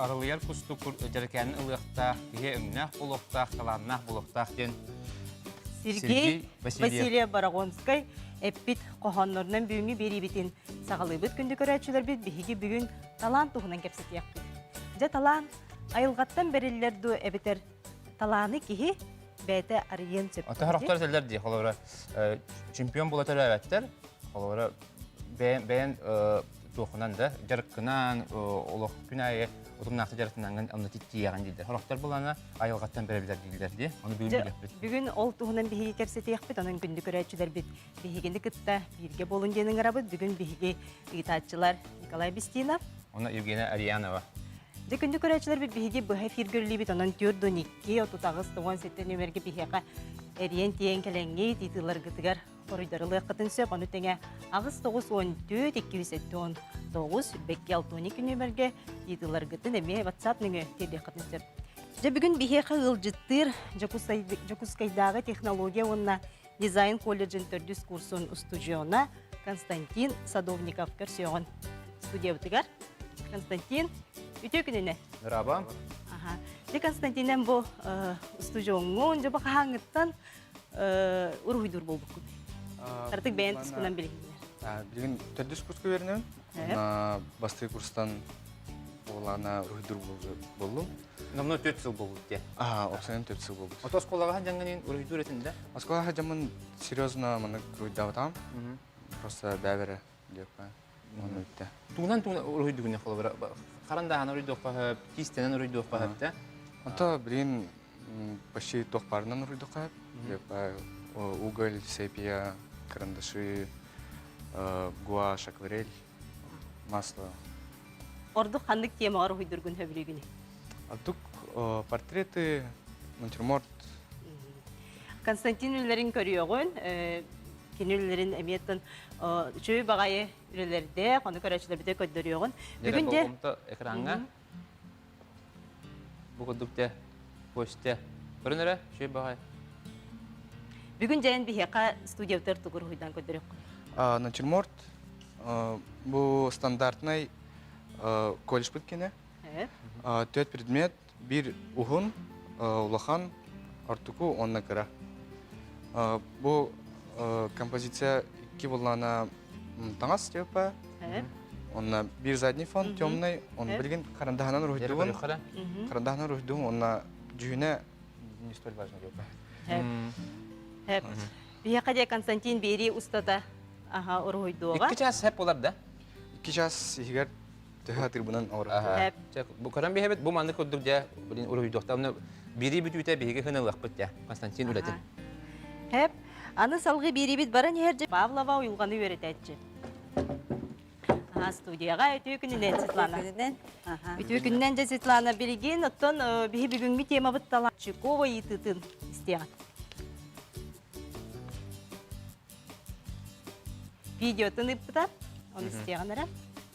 Арылыйар кустук дьэрэкээнин ылыахтаах, киһи өҥнөөх буолуохтаах, талааннаах буолуохтаах диэн Сергей Васильев Борогонскай эппит хоһооннорунан бүгүҥҥү биэриибитин саҕалыыбыт. Күндү көрөөччүлэрбит, биһиги бүгүн талаан туһунан кэпсэтиэхпит. Дьэ, талаан айылҕаттан бэриллэр дуо эбэтэр талааны киһи бэйэтэ арыйыан сөп. Ата хорохтор этэллэр дии, холобура, чемпион буола төрөөбөттөр, холобура, бэйэн бэйэн туохунан да дьарыккынан олох күн аайы утумнаахтык дьарыктанаҥҥын онно тиийэҕин дииллэр. Сорохтор булана айылҕаттан бэриллэр дииллэр дии. Ону бүгүн билиэхпит. Бүгүн ол туһунан биһиги кэпсэтиэхпит. Онон күндү көрөөччүлэрбит биһигини кытта бииргэ буолун диэн ыҥырабыт. Бүгүн биһиги ыытааччылар Николай Бестинов. Уонна Евгения Арианова. Дьэ күндү көрөөччүлэрбит биһиги быһа эфиргэ үлэлиибит. Онон 4 12 38 97 нүмергэ биһиэхэ эриэн тиийэн кэлэҥҥит ыытыыларгытыгар хоруйдарылыаххытын сөп. Ону тэҥэ 8 9 14 279 Бэкки 62 нүмергэ ыытыыларгытын эмиэ WhatsApp нөҥүө тиэрдиэххитин сөп. Дьэ бүгүн биһиэхэ ыалдьыттыыр Дьокуускайдааҕы технология уонна дизайн колледжын төрдүс курсун устудьуона Константин Садовников көрсүөҕүн студиябытыгар. Константин, үтүө күнүнэ. Дорообо. Аха. Дьэ Константин, бу устудьуоҥҥун, дьэ бу хаһааҥҥыттан уруһуйдуур буолбуккун? Артык бэйэн тускунан билиһиннэр. Билигин төрдүс курска үөрэнэбин. Бастакы курстан буолаана уруһуйдуур буоллум. Номно төрт сыл буолбут дии. Аа, опсайын төрт сыл буолбут. Ото оскуолаҕа сылдьаҥҥын уруһуйдуур этин да? Оскуолаҕа сылдьаммын серьезно маннык уруһуйдаабатаҕым. Просто бэбэрэ диэппэ. Онно бүттэ. Тугунан тугунан уруһуйдугун холобура харандааһын уруйдуохха сөп, киистэнэн уруйдуохха сөп да? Онто билигин почти туох баарынан уруйдуохха сөп. Уголь, сепия, карандаши, гуашь, акварель, масло. Ордук ханнык темаҕа уруһуйдургун сөбүлүүгүнүй? Ордук портреты, натюрморт. Константин үлэлэрин көрүөҕүн, кини үлэлэрин эмиэ үчүгэй баҕайы үлэлэрдээх, ону көрөөччүлэрбитэ көрдөрүөҕүн. Бүгүн де экраҥҥа бу курдук те Костя көрүн эрэ үчүгэй баҕайы. Бүгүн дьээн биһиэхэ студиябытыгар тугу уруһуйдаан көрдөрүөххүн? Натюрморт бу стандартнай колледжпыт кинэ. Төрт предмет, биир уһун, улахан, ортоку уонна кыра. Бу композиция икки буллаана таҥас типа, онно биир задний фон темный, он билигин харандаһынан уруһуйдугун, харандаһынан уруһуйдугун, онно дьүһүнэ не столь важно типа. Хэп. Биһиэхэ дьэ Константин биэрии устата аха уруһуйдуоҕа. Икки час хэп болар да? Икки час иһигэр төһө атырбынан оҥорор. Бу көрөн биһэбит бу маннык курдук дьэ блин уруһуйдуохта онно биирии бүтүүтэ биһиги хыналыахпыт дьэ Константин үлэтин. Хэп. Аны салгыы биэриибит баран иһэр дьэ Павлова уйулҕаны үөрэтээччи. Аха студияҕа үтүө күнүнэн Светлана. Күнүнэн. Аха. Үтүө күнүнэн дьэ Светлана билигин оттон биһи бүгүҥҥү темабыт Таланчикова ыйытыытын истиэҕин. Видеотун ыыппыта, ону истиэҕин эрэ.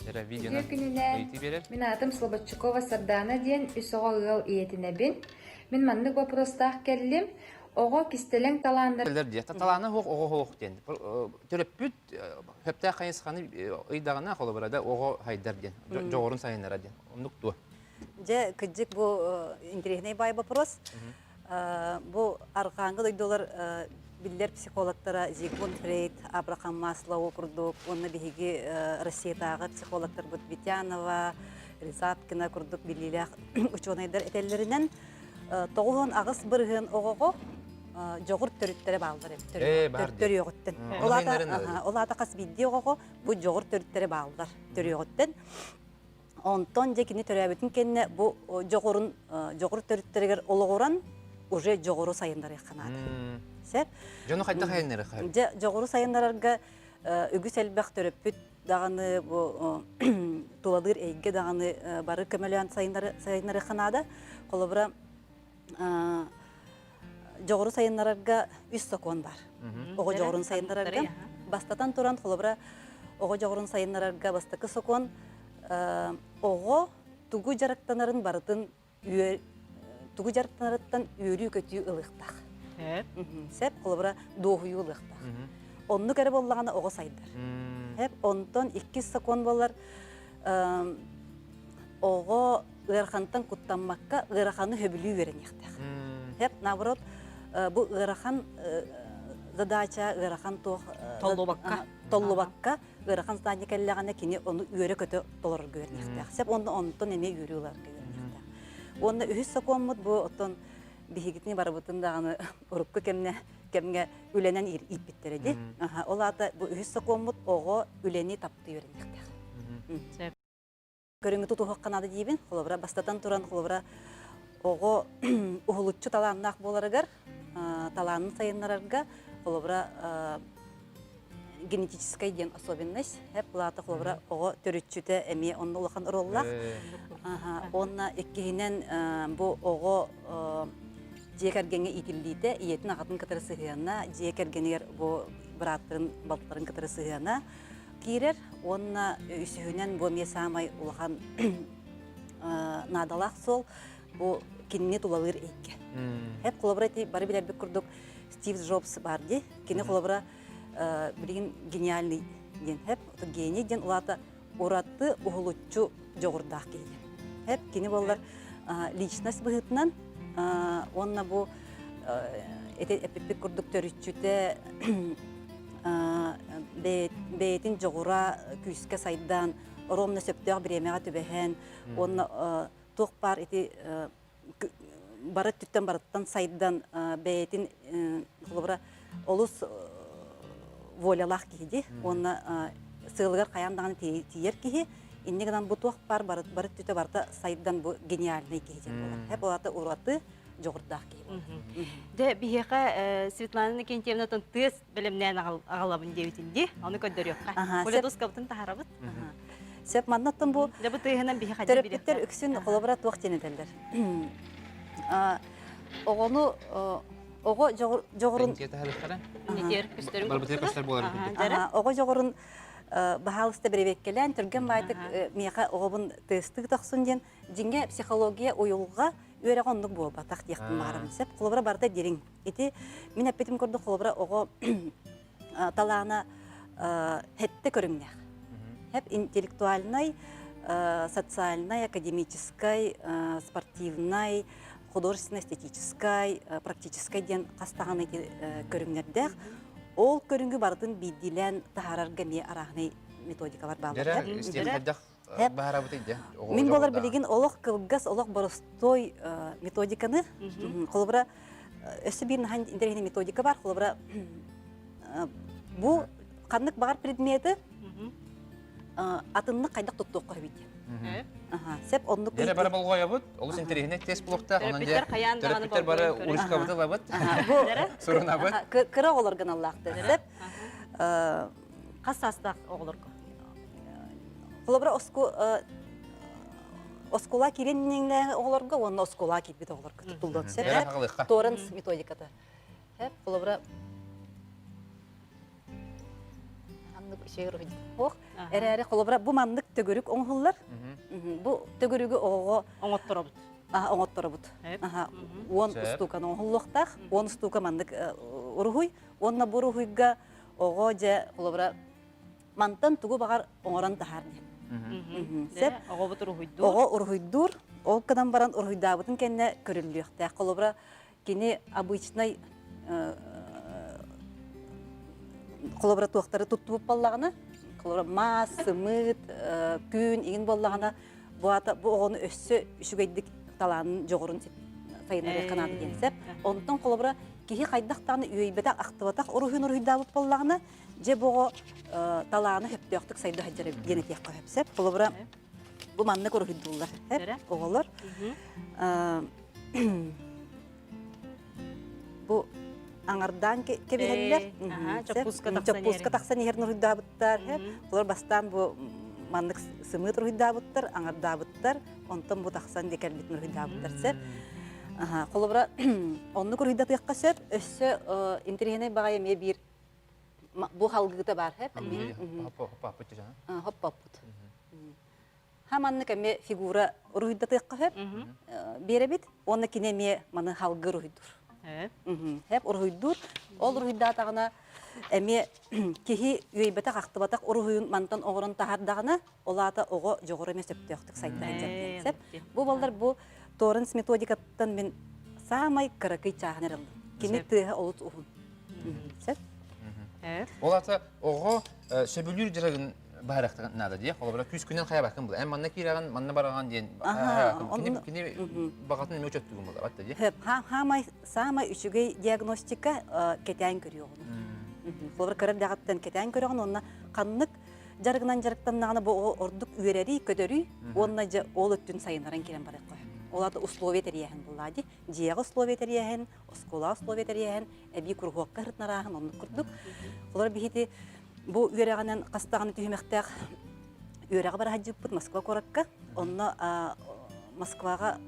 Эрэ видеоны Үтүө күнүнэн. ыйытыы биэрэр. Мин аатым Слободчукова Сардаана диэн үс оҕо ыал ийэтинэбин. Мин маннык вопростаах кэллим. Оҕо кистэлэҥ талааннар Кэлэр диye. Талаана суох, оҕо суох диэн. Төрөппүт сөптөөх хайысханы ыйдаҕына холобура да оҕо хайдар диэн, дьоҕурун сайыннара диэн. Оннук дуо? Дьэ, кырдьык бу интэриэһинэй баай вопрос. Бу арҕааҥҥы дойдулар биллэр психологтара Зигмунд Фрейд, Абрахам Маслоу курдук уонна биһиги Россиятааҕы психологтарбыт Витянова, Рязапкина курдук биллиилээх учуонайдар этэллэринэн 98% оҕоҕо дьоҕур төрүттэрэ бааллар эбит төрүөҕүттэн. Ол аата хас биирдии оҕоҕо бу дьоҕур төрүттэрэ бааллар төрүөҕүттэн. Онтон дьэ кини төрөөбүтүн кэннэ бу дьоҕурун дьоҕур төрүттэригэр олоҕуран уже дьоҕуру сайыннарыахха наада. Сөп? Дьону хайдах сайыннарыахха? Дьэ дьоҕуру сайыннарарга үгүс элбэх төрөппүт даҕаны бу тулалыыр эйгэ даҕаны бары көмөлөөн сайыннарыахха наада. Холобура дьоҕуру сайыннарарга үс сокуон бар. Оҕо дьоҕурун сайыннарарга бастатан туран холобура оҕо дьоҕурун сайыннарарга бастакы сокуон оҕо тугу дьарыктанарын барытын тугу дьарыктанарыттан үөрүү-көтүү ылыахтаах. Сөп, холобура дуоһуйуу ылыахтаах. Оннук эрэ буоллаҕына оҕо сайдар. Онтон иккис сокуон буолар оҕо ыарахантан куттаммакка ыараханы хөбүлүү үөрэниэхтээх. Хеп, наоборот, бу ыарахан задача, ыарахан туох толлубакка толлубакка ыарахан задание кэллэҕинэ кини ону үөрэ-көтө толорорго үөрэниэхтээх. Сеп онно онтон эмиэ үөрүү ыларга үөрэниэхтээх. Уонна үһүс сокуоммут бу оттон биһигитини барыбытын даҕаны урукку кэмнэ кэмҥэ үлэнэн ииппиттэрэ ди. Ол аата бу үһүс сокуоммут оҕо үлэни таптыы үөрэниэхтээх. Сөп. Көрүҥү тутуһуохха наада диибин. Холобура, бастатан туран, холобура, оҕо уһулуччу талааннаах буоларыгар, талаанын сайыннарарга, холобура, генетическай диэн особенность, хэп плата холобура оҕо төрүччүтэ эмиэ онно улахан оруоллаах. Уонна иккиһинэн бу оҕо дьиэ кэргэҥҥэ иитиллиитэ, ийэтин аҕатын кытары сыһыана, дьиэ кэргэнигэр бу бырааттарын, балтыларын кытары сыһыана киирэр уонна үсүһүнэн бу эмиэ саамай улахан наадалаах суол бу кинини тулалыыр эйгэ. Хэп холобура ити бары билэрбит курдук Стив Джобс бар дии. Кини холобура билигин гениальный диэн хэп гений диэн улаата ураты уһулуччу дьоҕурдаах киһи диэн. Хэп кини буоллар личность быһыытынан уонна бу эти эппиппит курдук төрүччүтэ бэйэтин дьоҕура күүскэ сайдан, ровно сөптөөх бириэмэҕэ түбэһэн уонна туох баар ити бары өттүттэн барыттан сайдан бэйэтин холобура олус волялаах киһи дии уонна сыалыгар хайаан даҕаны тиийэр киһи инньэ гынан бу туох баар бары өттүтэ барыта сайдан бу гениальный киһи диэн буолар. Хэп улаата ураты дьоҕурдаах киһи буолар. Дьэ биһиэхэ Светлана Иннокентьевнатан тыас бэлэмнээн аҕалабын диэбитин дии. Ону көрдөрүөххэ. Коля дускабытын таһарабыт. Сөп маннаттан бу Дьэ бу тыаһынан биһи төрөппүттэр үксүн холобура туох диэн этэллэр. Оҕону оҕо дьоҕурун оҕо дьоҕурун баһаалыста бэрэбиэккэлээн түргэн баайтык миэхэ оҕобун тыастыы тохсун диэн дьиҥэ психология уйулҕа үөрэҕэ оннук буолбатах диэхпин баҕарабын сөп холобура барыта дириҥ ити мин эппитим курдук холобура оҕо талаана хэттэ көрүҥнээх хэп интеллектуальнай социальнай академическай спортивнай художественно-эстетическай практическай диэн хас даҕаны ити көрүҥнэрдээх ол көрүҥү барытын биирдиилээн таһаарарга эмиэ арааһынай методикалар бааллар. Мин буолар билигин олох кылгас, олох боростуой методиканы, холобура, өссө биир наһаа интэриэһинэй методика бар, холобура, бу ханнык баҕар предмети атыннык хайдах туттуохха сөбүй диэн. Сеп оннук Дere бары болҕойобут, олус интэриэһинэй тест булуохтаах, онон дьэ төрөппүттэр бары урушкабыт ылабыт, сурунабыт. Кыра оҕолор гыналлаахтар. Сеп Хас саастаах оҕолорго? Холобура, оскуола киирэн оҕолорго уонна оскуола киирбит оҕолорго туттуллуон сөп. Торренс методиката. Холобура, Ох, эрээри холобура бу маннык төгүрүк оҥоһуллар. Бу төгүрүгү оҕоҕо оҥотторобут. Оҥотторобут. Уон устууканы оҥоһуллуохтаах. Уон устуука маннык уруһуй. Уонна бу уруһуйга оҕо дьэ холобура мантан тугу баҕар оҥорон таһаар диэн. Сөп. Оҕобут уруһуйдуур. Оҕо уруһуйдуур. Ол гынан баран уруһуйдаабытын кэннэ көрүллүөхтээх. Холобура кини обычнай холобура туохтары туттубут буоллаҕына, холобура маас, сымыыт, күн иҥин буоллаҕына, бу аата бу оҕону өссө үчүгэйдик талаанын, дьоҕурун сайыннарыахха наада диэн сөп. Онтон холобура киһи хайдах даҕаны үөйбэтэх, ахтыбатах уруһуйун уруһуйдаабыт буоллаҕына, дьэ бу оҕо талаана сөптөөхтүк сайда сылдьар диэн этиэххэ сөп. Сөп. Холобура бу маннык уруһуйдууллар оҕолор. Бу аҥардаан кэбиһэллэр. Чоппууска тахсан иһэр уруһуйдаабыттар. Олор бастаан бу маннык сымыыт уруһуйдаабыттар, аҥардаабыттар, онтон бу тахсан дии кэлбитин уруһуйдаабыттар сөп. Холобура, оннук уруһуйдатыахха сөп. Өссө интэриэһинэй баҕайы эмиэ биир бу халгыыта баар сөп. Хоппоппут. Ха маннык эмиэ фигура уруһуйдатыахха сөп. Биэрэбит. Уонна кини эмиэ маны халгы уруһуйдуур. Хеп уруһуйдуур. Ол уруһуйдаатаҕына эмиэ киһи үөйбэтэх-ахтыбатах уруһуйун мантан оҥорон таһаардаҕына, ол аата оҕо дьоҕура эмиэ сөптөөхтүк сайдар диэн сөп. Бу баллар бу Торренс методикаттан мин саамай кыракый чааһын эрэ ыллым. Кини тыаһа олус уһун. Сөп? Ол аата оҕо сөбүлүүр дьарыгын баһарыахтарын наада дии. Холобура күүскүнэн хайабаккын була. Эн манна киирэҕин, манна бараҕын диэн кини кини баҕатын эмиэ учуоттугун була батта дии. Хаамай саамай үчүгэй диагностика кэтээн көрүөҕүн. Холобура кыра эрдэҕиттэн кэтээн көрөҕүн уонна ханнык дьарыгынан дьарыктаннаҕына бу оҕо ордук үөрэрий, көтөрүй уонна дьэ ол өттүн сайыннаран киирэн барыахха. Ол аата условия тэрийээһин буллаа дии. Дьиэҕэ условия тэрийээһин, оскуолаҕа условия тэрийээһин, эбии куруһуокка ырытнарааһын оннук курдук. Олор биһити бу үөрэҕинэн хас даҕаны түһүмэхтээх үөрэҕи бара сылдьыбыппыт Москва куоракка. Онно Москваҕа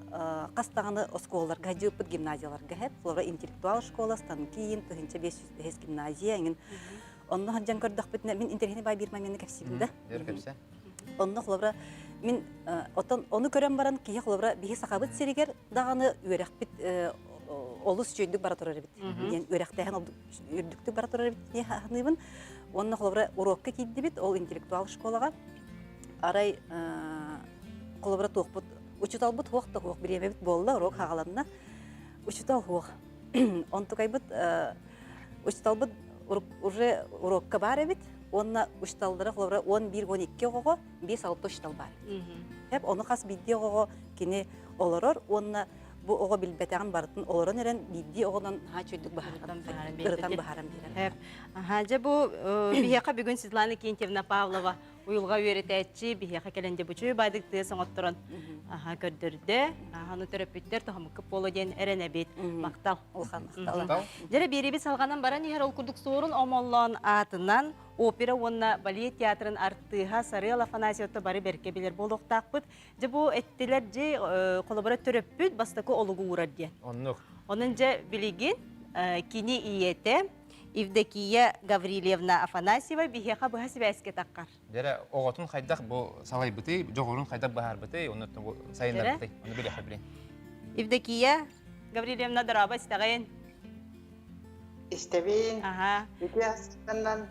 хас даҕаны оскуолаларга сылдьыбыппыт, гимназияларга хэп. Холобура интеллектуал школа, Станкин, 1505 гимназия эҥин. Онно сылдьан көрдөхпүтүнэ, мин интэриэһинэй баай биир моменты кэпсиибин да. Кэпсэ. Онно холобура мин оттон ону көрөн баран киһи холобура биһи сахабыт сиригэр даҕаны үөрэхпит олус үчүгэйдик бара турар эбит диэн үөрэхтээһин үрдүктүк бара турар эбит дии саныыбын. Уонна холобура уруокка киирдибит ол интеллектуал школаҕа арай холобура туохпут учууталбыт хуох да хуох бириэмэбит буолла уруок хаҕаланна учуутал хуох онтукайбыт учууталбыт уже уруокка баар эбит уонна учууталлара холобура 11-12 оҕоҕо 5-6 учуутал баар эбит ону хас биирдии оҕоҕо кини олорор уонна бу оҕо билбэтэҕин барытын олорон эрэн биирдии оҕонон наһаа үчүгэйдик быһааран ырытан быһааран биэрэр. Аха, дьэ бу биһиэхэ бүгүн Светлана Кентьевна Павлова уйулҕа үөрэтээччи биһиэхэ кэлэн дьэ бучуй баайдык тыа оҥотторон аха көрдөрдө. Аха, төрөппүттэр тоһомукка буолуо диэн эрэнэбит. Махтал. Улахан махтал. Дьэрэ биэрибит салҕанан баран иһэр ол курдук Суорун Омоллоон аатынан опера уонна балет театрын артыыһа Сарыал Афанасьевта бары бэркэ билэр буолуохтаахпыт. Дьэ бу эттилэр дьи холобура төрөппүт бастакы олугу уурар диэн. Оннук. Онон дьэ билигин кини ийэтэ Евдокия Гаврильевна Афанасьева биһиэхэ быһа сибээскэ таххар. Дьэрэ оҕотун хайдах бу салайбытый, дьоҕурун хайдах быһаарбытый, онно бу сайыннарбытый, ону билиэхэ билин. Евдокия Гаврильевна дорообо истэҕин. Истэбин. Аха. Үтүө астынан.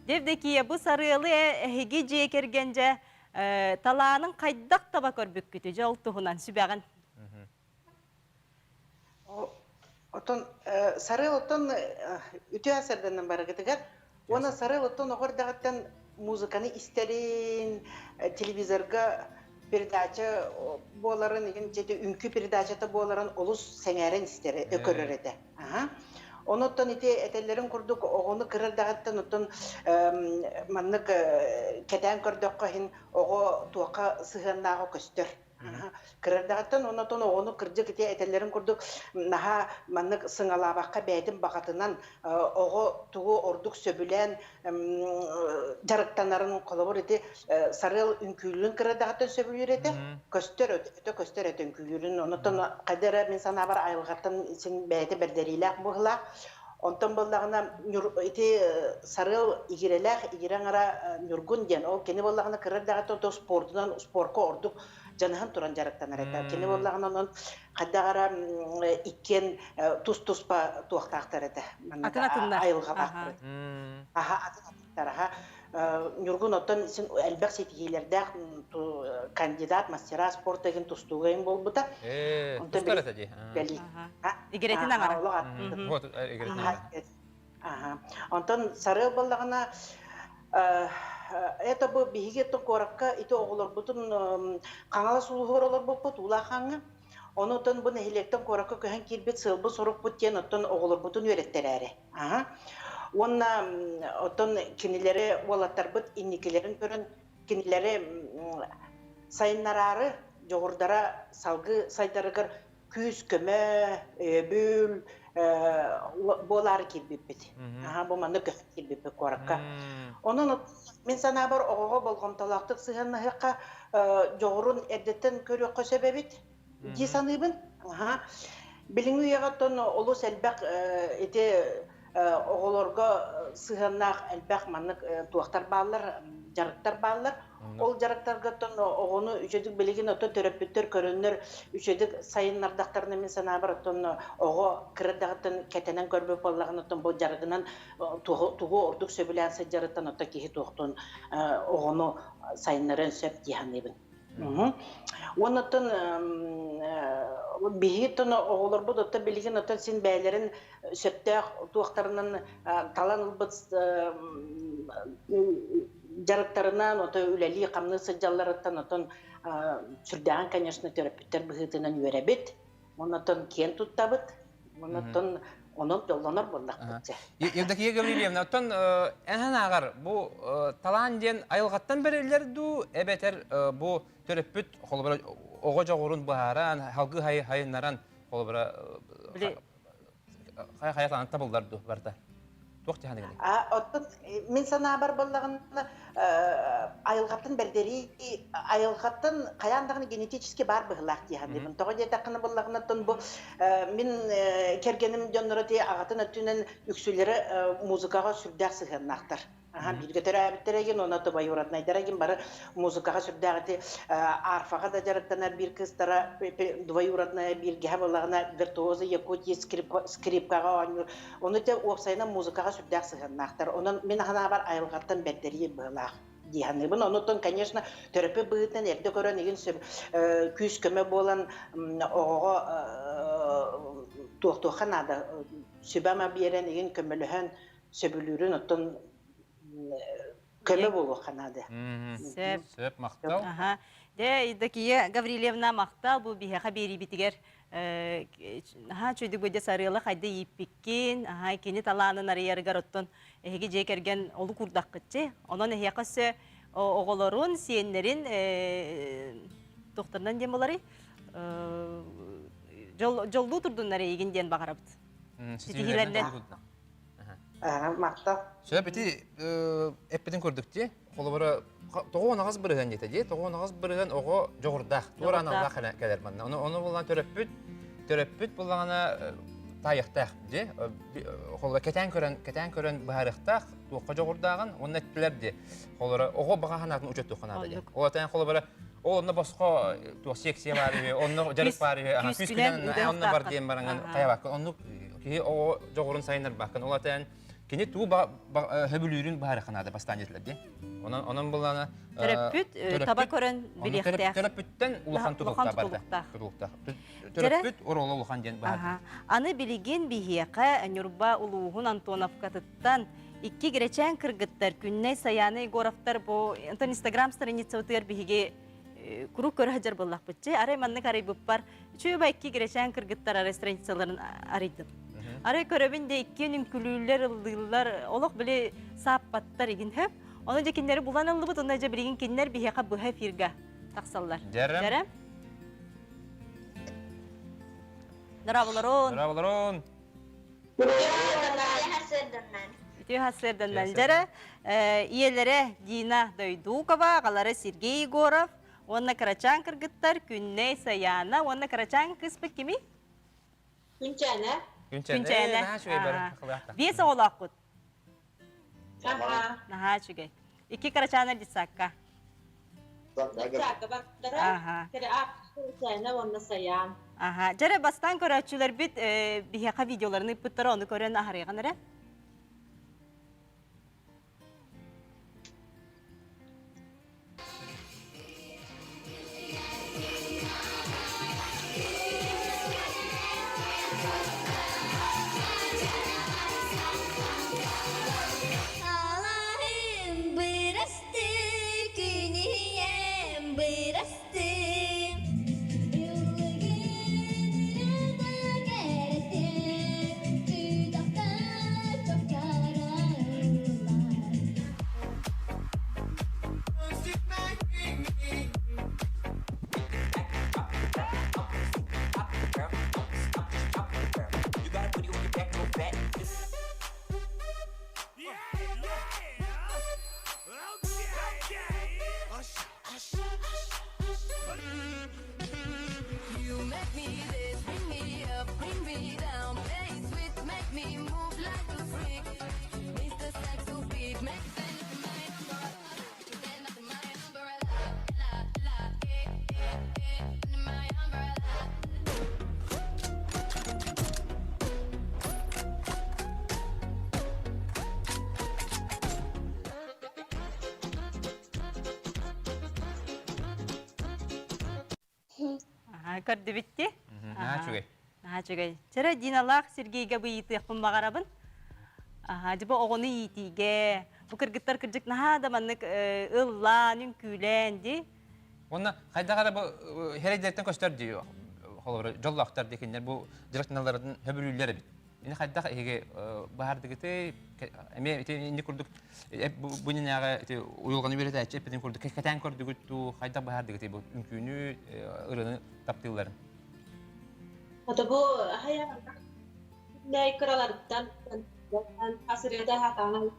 Евдокия бу сарыалы эһиги дьиэ кэргэн дьэ талаанын хайдах таба көрбүккүтүй дьэ ол туһунан сүбэҕин Отон сарыал оттон үтүө асарданан барыгытыгар уонна сарыал оттон оҕо эрдэҕиттэн музыканы истэрин телевизорга передача буоларын иһин дьэ үҥкүү передачата буоларын олус сэҥээрэн истэрэ көрөр этэ. Онуттан ити этэллэрин курдук оҕону кыра эрдэҕиттэн оттон маннык кэтээн көрдөххө иһин оҕо туохха сыһыаннааҕа көстөр. Кыра эрдэҕиттэн оннотон оҕону кырдьык ити этэллэрин курдук наһаа маннык сыҥалаабакка бэйэтин баҕатынан оҕо тугу ордук сөбүлээн дьарыктанарын холобур ити Сарыал үҥкүүлүүрүн кыра эрдэҕиттэн сөбүлүүр этэ. Көстөр өтө көстөр этэ үҥкүүлүүрүн. Онуттан хайда эрэ мин санаабар айылҕаттан син бэйэтэ бэрдэриилээх быһыылаах. Онтон буоллаҕына ити Сарыал игирэлээх игирэ аҥара Ньургун диэн ол кини буоллаҕына кыра эрдэҕиттэн то спордунан спорка ордук дьаныһан туран дьарыктанар этэ. Кини буоллаҕына онон хайдах эрэ иккиэн тус-туспа туохтаахтар этэ. Атын атыннар. Айылҕалаахтар этэ. Аха атын атыттар. Аха Ньургун оттон син элбэх ситиһиилэрдээх кандидат мастера спорта деген тустууга им буолбута. Онтон тустар этэ дии. Игирэтин аҥара. Вот, игирэтин аҥара. Онтон сарыал буоллаҕына это бу биһиги куоракка ити оҕолорбутун Хаҥалас улууһугар олорбуппут Уулаахаҥҥа. Онутон бу нэһилиэктэн куоракка көһөн киирбит сыалбыт-сорукпут диэн оттон оҕолорбутун үөрэттэрээри. Аһа. Уонна оттон кинилэри уолаттарбыт инникилэрин көрөн кинилэри сайыннараары дьоҕурдара салгыы сайдарыгар күүс-көмө, өйөбүл буолаары киирбиппит. Аһа, бу маннык көһөн киирбиппит куоракка. Онон мин санаабар оҕоҕо болҕомтолоохтук сыһыаннаһыахха, дьоҕурун эрдэттэн көрүөххэ сөп эбит дии саныыбын. Аһа. Билиҥҥи үйэҕэ оттон олус элбэх ити оҕолорго сыһыаннаах элбэх маннык туохтар бааллар, дьарыктар бааллар. Ол дьарыктарга оттон оҕону үчүгдүк билигин оттон төрөппүттэр көрөннөр үчүгдүк сайыннардахтарына мин санаабар оттон оҕо кыра эрдэҕиттэн кэтэнэн көрбүт буоллаҕына оттон бу дьарыгынан тугу ордук сөбүлээн сылдьарыттан оттон киһи туохтун оҕону сайыннарыан сөп дии саныыбын. Уонна оттон биһиги оттон оҕолорбут оттон билигин оттон син бэйэлэрин сөптөөх туохтарынан талан ылбыт дьарыктарынан ото үлэлии-хамныы сылдьалларыттан отон сүрдээҕин, конечно, төрөппүттэр быһыытынан үөрэбит. Оннотон киэн туттабыт. Оннотон онон дьоллонор буоллахпыт дьэ. Евдокия Гаврильевна, оттон эн ааҕар бу талаан диэн айылҕаттан бэриллэр дуу, эбэтэр бу төрөппүт холобура оҕо дьоҕурун быһааран, халгыы хайыннаран холобура хайа хайа талаан табыллар дуу барда? Туох дьаһаныгыный? Оттон мин санаабар буоллаҕына айылҕаттан бэрдэрии айылҕаттан хайаан даҕаны генетически баар быһыылаах дии саныыбын. Тоҕо диэтэххинэ буоллаҕына оттон бу мин кэргэним дьонноро ти аҕатын өттүнэн үксүлэрэ музыкаҕа сүрдээх сыһыаннаахтар. Аха, бииргэ төрөөбүттэрэ игин, уонна двоюроднайдара игин бары музыкаҕа сүрдээх ити арфаҕа да дьарыктанар биир кыыстара двоюродная бииргэһэ буоллаҕына виртуозы Якутии скрипкаҕа оонньуур. Ону те уопсайынан музыкаҕа сүрдээх сыһыаннаахтар. Онон мин санаабар айылҕаттан бэрдэрии быһыылаах дии саныыбын. Онутун, конечно, төрөппүт быһыытынан эрдэ көрөн игин күүс-көмө буолан оҕоҕо туохтуохха наада сүбэ-ама биэрэн игин көмөлөһөн сөбүлүүрүн оттон көмө буолуохха наада. Сөп. Сөп, махтал. Аха. Дэ, Евдокия Гаврильевна махтал бу биһиэхэ биэриибитигэр аха чөйдүк бөдө сарыала хайда ииппиккин, аха кини талаанын арыйарыгар оттон эһиги дьиэ кэргэн олук курдаххытчы. Онон эһиэхэ өссө оҕолорун, сиэннэрин туохтарынан диэн боларый? Дьоллуу турдуннар эйигин диэн баҕарабыт. Ситиһиилэринэн. Махтал. Сөп ити эппитин көрдүк дии. Холобура 98 бырыһыан диэтэ дии. 98 бырыһыан оҕо дьоҕурдаах, туора аналлаах кэлэр манна. Ону ону буллаан төрөппүт төрөппүт буллаҕына таайыахтаах дии. Холобура кэтээн көрөн кэтээн көрөн быһаарыахтаах туохха дьоҕурдааҕын уонна эттилэр дии. Холобура оҕо баҕа санаатын учуоттуохха наада дии. Ол этэн холобура ол онно босхо туох секция баар үһү, онно дьарык баар үһү, күүскүнэн онно бар диэн бараҥын хайабаккын. Оннук киһи оҕо дьоҕурун сайыннарбаккын. Ол этэн кини тугу хөбүлүүрүн быһаарыахха наада бастаан диэтилэр дии. Онон онон буллаана Төрөппүт таба көрөн билиэхтээх. Төрөппүттэн улахан тутулуктаах барда. Тутулуктаах. Төрөппүт оруола улахан диэн быһаарда. Аны билигин биһиэхэ Ньурба улууһун Антоновкатыттан икки гречан кыргыттар Күннэй Саяна Егоровтар бу Антон Инстаграм страницабытыгар биһиги куруук көрө сылдьар буоллахпытчы. Арай маннык арыйбыппар үчүгэй икки гречан кыргыттар арай страницаларын арыйдым. Арай көрөбүн де иккиэн үҥкүлүүллэр, ыллыыллар, олох били сааппаттар игин хөп. Ону дьэ кинилэри булан ыллыбыт, онно дьэ билигин кинилэр биһиэхэ быһа эфирга тахсаллар. Дьэрэм. Дьэрэм. Дорооболорун. Дорооболорун. Үтүө сарсыарданнан. Дьэрэ, ийэлэрэ Дина Дойдукова, аҕалара Сергей Егоров, уонна кырачаан кыргыттар Күннэй Саяна уонна кырачаан кыыспыт кимий? Күнчээнэ. Күнчээнэ. Биэс оҕолооххут. Аха. Наһаа үчүгэй. Икки кырачаана детсакка. Детсакка бардара. Аха. Күнчээнэ уонна Саян. Аха. Дьэрэ бастаан көрөөччүлэрбит биһиэхэ видеоларын ыыппыттара, ону көрөн аһарыаҕын эрэ. Алаһым бырасты, күнүйэм бырасты. Көрдүбүтти? Наһаа үчүгэй. Наһаа үчүгэй. Чэрэ Диналаах Сергейгэ быйытыахпын баҕарабын. Аха, дьэ бу оҕону иитиигэ, бу кыргыттар кырдьык наһаа да маннык ыллаан, үҥкүүлээн дии. Уонна хайдах эрэ бу хэрэйдэртэн көстөр дии, холобура, дьоллоохтор дии кинилэр бу дьарыктаналларын хөбүлүүллэр эбит. Ини хайдах эһиги баһардыгыты эмиэ ити инни курдук бу иннинээҕи ити уйулҕаны үөрэтээччи эппитин курдук кэтээн көрдүгүт дуу хайдах баһардыгыты бу үҥкүүнү ырыаны таптыылларын? Ото бу хайа нэй кыраларыттан асырыта хатаан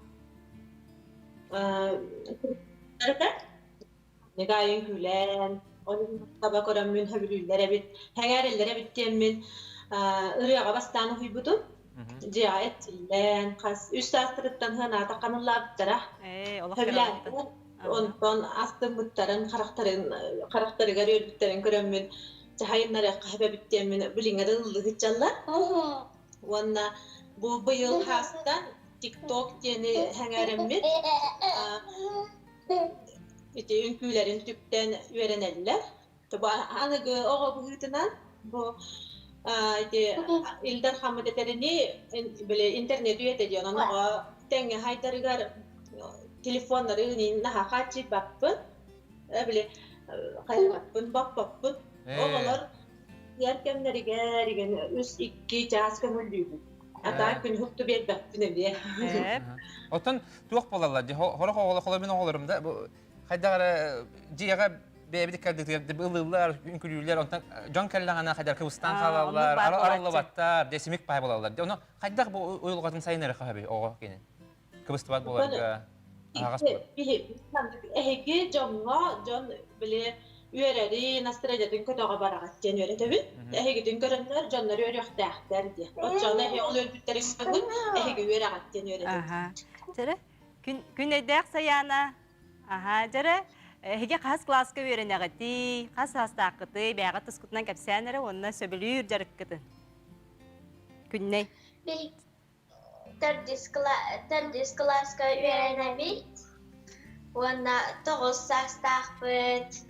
Негайын күлэн, ол таба көрөммүн хөбүлүүллэр эбит, хэҥээрэллэр эбит диэммин ырыаҕа бастаан уһуйбутум. Дьиэҕэ эттиллэн, хас үс саастарыттан ыанаата ханаллаабыттара. Хөбүлээн онтон астыммыттарын, харахтарын харахтарыгар үөрбүттэрин көрөммүн, дьаһайыннарыахха сөп эбит диэммин билиҥҥэ да ыллыһыччаллар. Уонна бу быйыл хаастан TikTok диэни сэҥээрэммит ити үҥкүүлэрин түптэн үөрэнэллэр. Бу аныгы оҕо быһыытынан бу ити Ил Дархаммыт этэринии били интернет үйэтэ диэн онон оҕо тэҥҥэ хайдарыгар телефоннары наһаа хааччыйбаппын били хайбаппын боппоппун оҕолор Эр кэмнэригэр игэн үс икки чаас көҥүллүүбүт. Ата күн хутту биэрбэппин эмиэ. Оттон туох буолаллар дии хорох оҕолор холор мин оҕолорум да бу хайдах эрэ дьиэҕэ бэйэбит иккардытыгар ылыыллар, үҥкүлүүллэр, онтон дьон кэллэҕинэ хайдах кыбыстан хаалаллар, арыллыбаттар, дьэ симик пай буолаллар. Ону хайдах бу уйулҕатын сайыннары хаһабый оҕо кини? Кыбыстыбат буоларга аһаҕас буолар. Эһиги дьоҥҥо дьон били үөрэри настроениетын көтөҕө бараҕыт диэн үөрэтэбин. Эһигитин көрөннөр дьоннор үөрүөхтээхтэр диэн. Оччоҕуна эһиги ол үөрбүттэрин көрүн эһиги үөрэҕит диэн үөрэтэбин. Аха. Дьэрэ, күн күн өйдөөх Саяна. Аха, дьэрэ, эһиги хас кылааска үөрэнэҕитий, хас саастааххытый, бэйэҕит тускутунан кэпсээн эрэ уонна сөбүлүүр дьарыккытын. Күннэй. Төрдүс кылааска үөрэнэбит уонна тоҕус саастаахпыт.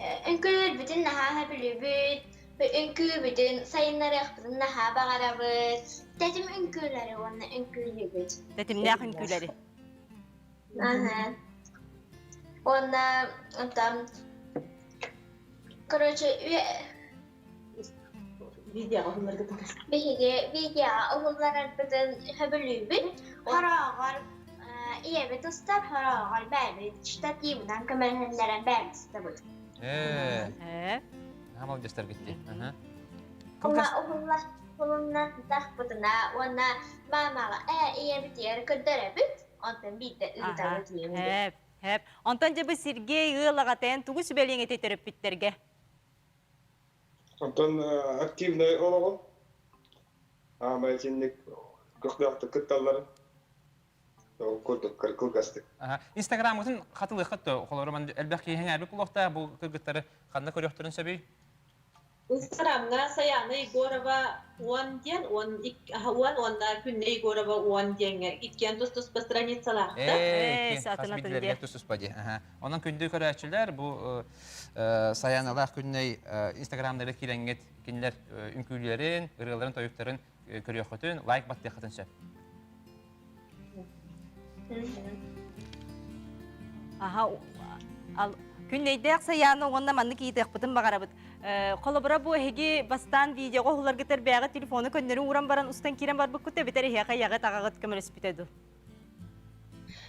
Үҥкүүлүүрбүтүн наһаа сөбүлүүбүт, үҥкүүбүтүн сайыннарыахпытын наһаа баҕарабыт. Тэтим үҥкүүлэри уонна үҥкүүлүүбүт. Тэтимнээх үҥкүүлэри. Аһа. Уонна там короче Видеоҕа уһулларгытын Биһиги видеоҕа уһулларарбытын сөбүлүүбүт. Хорооҕор ийэбит устар, хорооҕор бэйэбит штативынан көмөлөһүннэрэн бэйэбит устабыт. Ээ. Наһаа молодецтар гитти. Уонна уһуллар уһулуннардахпытына уонна маамаҕа ээ ийэбитигэр көрдөрөбүт, онтон биирдэ ыытабыт Хэп, хэп. Онтон дьэ бу Сергей ыал аҕатайан тугу сүбэлиэҥ этэй төрөппүттэргэ? Онтон активнай олоҕум аамай итинник көхтөөхтүк кытталларын ол курдук кылгастык. Инстаграммытын хатылыаххыт дуо? Холобура, элбэх киһи эҥээрбит буолуохтаах бу кыргыттары ханна көрүөхтэрин сөбүй? Инстаграмҥа Саяна Егорова уон диэн, уон уон уонна Күннэ Егорова уон диэҥҥэ иккиэн тус-туспа страницалаахтар. Ээ, хас биирдилэригэр тус-туспа дии. Онон күндү көрөөччүлэр, бу Саяналаах Күннэй инстаграмнары киирэҥҥит кинилэр үҥкүүлэрин, ырыаларын, тойуктарын көрүөххүтүн, лайк баттыаххытын сөп. Аха, күннэйдээх Саяна уонна маннык ыйытыахпытын баҕарабыт. Холобура бу эһиги бастаан видеоҕа уһуларгытар бэйэҕит телефону көннөрү ууран баран устан киирэн барбыккыт эбэтэр эһиэхэ ийэҕит аҕаҕыт көмөлөспүтэ дуу?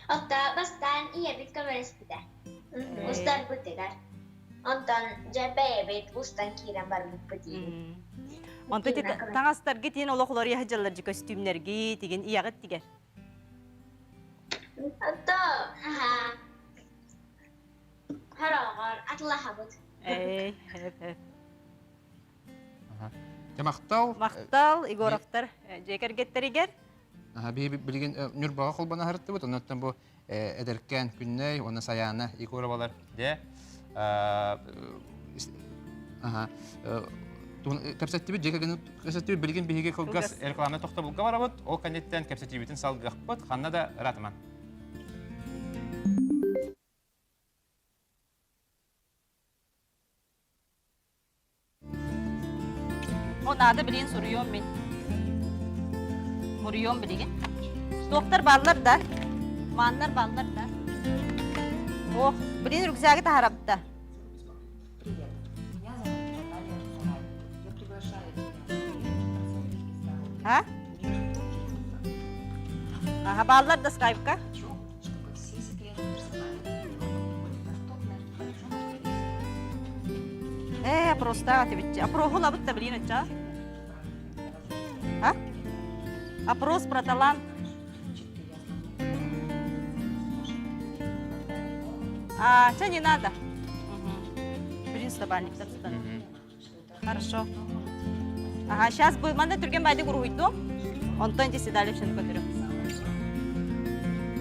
Отто бастаан ийэбит көмөлөспүтэ. Устарбытыгар. Онтон дьэ бэйэбит устан киирэн барбыппыт диибит. Онтон ити таҥастаргыт тиин олох уларыйа сылдьаллар дьи көстүүмнэргит тигин ийэҕит тигэр. Отто аха хороҕор атылаһабыт. Эй, хэп хэп. Дьэ махтал. Махтал Егоровтар дьиэ кэргэттэригэр. Биһи билигин Ньурбаҕа холбоно сырыттыбыт, оннуттан бу эдэркээн Күннэй уонна Саяна Егоровалар дьэ кэпсэттибит, дьиэ кэргэн кэпсэттибит, билигин биһиги кылгас реклама тохтобулга барабыт, ол кэнниттэн кэпсэтиибитин салгыахпыт, ханна да ыраатыман. О, наада билигин суруйуом мин. Муруйуом билигин. Туохтар бааллар да? Мааннар бааллар да? Ох, билигин рюкзагы таһарабыта. А? Ага, бааллар да скайпка? Ээ, опростаах этибитчи. Опроһу ылабыт да билин ычча. А? Опрос про талант. А, что не надо? Блин, стабальник, Хорошо. Ага, сейчас бы манна түрген байды уруһуйдуом. Онтон дьэ седалищаны көтөрүм.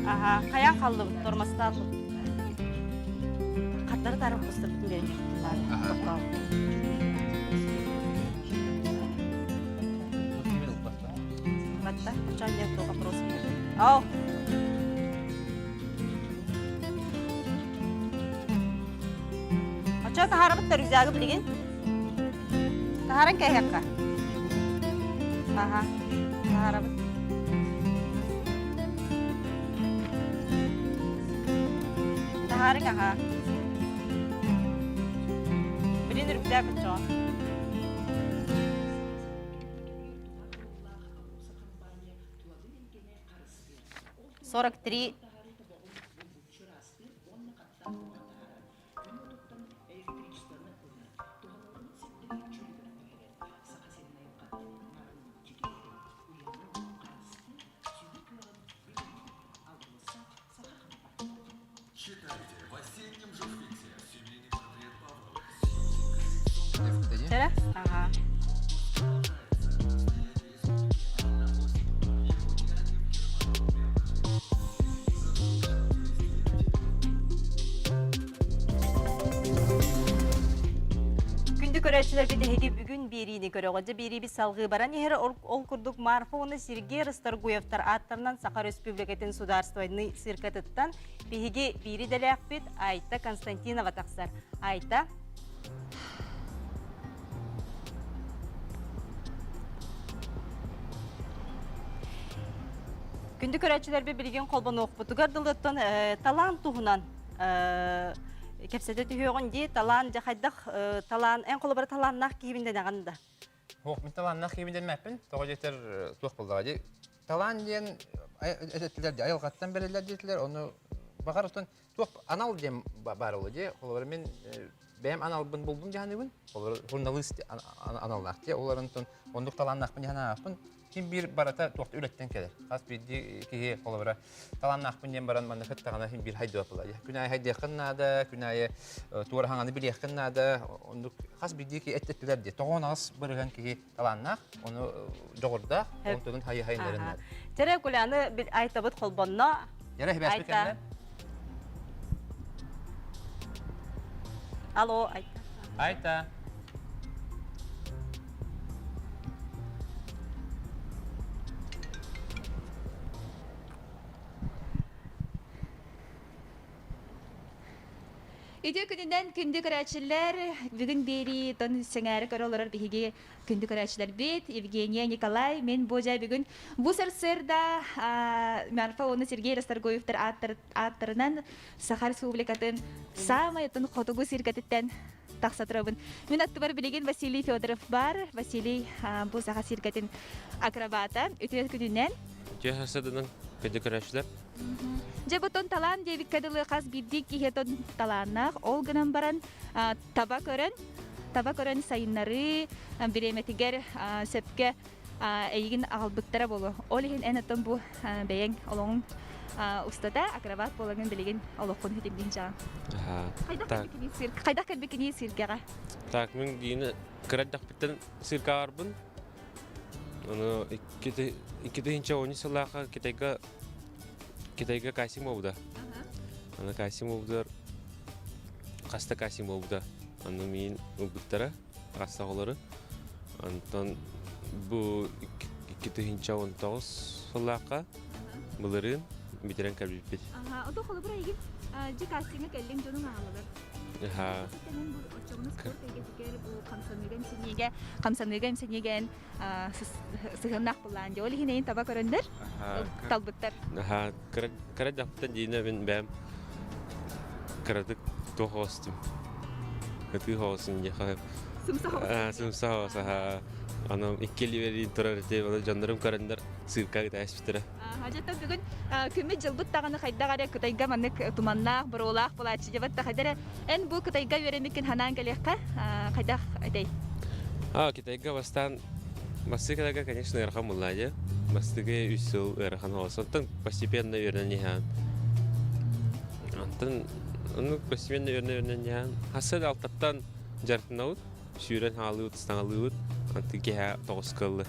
Ага, хайан халлыбыт, тормостаалбыт. Хаттары тары кустарбытын берин Батта, чан нет вопрос. Ау. Очо таһаарабыт рюкзагы билигин. Таһааран кээһиэххэ. Аха, таһаарабыт. Таһаарыҥ аха. Билин рюкзак очоҕо. 43 Чэрэ? Ага. Күндү көрөөччүлэргэ биһиги бүгүн биэриини көрөҕө. Дьэ биэриибит салҕыы баран иһэр. Ол курдук Марфа уонна Сергей Расторгуевтар ааттарынан Саха Өрөспүүбүлүкэтин судаарыстыбаннай циркатыттан биһиги биири идэлээхпит Айта Константинова тахсар. Айта, Күндү көрөөччүлэрбит билигин холбонуохпутугар дылыттан талаан туһунан кэпсэтэ түһүөҕүн дии. Талаан дьэ хайдах талаан эн холобура талааннаах киһибин дэнэҕин да? Суох, мин талааннаах киһибин дэммэппин. Тоҕо диэтэр туох буоллаҕа дии. Талаан диэн этилэр дии, айылҕаттан бэриллэр диэтилэр. Ону баҕар оттон туох анал диэн баар буолуо дии. Холобура мин бэйэм аналбын булдум дьаһаныбын. Холобура журналист аналлаах дии. Ол онтон оннук талааннаахпын дьаһанаахпын. Ким биир барыта туохта үлэттэн кэлэр. Хас биирдии киһи холобура талааннаахпын диэн баран манна кыттаҕына син биир хайдыа буолар. Күн аайы хайдыаххын наада, күн аайы туора хаҥаны билиэххин наада. Оннук хас биирдии киһи эттэтилэр дии. 98% киһи талааннаах, ону дьоҕурдаах, онтугун хайы хайыннарын наада. Чэрэ Куляны айтабыт холбонно. Ярэ хибээспит кэннэ. Алло, Айта. Айта. Үтүө күнүнэн күндү көрөөччүлэр, бүгүн биэрии тон сэҥээрэ көрө олорор биһиги күндү көрөөччүлэрбит Евгения Николай, мен бу дьэ бүгүн бу сарсыарда Марфа уонна Сергей Расторгуевтар ааттарынан Саха Республикатын саамай атын хотугу сиргэтиттэн тахса турабын. Мин аттыбар билигин Василий Федоров бар. Василий бу саха сиргэтин акробата. Үтүө күнүнэн. Үтүө сарсыарданан күндү көрөөччүлэр. Дьэ бутун талаан диэбиккэ дылы хас биирдии киһи талааннаах. Ол гынан баран таба көрөн, таба көрөн сайыннарыы бириэмэтигэр сөпкө эйигин аҕалбыттара буолуо. Ол иһин эн оттон бу бэйэҥ олоҕуҥ устата акробат буолаҥын билигин олоххун ситимниин дьаҕан. Хайдах кэлбиккиний циркэҕэ? Так, мин диини кыра эрдэхпиттэн циркаҕа барбын. Ону 2010 сыллаахха Китайга Китайга кастинг буолбута. Аны кастинг буолбутугар хаста кастинг буолбута. Аны миин ылбыттара. Хас оҕолору. Онтон бу 2019 сыллаахха былырыын бүтэрэн кэлбиппит. Ото холобура игин дьи кастиҥҥа кэллиҥ дьонуҥ аҕалалар. Аха. Спорт эйгэтигэр бу хамсаныыга эмсэниигэ хамсаныыга эмсэниигэ сыһыаннаах буллаан дии. Ол иһин эйин таба көрөндөр талбыттар. Аха, кыра дьахтан диинэ мин бэйэм кыратык туох оҕостум. Ытыы оҕосун диэхэ. Сымса оҕос, аха. Аны икки турар ити дьоннорум көрөндөр сыырка ытаспыттара. Дьэ бүгүн күммүт дьылбыт даҕаны хайдах эрэ Кытайга маннык туманнаах, боруолаах буолааччы дьабат да хайда эрэ эн бу Кытайга үөрэммиккин ханаан кэлиэххэ хайдах этэй? А, Китайга бастаан бастыы Кытайга, конечно, ыарахан буолла дии. Бастыгы үс сыл ыарахан оҕос. Оттон постепенно үөрэнэн иһэн. Онтон ону постепенно үөрэнэн иһэн. Хасса да алтаттан дьарыктанабыт. Сүүрэн хаалыыбыт, ыстаҥалыыбыт. Антын киһэ тоҕус кыллы.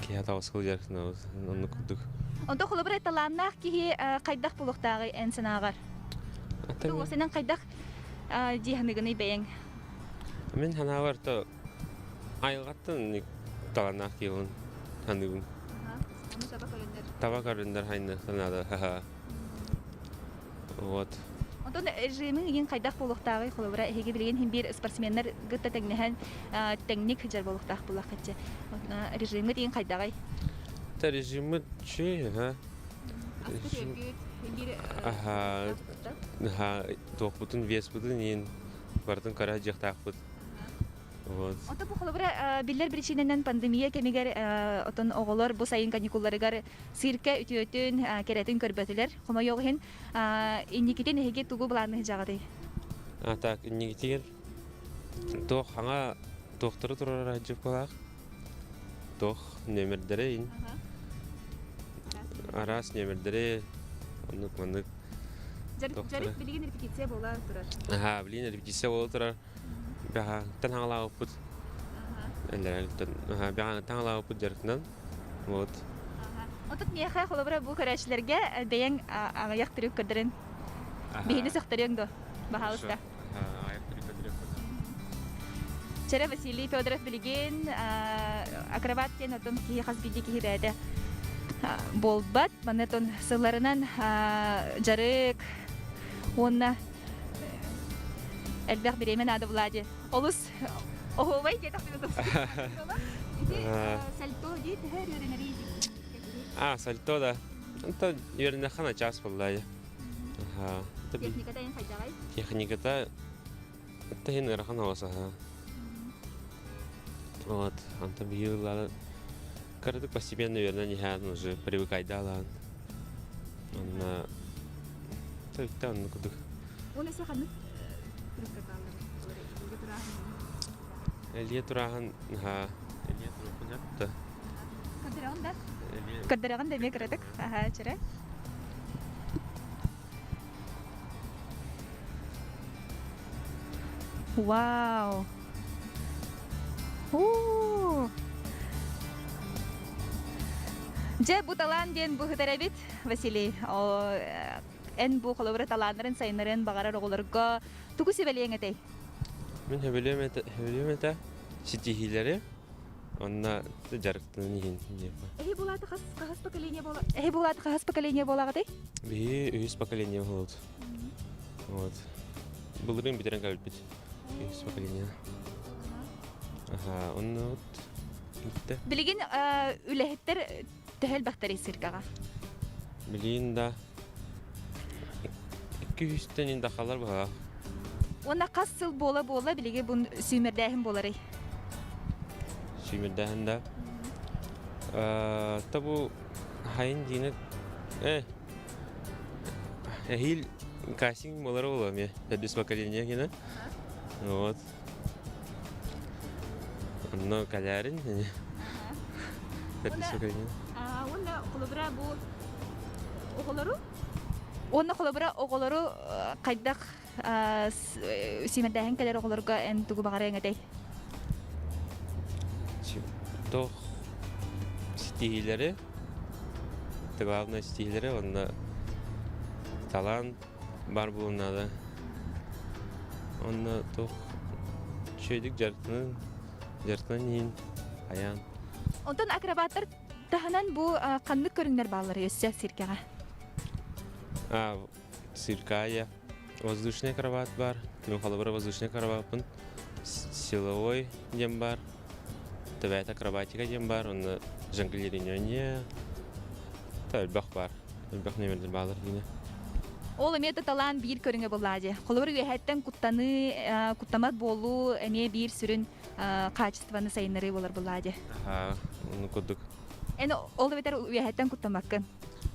Киһи таҕыскыл дьарыктанабыт. Оннук курдук. Онто холобура талааннаах киһи хайдах буолуохтааҕый эн санааҕар? Сенен хайдах дии саныгыный бэйэҥ? Мин санаабар то айылҕаттан талааннаах киһи саныыбын. Таба көрүннэр. Таба көрүннэр хайны санаада. Вот. Онтон режимиҥ игин хайдах буолуохтааҕый холобура эһиги билигин иһин биир спортсменнар гытта тэҥнэһэн тэҥник сылдьар буолуохтаах буоллаххытчы. Режимҥит игин хайдаҕый? Та режиммит чүй, аха. Аха, аха, туохпутун, веспутун иин барытын көрө сылдьыахтаахпыт. Вот. Ото бу холобура биллэр причинэнэн пандемия кэмигэр отон оҕолор бу сайын каникулларыгар циркэ үтүөтүн, кэрэтин көрбөтүлэр. Хомойуох иһин, инникитин эһиги тугу былаанныһыдьаҕытый? А так, инникитигэр туох хаҥа туохтары турар дьыппалаах, туох нөмердэрэ ин араас нөмердэри оннук маннык Жарык билигин репетиция буола турар. Аха, билигин репетиция буола турар. Бэҕэһээҥҥиттэн хаҥалаабыппыт. Эллэрээҥҥиттэн бэҕэһээҥҥиттэн хаҥалаабыппыт дьарыктанан. Вот. Отут миэхэ холобура бу көрөөччүлэргэ бэйэҥ аҕыйах трюк көрдөрөн биһини сөхтөрүөҥ дуо? Баһаалыста. Аҕыйах трюк көрдөрүөхпүт. Чэрэ Василий Федоров билигин акробат диэн отон киһи хас биирдии киһи бэйэтэ буолбат. Манна отон сылларынан дьарык уонна элбэх бириэмэ наада Влади. Олус оһуобай диэтэхпинэ Ити сальто дии төһө үөрэнэрий А, сальто да. Онто үөрэнэххэ начаас буолла. Аха. Техниката эн хайдаҕай? Техниката таһын ыарахан оҕос аха. Вот, онто биһи кыратык постепенно үөрэнэн иһээн уже привыкайдаалаан. Онно Төрүттэ оннук курдук. Ол өссө ханнык Элиэ турааһын наһаа Элиэ туруохпун сөп да. Көрдөрөҕүн да? Көрдөрөҕүн да эмиэ кыратык. Аһаа, чэрэ. Вау! Уу! Дьэ, бу талаан диэн бу ыһытар эбит, Василий. Эн бу холобура талааннарын сайыннарыан баҕарар оҕолорго тугу сүбэлиэҥ этэй? Мин сөбүлүөм этэ, сөбүлүөм этэ ситиһиилэри уонна дьарыктанан иһин диэххэ. Эһи булааты хас хас поколение буола Эһи булааты хас поколение буолаҕытый? Биһи үһүс поколение буолабыт. Вот. Былырыын бүтэрэн кэлбит. Үһүс поколение. Аха, онно вот бүттэ. Билигин үлэһиттэр төһө элбэхтэрий циркаҕа? Билигин да 200-тэн ин дахалар быһа. Уонна хас сыл буола-буола билиги бун сүүмэрдээһин буоларый? Сүүмэрдээһин да. Та бу хайын диини э эһиил кастинг буолар буолуо эмиэ төрдүс поколение гина. Вот. Онно кэлээрин төрдүс поколение. Уонна холобура бу оҕолору Уонна холобура оҕолору хайдах сүүмэрдээһин кэлэр оҕолорго эн тугу баҕарыаҥ этэй? Туох ситиһиилэри, это главное ситиһиилэри уонна талаан баар буолуон наада. Онно туох үчүгэйдик дьарыктанан, дьарыктанан иһин айаан. Онтон акробаттар таһынан бу ханнык көрүҥнэр бааллар өссө циркэҕэ? А, циркая. Воздушный кровать бар. Тимин холобура воздушный кроваппын. Силовой диэн бар. Төбөтө акробатика диэн бар. Онно жонглирование. Та элбэх бар. Элбэх нөмердер баалар дине. Ол эмиэ да талаан биир көрүҥэ буоллаа дии. Холобур үөһэттэн куттаныы, куттамат буолуу эмиэ биир сүрүн качествоны сайыннарыы буолар буоллаа дии. Аха, ону курдук. Эн ол эбэтэр үөһэттэн куттамаккын.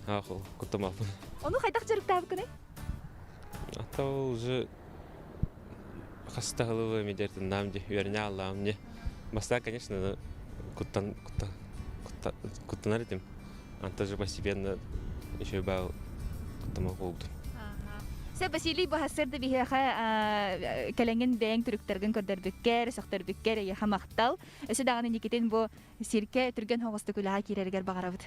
Ах, куттамаппын. Ону хайдах дьарыктаабыккыный? А то уже хаста хылыбы медертиннаам ди үөрэнэ аллаам ди. Бастаан, конечно, куттан куттан куттанар этим. Антон же постепенно еще бал куттама болду. Сэ Василий баһасыр да биһиэхэ кэлэҥин бэйэҥ түрүктэргин көрдөрбүккэр, сөхтөрбүккэр эйиэхэ махтал. Өссө даҕаны Никитин бу сиргэ түргэн соҕустук үлэҕэ киирэригэр баҕарабыт.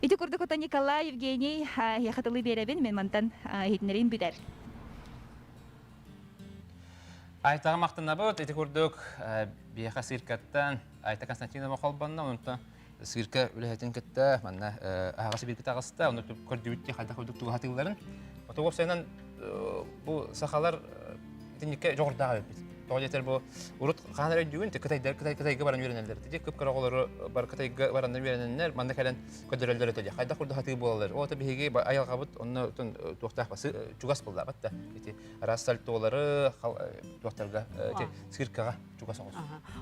Ити курдук ото Николай Евгений эһиэхэ тылы биэрэбин, мен мантан иһитиннэриим бүтэр. Айтаҕа махтанабыт. Ити курдук биһиэхэ циркаттан Айта Константинова холбонно, онтон цирка үлэһитин кытта манна аһаҕас бииргэ таҕыста, ону көрдүбүт хайдах курдук тугу хатыылларын. Ото уопсайынан бу сахалар итинникке дьоҕурдаах эбиппит. Тоҕо диэтэр бу урут хаан эрэ өйдүүгүн кытайдар кытай кытайга баран үөрэнэллэр. Ити кып-кыра оҕолору бар кытайга бараннар үөрэнэннэр манна кэлэн көрдөрөллөр этэ. Хайдах курдук хатыы буолаллар. Ол биһиги айылҕабыт онно туохтаах чугас буоллаабат да. Ити араас сальтолары туохтарга ити циркаҕа чугас оҕус.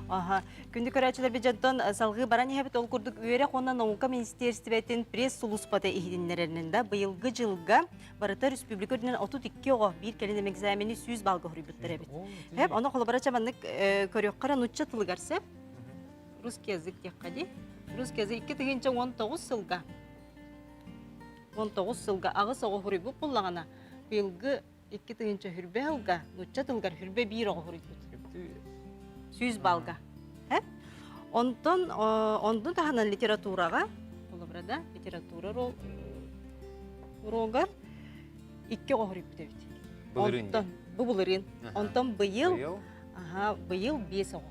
Аха. Күндү көрөөччүлэрбит дьонтон салгыы баран иһэбит. Ол курдук үөрэх уонна наука министиэристибэтин пресс-сулууспата иһитиннэрэринэн да быйылгы дьылга барыта республика үрдүнэн 32 оҕо биир кэлин экзамени 100 балга хоруйбуттар эбит. Хэп, ону холобура маннык көрүөххэ нучча тылыгар сеп. Русский язык диэххэ дии. Русский язык 2019 сылга 19 сылга аҕыс оҕо хоруйбут буллаҕына быйылгы 2000 хүрбэ сылга нучча тылыгар хүрбэ биир оҕо хоруйбут. 100 балга. Онтон онтон таһынан литератураҕа, холобура да, литература уруогар икки оҕо хоруйбут эбит. Былырыын. Бу былырыын. Онтон быйыл, аха, быйыл биэс оҕо.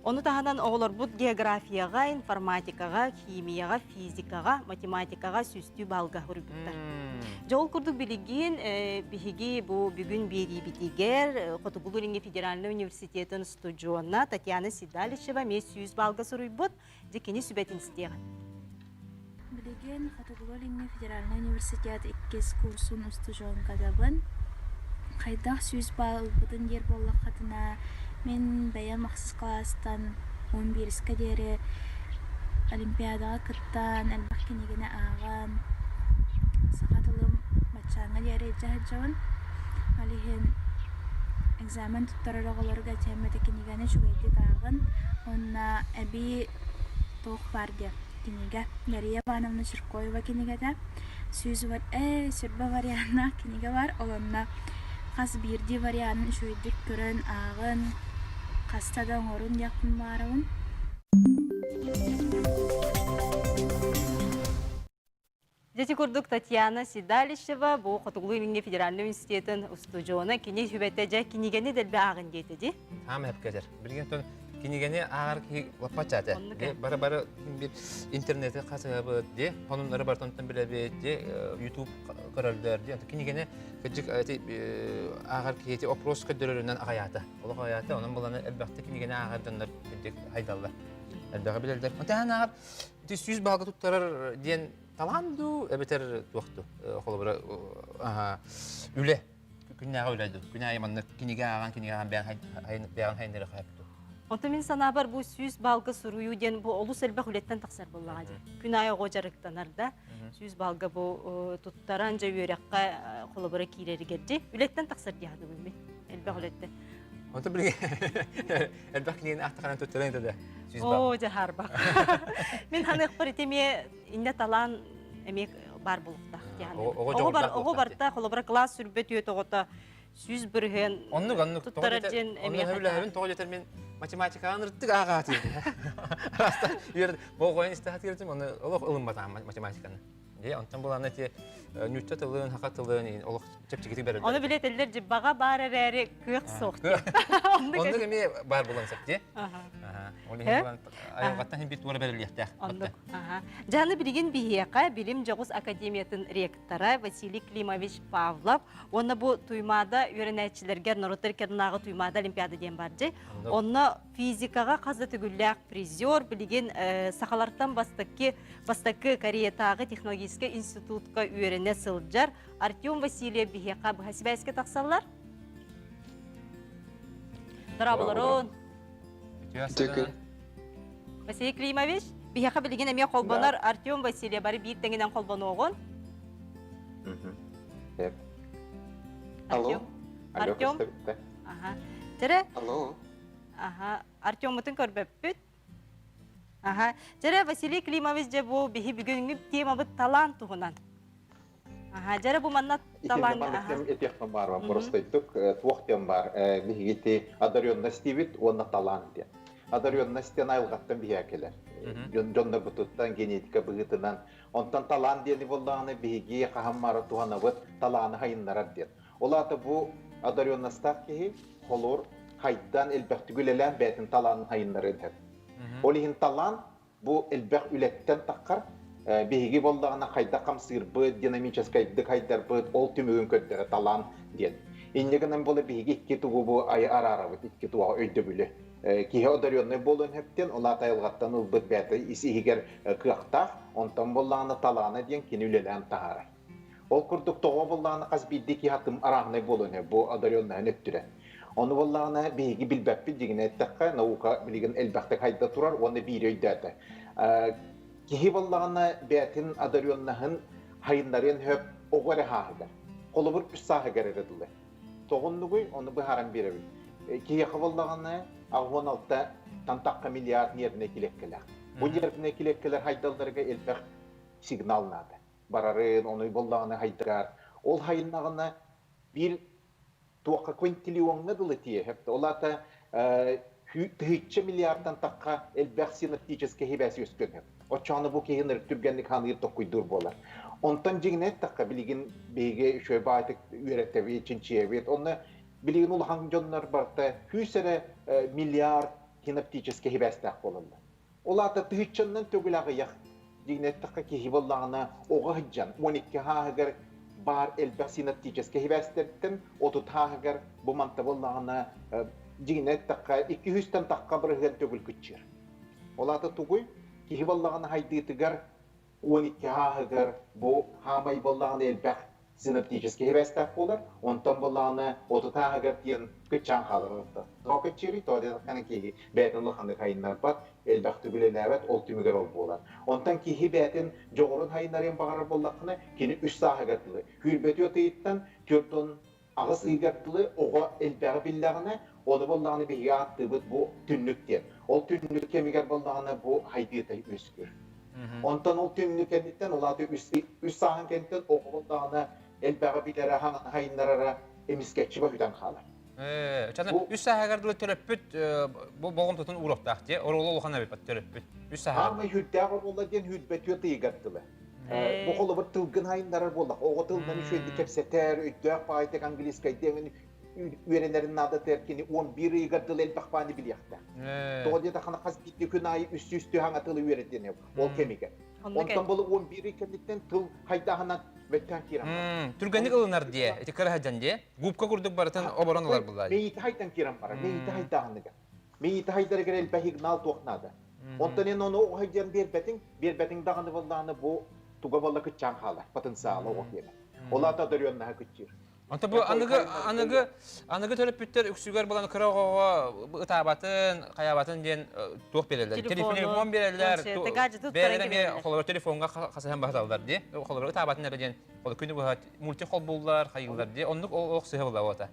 Ону таһынан оҕолорбут географияҕа, информатикаҕа, химияҕа, физикаҕа, математикаҕа сүүстүү балга суруйбуттар. Дьэ ол курдук билигин биһиги бу бүгүн биэриибитигэр Хотугулуу-Илиҥҥи федеральнай университетын устудьуона Татьяна Седалищева эмиэ 100 балга суруйбут. Дьэ кини сүбэтин истиэҕин. Билигин Хотугулуу-Илиҥҥи федеральнай университет иккис курсун устудьуонкатабын. Хайдах 100 баал ылбытын диир буоллаххытына, мин бэйэм ахсыс кылаастан 11-скэ диэри олимпиадаҕа кыттан, элбэх кинигэни ааҕан, саха тылым баччааҥҥа диэри илдьэ сылдьабын. Ол иһин экзамен туттарар оҕолорго этиэм этэ кинигэни үчүгэйдик ааҕын уонна эбии туох баар диэн кинигэ Мария Ивановна Чиркоева кинигэтэ 100 сүрбэ варианнаах кинигэ бар ол онно хас биирдии варианын үчүгэйдик көрөн ааҕын хаста да оҥорун диэхпин баҕарабын. Дьэ ити курдук Татьяна Седалищева бу Хотугулуу-Илиҥҥи федеральнай университетын устудьуона кини сүбэтэ дьэ кинигэни дэлби ааҕын диэтэ дии. Хаама эпкэтэр. Билигин тон кинигэни ааҕар киһи лаппачча этэ. Бары бары бир интернети хасыһабыт ди, сонуннары барытын билэбит ди, YouTube көрөллөр ди. Кинигэни кыдьык эти ааҕар киһи эти опрос көрдөрөрүнэн аҕайаата. Олох аҕайаата, онон буланы элбэхтик кинигэни ааҕар дьоннор кырдьык хайдаллар. Элбэҕи билэллэр. Онтон ааҕар ити 100 балга туттарар диэн талаан дуу эбэтэр туох дуу холобура үлэ күннээҕи үлэ дуу күн аайы маннык кинигэ ааҕан кинигэ ааҕан бэйэҕин хайыннары хайап дуу. Онтон мин санаабар бу 100 балга суруйуу диэн бу олус элбэх үлэттэн тахсар буоллаҕа дии. Күн аайы оҕо дьарыктанар да 100 балга бу туттаран дьэ үөрэххэ холобура киирэригэр дии үлэттэн тахсар дии саныыбын мин. Элбэх үлэттэн. Онтон билигин элбэх кинигэни аахтаххына туттаран этэ да. Оо, дьаһаарбах. Мин ханыахпар ити эмиэ иннэ талаан эмиэ баар буолуохтаах диэн. Оҕо барта холобура кылаас сүрбэ түөт оҕото 100% Оннук оннук туттарар диэн эмиэ үлэһэбин тоҕо диэтэр мин математикаҕа ырыттык ааҕаатым. Раста үөр болҕойон истэ хатыыртым оны олох ылымматаҕым математиканы. Дьэ, онтон булаана ти ньучча тылын, хака тылын олох чэпчэкитик бэриллэр. Ону билетеллер дьиббаҕа баар эрээри кыах суох. Оннук эмиэ баар булан сөп дии. Ол иһин айылҕаттан хин бир туора бэриллиэхтээх. Оннук. Дьаны билигин биһиэхэ Билим дьоҕус академиятын ректора Василий Климович Павлов уонна бу Туймаада үөрэнээччилэргэр норуоттар иккардынааҕы Туймаада олимпиада диэн бар дьи. Онно физикаҕа хас да төгүллээх призер билигин сахалартан бастакы бастакы Кореятааҕы технологическай институтка үөрэнэ сылдьар Артем Васильев биһиэхэ быһа сибээскэ тахсаллар. Дорооболорун. Василий Климович, биһиэхэ билигин эмиэ холбонор Артем Васильев бары биир тэҥинэн холбонуоҕун. Алло. Артем. Аха. Тере. Алло. Аха. Артеммутун көрбөппүт. Аха. Тере Василий Климович дьэ бу биһи бүгүҥҥү темабыт талаан туһунан. Аха, дьэрэ бу манна талаан этиэхпин баар простойдук туох диэн баар биһигити одаренность диибит уонна талаан диэн. Одаренность диэн айылҕаттан биһиэхэ кэлэр. Дьоннорбутуттан генетика быһыытынан. Онтон талаан диэни буоллаҕына биһиги хаһан маара туһанабыт талааны хайыннарар диэн. Ол аата бу одаренностаах киһи холур хайдан элбэхтик үлэлээн бэйэтин талаанын хайыннарыан сөп. Ол иһин талаан Бу элбэх үлэттэн таххар биһиги буоллаҕына хайдах хамсыырбыт, динамическайдык хайдарбыт, ол түмүгүн көрдөрө талаан диэн. Инньэ гынан буола биһиги икки тугу бу айы араарабыт, икки туоҕа өйдөбүлү. Киһи одаренный буолуон сөптөн, ол аата айылҕаттан ылбыт бэйэтэ ис иһигэр кыахтаах, онтон буоллаҕына талаана диэн кини үлэлээн таһаарар. Ол курдук тоҕо буоллаҕына хас биирдии киһи атым арааһынай буолуон сөп бу одареннаһын өттүрэ. Ону буоллаҕына биһиги билбэппит дьиҥинэ эттэххэ наука билигин элбэхтик хайда турар уонна биири өйдөөтө. Киһи буоллаҕына бэйэтин одареннаһын хайыннарыан сөп оҕо эрэ хааһыгар. Холобур үс сааһыгар эрэ дылы. Тоҕоннугуй ону быһааран биэрэбин. Киһиэхэ буоллаҕына 86 тан тахха миллиард нервнэй килиэккэлээх. Бу нервнэй килиэккэлэр хайдалларыгар элбэх сигнал наада. Барарын, ону буллаҕына хайдыгар. Ол хайыннаҕына биир туохха квинтиллиоҥҥа дылы тиэһэп. Ол аата тыһыынча миллиардтан тахха элбэх синоптическай хибээс үөскүөн сөп. Оччоҕуна бу киһи ынырык түргэнник ханыыр токкуйдуур буолар. Онтон дьиҥинэ эттэххэ, билигин биһиги үчүгэй баайтык үөрэтэбит, чинчийэбит. Онно билигин улахан дьоннор барыта күүс эрэ миллиард синоптическай хибээстээх буолаллар. Ол аата тыһыынчаннан төгүл аҕыйах дьиҥинэ эттэххэ киһи буоллаҕына оҕо сылдьан 12 сааһыгар баар элбэх синоптическай сибээстэртэн 30 сааһыгар бу манта буоллаҕына дьиҥинэ эттэххэ 200-тэн тахха бырыһыан төгүл кыччыыр. Ол аата тугуй? Киһи буоллаҕына хайдыытыгар 12 ааһыгар бу хаамай буоллаҕына элбэх синоптическэй сибээстээх буолар, онтон буоллаҕына 30 ааһыгар тиийэн кыччаан хаалар оттон. Тоҕо кыччыырый? Тоҕо диэтэххинэ киһи бэйэтин улаханнык хайыннарбат, элбэхтик үлэлээбэт, ол түмүгэр ол буолар. Онтон киһи бэйэтин дьоҕурун хайыннарыан баҕарар буоллаххына, кини үс сааһыгар дылы, сүүрбэтиот ыйыттан 48 ыйыгар дылы оҕо элбэҕи биллэҕинэ, ону буоллаҕына биһиги ааттыыбыт бу түннүк диэн. Ол түннүк кэмигэр буоллаҕына бу хайдыыта үөскүүр. Онтон ол түннүк кэнниттэн, ол аата үс, үс сааһын кэнниттэн оҕо буоллаҕына элбэҕи билэрэ, хайыннарара эмискэччи бөһүтэн хаалар. Чаны үс сааһыгар дылы төрөппүт бу болҕомтотун ууруохтаах дии. Оруолу улахан эбит төрөппүт. Үс сааһыгар. Аамай хүрдээх оруола диэн хүрбэтүө тыйыгар дылы. Бу холобур тылгын хайыннарар буоллах. Оҕо тылынан үчүгэйдик кэпсэтэр, өйдөөх баайтык английскайдыы үөрэнэрин наадатыгар кини 11 ыйыгар дылы элбэх бааны билиэхтээх. Тоҕо диэтэххинэ хас биирдии күн аайы үс сүүс тылы үөрэтиэн ол кэмигэр. Онтон бұл 11 ый кэнниттэн тыл хайдаһынан мөттөөн киирэн барар. Түргэнник ылынар дие, ити кыраһадьан дие. Губка курдук барытын оборон ылар буллаа. Мейити хайдан киирэн барар, мейити хайдаһыныгар. Мейити хайдарыгар элбэх игнал туох наада. Онтон эн ону оҕо диэн биэрбэтиҥ, биэрбэтиҥ даҕаны буоллаҕына бу туга буолла кыччаан хаалар, потенциала оҕо киэнэ. Ол аата одареннаһа кыччыыр. Онто бу аныгы аныгы аныгы төрөппүттэр үксүгэр булан кыра оҕоҕо ытаабатын, хайаабатын диэн туох биэрэллэр? Телефон биэрэллэр. Бэйэлэрэ эмиэ холобур телефоҥҥа хасыһан баһаталлар дии. Холобур ытаабатын эрэ диэн күнү быһа мультик холбууллар, хайыыллар дии. Оннук олох сыһа була ота.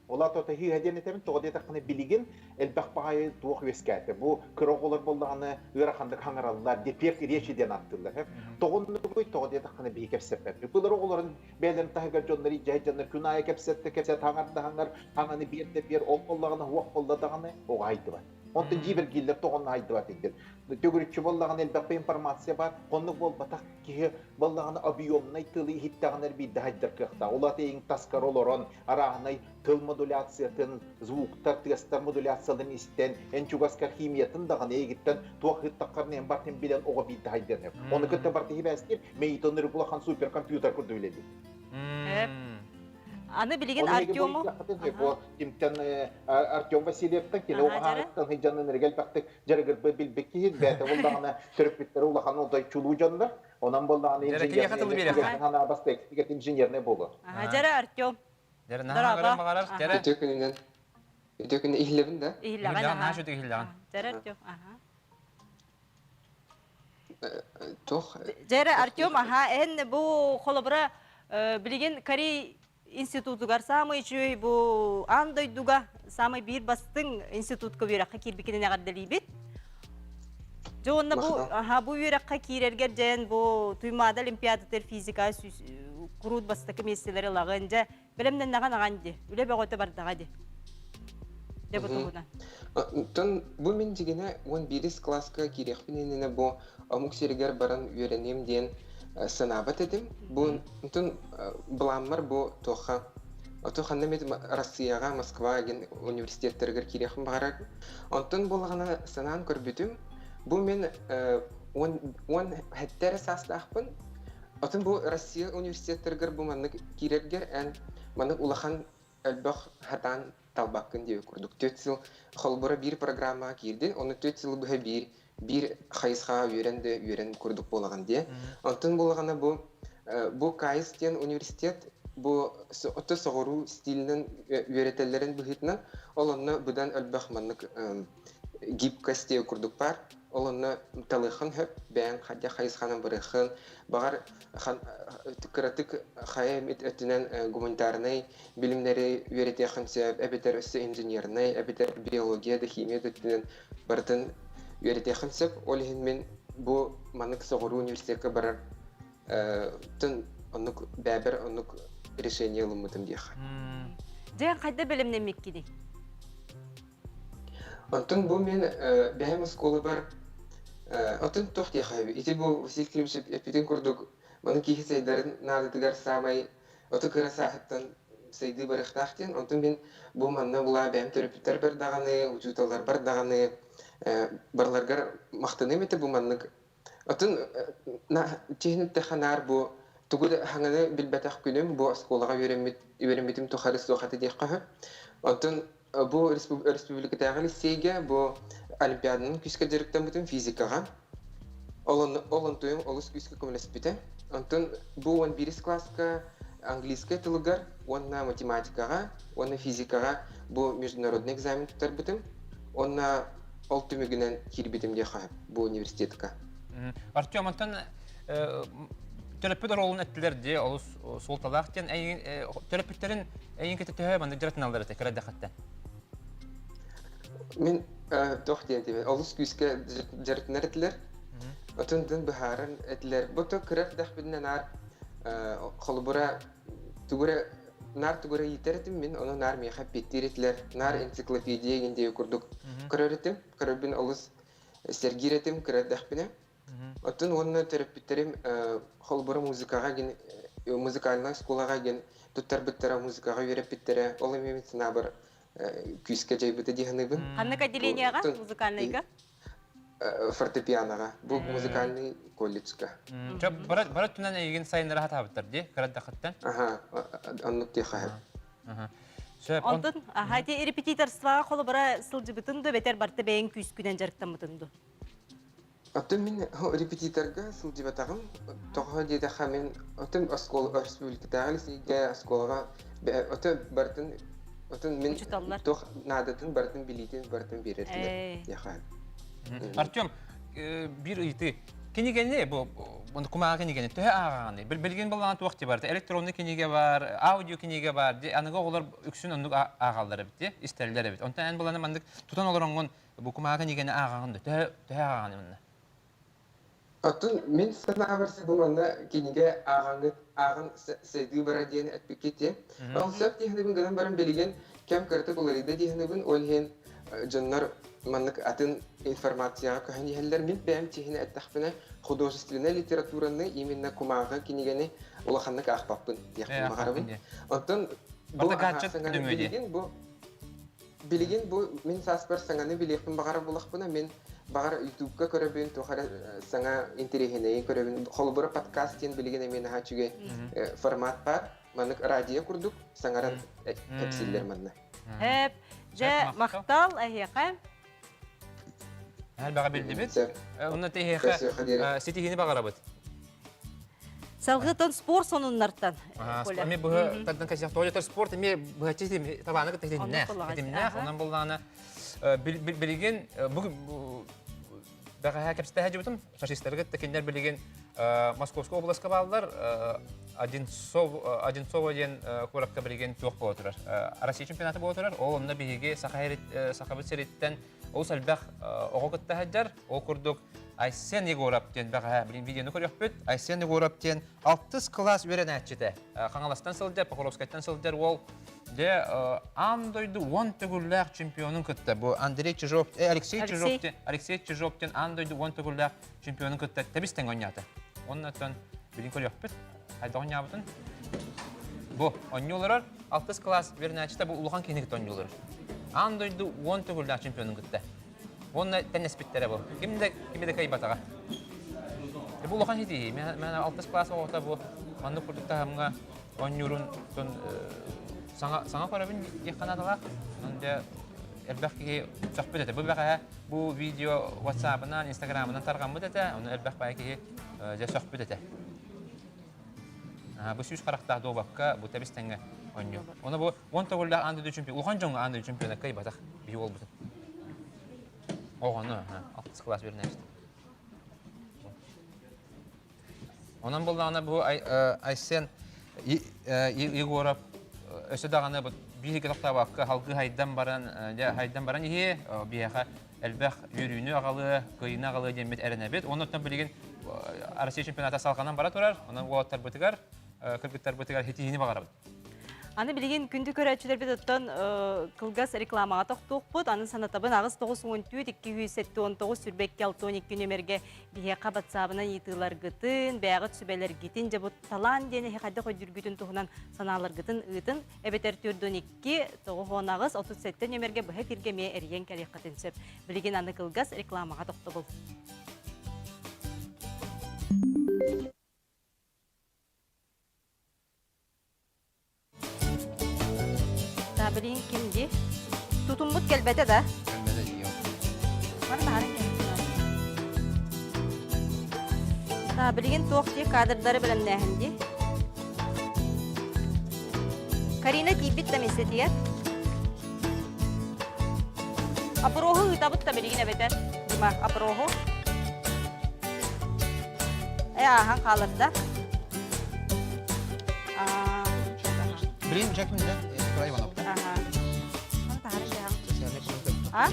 Ол аата тыһыыһа диэн этэбин, тоҕо диэтэххинэ билигин элбэх баҕайы туох үөскээтэ. Бу кыра оҕолор буоллаҕына ыараханнык хаҥараллар, дефект речи диэн ааттыыллар. Тоҕоннугуй тоҕо диэтэххинэ биһи кэпсэппэппит. Былыр оҕолорун бэйэлэрин таһыгар дьоннор илдьэ дьоннор күн аайы кэпсэттэ, кэпсэт хаҥар да хаҥар, хаҥаны биэр да биэр, ол буоллаҕына уох буолла даҕаны оҕо айдыбат. Онтон дьиибэргииллэр тоҕонно хайдыбат диэн. Төгүрүччү буоллаҕына элбэх информация бар, оннук буолбатах киһи буоллаҕына объемнай тылы иһиттэҕинэ биирдэ хайдар кыахтаах. Ол аата эйиҥ таскар олорон арааһынай тыл модуляциятын, звуктар, тыастар модуляцияларын истэн, эн чугаска химиятын даҕаны эйигиттэн туох ыыттаххарына эн бартын билэн оҕо биирдэ хайдыан сөп. Ону кытта барты хибээстиир, мэйитон улахан суперкомпьютер курдук үлэлиир. Аны билигин Артему бу кимтэн Артем Васильевтан кини оҕаһаныттан сыдьанын эргэлбэхтик дьарыгырбы билбит киһи бэйэтэ буллаҕына төрөппүттэрэ улахан олдой чулуу дьоннор онон боллаҕына инженерный буолуо. Дьэрэ Артем. Дьэрэ наһаа баҕарар. Дьэрэ. Үтүө күнүнэн. Үтүө күнү иһиллэбин да? Иһиллэҕин. Наһаа үтүө иһиллэҕин. Дьэрэ Артем. Аха. Туох? Дьэрэ Артем, аха, эн бу холобура билигин Корей институтугар самый үчүгэй бу аан дойдуга самый биир бастыҥ институтка үөрэххэ киирбиккинэн эҕэрдэлиибит. Дьэ уонна бу аха бу үөрэххэ киирэргэр дьэн бу Туймаада олимпиадатыгар физика куруут бастакы миэстэлэри ылаҕын дьэ бэлэмнэннэҕин аҕан ди үлэ бөҕөтө бардаҕа ди. Дьэ бу туһунан. Тон бу мин дьигинэ 11 класска киириэхпин иннинэ бу омук сиригэр баран үөрэниэм диэн санаабат этим. Бу онтон былааммар бу туохха ото ханна эмит Россияҕа Москва диэн университеттарыгар киириэхпин баҕарар. Онтон буоллаҕына санаан көрбүтүм бу мин 10 сэттэ эрэ саастаахпын. Отон бу Россия университеттарыгар бу маннык киирэргэр эн маннык улахан элбэх хатаан талбаккын диэбит курдук. 4 сыл холобура биир программаҕа киирдин, ону 4 сылы быһа биир биир хайысхаҕа үөрэн да үөрэн курдук буолаҕын диэ. Онтон буолаҕына бу бу КАИС диэн университет бу ото соҕуруу стилинэн үөрэтэллэрин быһыытынан ол онно быдан элбэх маннык гибкость диэн курдук баар. Ол онно талыаххын сөп, бэйэҥ хайдах хайысханан барыаххын, баҕар кыратык хайа эмит өттүнэн гуманитарнай билимнэри үөрэтиэххин сөп, эбэтэр өссө инженернэй, эбэтэр биология да химия да өттүнэн барытын үөрэтиэххин сөп. Ол иһин мин бу маннык соҕуруу университекка барар тын оннук бэбэр оннук решение ылыммытым диэххэ. Дьэ, хайда бэлэмнэммиккиний? Онтон бу мин бэйэм оскуолабар отун туох диэхэ ити бу Василий Климович эппитин курдук маны киһи сайдарын наадатыгар саамай оту кыра сааһыттан сайдыы барыахтаах диэн онтон мин бу манна булаа бэйэм төрөппүттэрбэр даҕаны учууталларбар даҕаны барыларгар махтаныам этэ бу маннык Отун чиһин эттэххэ наар бу тугу да хаҥаны билбэтэх күнүм бу оскуолаҕа үөрэммит үөрэммитим тухары суох этэ диэххэ сөп. Онтон бу республикатааҕы лицейгэ бу олимпиаданан күүскэ дьарыктаммытым физикаҕа. Ол ол онтуйум олус күүскэ көмөлөспүтэ. Онтон бу 11 класска английскай тылыгар уонна математикаҕа уонна физикаҕа бу международный экзамен туттарбытым. Уонна ол түмүгүнэн киирбитим диэххэ сөп бу университетка. Артем, онтон төрөппүт оруолун эттилэр дии, олус суолталаах диэн төрөппүттэрин эйин кытта төһө маннык дьарыктаналлар этэ кыра дэхэттэн? Мин туох диэн этим, олус күүскэ дьарыктанар этилэр. Отун дын быһааран этилэр. Бу то кыра дэхпинэн аар холобура тугура наар тугу эрэ иитэр этим мин, ону наар миэхэ эппиэттиир этилэр. Наар энциклопедия игин диэки курдук көрөр этим. Көрөрбүн олус сэргиир этим кыра эрдэхпинэ. Оттон уонна төрөппүттэрим холобура музыкаҕа гин музыкальнай оскуолаҕа гин туттарбыттара, музыкаҕа үөрэппиттэрэ. Ол эмиэ мин санаабар күүскэ дьайбыта дии саныыбын. Ханнык отделениеҕа музыкальнайга? Фортепианоҕа. Бу музыкальный колледжка. Чэ, бара өттүнэн эйигин сайыннара хатаабыттар дии, кыра эрдэххиттэн. Аха, оннук диэххэ сөп. Онтон, аха, ити репетиторствоҕа холобура сылдьыбытын ду, бэтэр барта бэйэҥ күүскүнэн дьарыктаммытын ду? Оттон мин репетиторга сылдьыбатаҕым. Тоҕо диэтэххэ, мин оттон оскуола республикатааҕы лицейгэ оскуолаҕа оттон барытын оттон мин туох наадатын барытын билиитин барытын биэрэр диэхэ. Артем, биир ыйытыы. Кинигэни бу кумааҕы кинигэни төһө ааҕаҕыный? Билигин былаан туох ти барыта? Электронный кинигэ бар, аудио кинигэ бар. Аныгы оҕолор үксүн оннук ааҕаллар эбит, истэллэр эбит. Онтон эн быланы маннык тутан олороҥҥун Бу кумааҕы кинигэни ааҕаҕын да төһө төһө ааҕаҕын манна? Оттон мин санаабар бу манна кинигэ ааҕаҥҥыт ааҕан сайдыы бара диэн эппиккит диэн. Ол сөп диэхинэбин гынан баран билигин кэм кыратык уларыйда диэхинэбин ол иһин дьоннор маннык атын информацияҕа көһөн иһэллэр. Мин бэйэм тиһини эттэхпинэ, художественнай литератураны, именно кумааҕы кинигэни улаханнык аахпаппын диэхпин баҕарабын. Оттон бу билигин бу билигин бу мин сааспар саҥаны билиэхпин баҕарар булахпына, мин баҕар ютубка көрөбүн, туох эрэ саҥа интэриэһинэйи көрөбүн. Холобура подкаст диэн билигин эмиэ наһаа үчүгэй формат баар. Маннык радио курдук саҥаран кэпсииллэр манна. Эп, дьэ, махтал эһиэхэ. Элбэҕи биллибит. Онно тэһиэхэ ситиһиини баҕарабыт. Салгытын спорт сонуннартан. Эми быһы тардан кэсиэх тоҕо спорт эми быһаччы табааны кытта хитимнээх. Хитимнээх. Онон буллаана билигин бу бэҕэһээ кэпсэтэ дьыбытым фашистарга кинилэр билигин Московскай областка бааллар Одинцов Одинцово диэн куоракка билигин туох буола турар Россия чемпионата буола турар ол онно биһиги Сахабыт сириттэн олус элбэх оҕо кытта сылдьар ол курдук Айсен Егоров диэн бэҕэһээ билин видеону көрүөхпүт Айсен Егоров диэн алтыс кылаас үөрэнээччитэ Хаҥаластан сылдьар Покровскайтан сылдьар уол Дьэ, аан дойду уон төгүллээх чемпионун кытта бу Андрей Чижов, Алексей Чижов, Алексей Чижов диэн аан дойду уон төгүллээх чемпионун кытта тэбис тэҥ оонньоото. Оннуттан билин көрүөхпүт. Хайдах оонньообутун. Бу оонньуу олорор алтыс класс үөрэнээччитэ бу улахан киһини кытта оонньуу олорор. Аан дойду уон төгүллээх чемпионун кытта. Уонна тэннэспиттэрэ бу. Ким да кими да кыайбатаҕа. Бу улахан ситиһии. Мен алтыс класс оҕото бу маннык курдук таһымҥа оонньуурун саҥа саҥа көрөбүн диэххэ наадалаах. Онон дьэ элбэх киһи сөхпүт этэ. Бу бэҕэһээ бу видео WhatsApp-ынан, Instagram-ынан тарҕаммыт этэ. Ону элбэх баай киһи дьэ сөхпүт этэ. Бу сүүс харахтаах дуобакка бу тэбис тэҥҥэ оонньуу. Ону бу уон төгүллээх аан дойду чемпион, улахан дьоҥҥо аан дойду чемпиона кыайбатах биһи уолбутун. Оҕону, алтыс кылаас үөрэнээччитэ. Онон буллаҕына бу Айсен Егоров өссө даҕаны биһиги тохтообокко халгыы хайдан баран дьэ хайдан баран иһиэ биһиэхэ элбэх үөрүүнү аҕалыа, кыайыыны аҕалыа диэммит эрэнэбит. Оннуттан билигин Россия чемпионата салҕанан бара турар. Онон уолаттарбытыгар, кыргыттарбытыгар ситиһиини баҕарабыт. Аны билигин күндү көрөөччүлэрбит оттон кылгас рекламаҕа тохтуохпут. Аны санатабын аҕыс тоҕус уон түөрт икки сүүс сэттэ уон тоҕус сүүрбэ икки алта уон икки нүмергэ биһиэхэ батсаабынан ыйытыыларгытын, бэйэҕит сүбэлэргитин, дьэ бу талаан диэн эһи хайдах өйдүүргүтүн туһунан санааларгытын ыытын. Эбэтэр 412 98 37 нүмергэ быһа эфиргэ эмиэ эрийэн кэлиэххитин сөп. Билигин аны кылгас рекламаҕа тохтобул. Таблин ким ди? Тутуммут кэлбэтэ да? Кэлбэтэ дии. Бар таһарын кэлбэтэ. Та билигин туох дии кадрдары бэлэмнээһин дии. Карина тиийбит да миэстэтигэр. Опроһу ыытабыт да билигин эбэтэр. Дима, опроһу. Э, ааһан хаалар да. Блин, Джек да? Николай Иванов, да? Ага. А?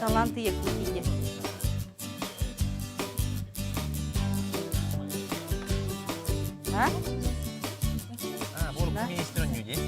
Таланты Якутии. А? А, бу министр онньуу дии.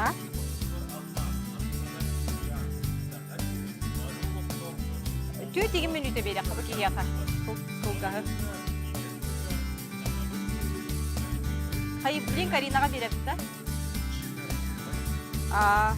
А? Түөрт игин мүнүүтэ биэрэххэ бу киһиэхэ кулгаһы. Хайы, блин, Каринаҕа биэрэбит да? Аа.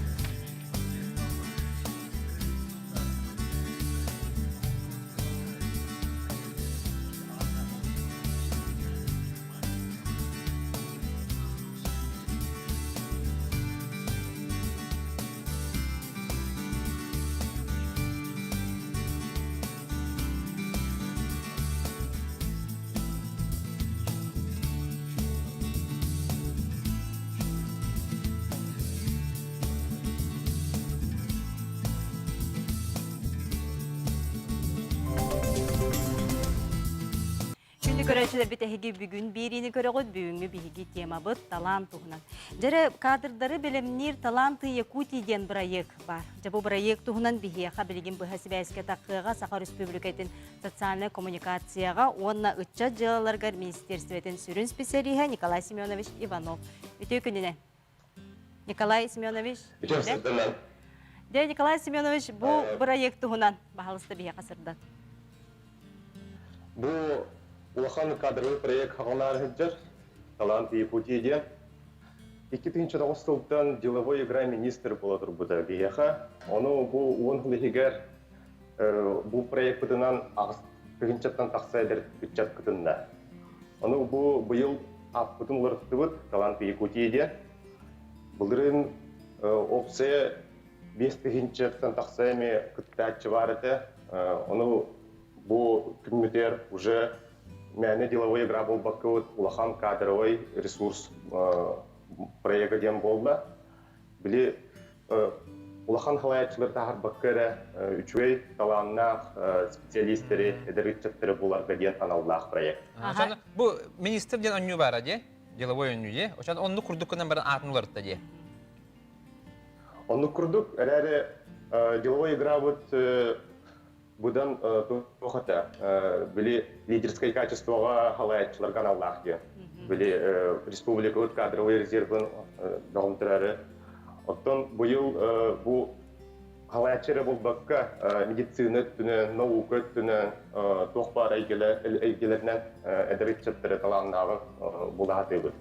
көрөөччүлэрбит эһиги бүгүн биэриини көрөҕүт, бүгүҥҥү биһиги темабыт талаан туһунан. Дьэрэ кадрдары бэлэмниир Таланты Якутии диэн бырайыак баар. Дьэ бу бырайыак туһунан биһиэхэ билигин быһа сибээскэ таххыаҕа Саха Өрөспүүбүлүкэтин социальнай коммуникацияҕа уонна ыччат дьыалаларыгар министерствотын сүрүн специалиһа Николай Семенович Иванов. Үтүө күнүнэн! Николай Семенович. Дьэ, Николай Семенович, бу бырайыак туһунан баһалыста биһиэхэ сырдат. Бу улахан кадровый проект хаҕалаар сылдьар «Талант Якутии» диэн. 2009 сылтан деловой игра министр буола турбута биһиэхэ. Ону бу уон сыл иһигэр бу проекпытынан аҕыс тыһыынчаттан тахса эдэр ыччат кытынна. Ону бу быйыл ааппытын уларыттыбыт «Талант Якутии» диэн. Былырыын опция 5000-тан тахса эми кыттааччы баар этэ. Ону бу күммүтүгэр уже мээнэ деловой игра буолбаккабыт улахан кадровый ресурс проекта диэн буолла. Били улахан халайааччылар таһарбакка эрэ үчүгэй талааннаах специалистэри, эдэр ыччаттары буларга диэн аналлаах проект. Бу министр диэн онньуу баара дии, деловой онньуу дии. Очон оннук курдук гынан баран аатын уларытта дии. Оннук курдук, эрээри деловой играбыт быдан туох этэ, били лидерское качествоҕа халайааччыларга аналлаах диэн. Били республикабыт кадровый резервин бөҕүмтэрээри. Оттон быйыл бу халайааччы эрэ буолбакка, медицина өттүнэн, наука өттүнэн туох баар эйгэлэринэн эдэр ыччаттары талааннааҕы булаатыыбыт.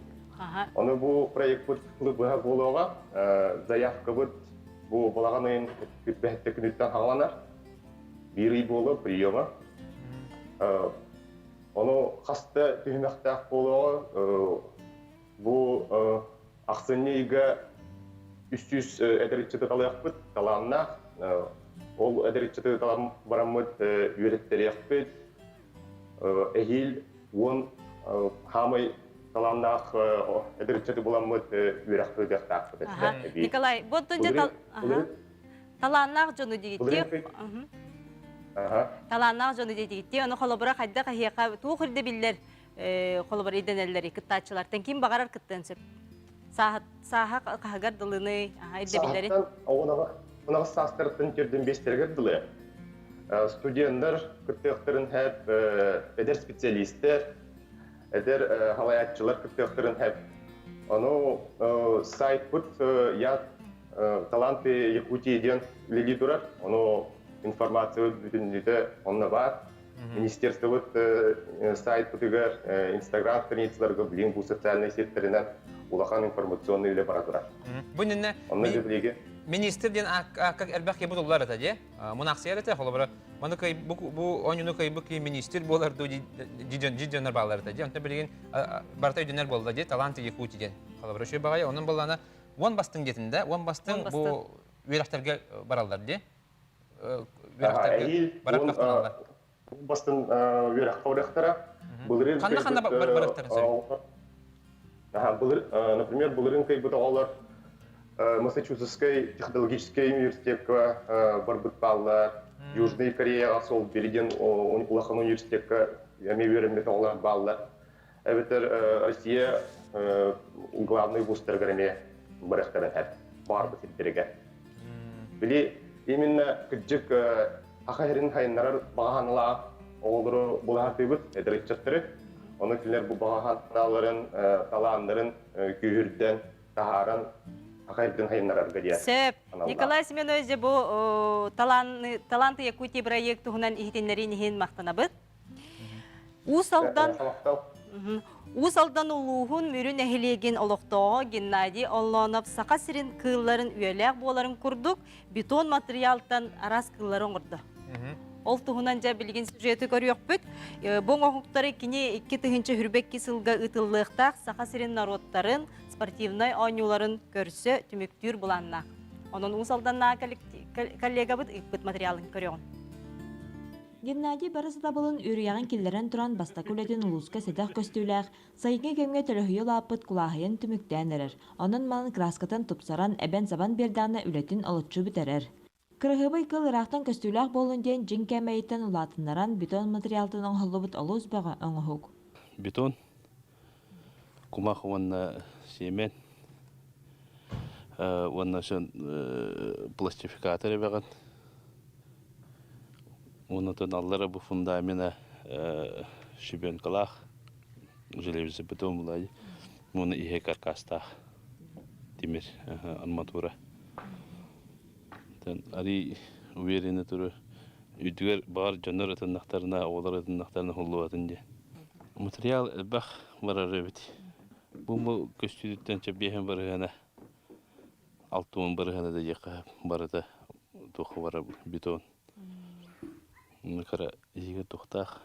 Ону бу проекпыт быһа буолуоҕа, заявкабыт бу балаҕан ыйын күрбэһиттэ күнүттэн хааланар. Биир ый буолуо приема. Ону хаста түһүмэхтээх буолуоҕа. Бу ахсынньы ыйга 300 эдэр ыччаты талыахпыт, талааннаах. Ол эдэр ыччаты талан бараммыт үөрэттэриэхпит. Эһиил уон хаамай талааннаах эдэр ыччаты буламмыт үөрэх ыытыахтаахпыт. Николай, бу талааннаах дьону диигиттиэх талааннаах дьону диигиттиэх ону холобура хайдах эһиэхэ туох ирдэбиллэр холобура ирдэнэллэри кыттааччылартан ким баҕарар кыттыан сөп сааһа хаһыгар дылыны ирдэбиллэри Унаҕас саастарыттан төрдүн биэстэригэр дылы студенттар кыттыахтарын хэп эдэр специалистер эдэр халайааччылар кыттыахтарын хэп ону сайтпыт я Таланты Якутии диэн үлэлии турар. Ону информация бүтүннүүтэ онно баар. Министерствобыт сайтпытыгар, Инстаграм страницаларга билигин бу социальнай сеттеринэн улахан информационный үлэ бара турар. Бу иннинэ министр диэн акка элбэх киһи бутуллар этэ дии. Мунахсыйар этэ, холобура, маны кый бу бу оонньууну кыйбыт киһи министр буолар дуу дьоннор бааллар этэ дии. Онтон билигин барыта өйдөнөр буолла дии, Таланты Якутии диэн. Холобура, үчүгэй баҕайы, онон буоллаана уон бастыҥ диэтин да, уон бастыҥ бу үөрэхтэргэ бараллар дии. Үөрэхтэргэ барар кыахтаналлар. Бастыҥ үөрэххэ барыахтара. Былырыын Ханна ханна барыахтарын сөп? Былыр, например, былырыын кыйбыт оҕолор Массачусетскай технологическай университекка барбыт бааллар. Южный Кореяҕа сол билигин улахан университекка эмиэ үөрэммит оҕолор бааллар. Эбэтэр Россия главный вузтарыгар эмиэ барыахтарын сөп баарбыт сирдэригэр. Били именно кырдьык саха сирин сайыннарар баҕа санаалаах оҕолору булаһатыыбыт, эдэр ыччаттары. Ону кинилэр бу баҕа санааларын, талааннарын күүһүрдэн, таһааран саха сирин сайыннарарга диэн Сөп. Николай Семенович, дьэ бу Таланты Якутии бырайыак туһунан иһитиннэриин иһин махтанабыт. Уус Алдан Уус Алдан улууһун Мүрү нэһилиэгин олохтооҕо Геннадий Оллонов Саха сирин кыылларын үйэлээх буоларын курдук бетон матырыйаалтан араас кыыллары оҥордо. Ол туһунан дьэ билигин сюжеты көрүөхпүт. Бу оҥоһуктары кини 2022 сылга ыытыллыахтаах Саха сирин норуоттарын спортивнай оонньууларын көрсө түмүктүүр былааннаах. Онон Уус Алданнааҕы коллегабыт ыыппыт материалын көрүөҕүн. Геннадий бары сатабылын үөрүйэҕин киллэрэн туран бастакы үлэтин улууска сэдэх көстүүлээх, сайыҥҥы кэмҥэ төлөһүйэ улааппыт кулааһайын түмүктээн эрэр. Онон манан кырааскатын тупсаран, эбэн-сабан биэрдэҕинэ үлэтин олоччу бүтэрэр. Кыраһыабай кыыл ыраахтан көстүүлээх буоллун диэн дьиҥ кээмэйиттэн улаатыннаран бетон материалтан оҥоһуллубут олус бөҕө оҥоһук. бетон, кумах уонна сиэмэн уонна пластификатор эбэҕин. Уонна аллара бу фундамена щебенкалаах железобетон булай уонна иһэ каркастаах тимир арматура. Арий уверенно туру үрдүгэр баҕар дьоннор ытыннахтарына, оҕолор ытыннахтарына хуллубатын диэн. Материал элбэх барар эбит. Бу көстүүтүттэн чэбиэһин барыһана 60 барыһана да диэххэ барыта туох бара бетон. Кыра иһигэр тухтаах,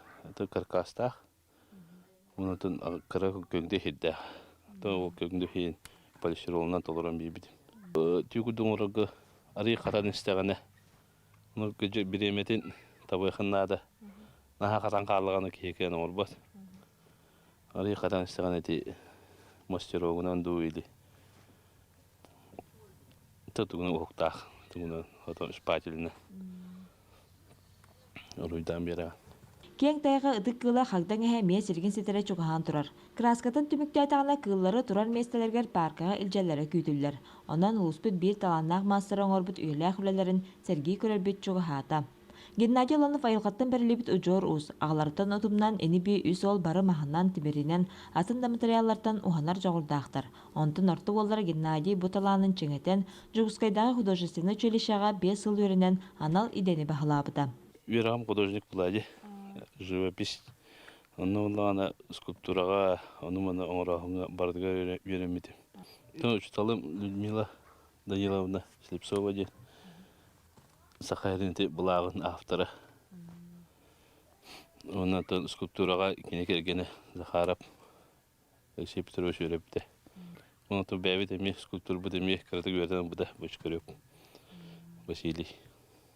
каркастаах. Онтон кыра көҥдөй сирдээх. Ол көҥдөй иһин полистиролунан толорон биэрбитим. Түү курдук оҥорорго арыый хатан истэҕинэ, ону бириэмэтин табыахын наада. Наһаа хатан хааллаҕына киһи кыайан оҥорбот. Арыый хатан истэҕинэ ити мастерогунан дуу или тугунан уһуктаах, тугунан шпательно Уруйдаан биэрэҕин. Киэҥ тайҕа ытык кыыла хагдаҥ эһэ эмиэ сиргин ситэрэ чугаһаан турар. Кырааскатын түмүктээтэҕинэ кыыллары турар миэстэлэригэр пааркаҕа илдьэллэрэ күүтүллэр. Онон улууспут биир талааннаах маастара оҥорбут үйэлээх үлэлэрин сэргии көрөрбүт чугаһаата. Геннадий Лонов айылҕаттан бэриллибит удьуор уус, аҕаларыттан утумнаан ини-бии үс уол бары маһынан, тимиринэн, атын да матырыйааллартан уһанар дьоҕурдаахтар. Онтон орто уоллара Геннадий бу талаанын чиҥэтэн, Дьокуускайдааҕы художественнай училищеҕа 5 сыл үөрэнэн анал идэни баһылаабыта. Үөрэҕим художник буолаа живопись. Онно буоллаҕына скульптураҕа, ону-маны оҥорооһуҥҥа барытыгар үөрэммитим. Учууталым Людмила Даниловна Слепцова диэн Саха сирин былааҕын автора. Уонна скульптураҕа кини кэргэнэ Захаров Алексей Петрович үөрэппитэ. Онтон бэйэбит эмиэ скульптурбут эмиэ кыратык үөрэтэн ылбыта Бочкарев Василий.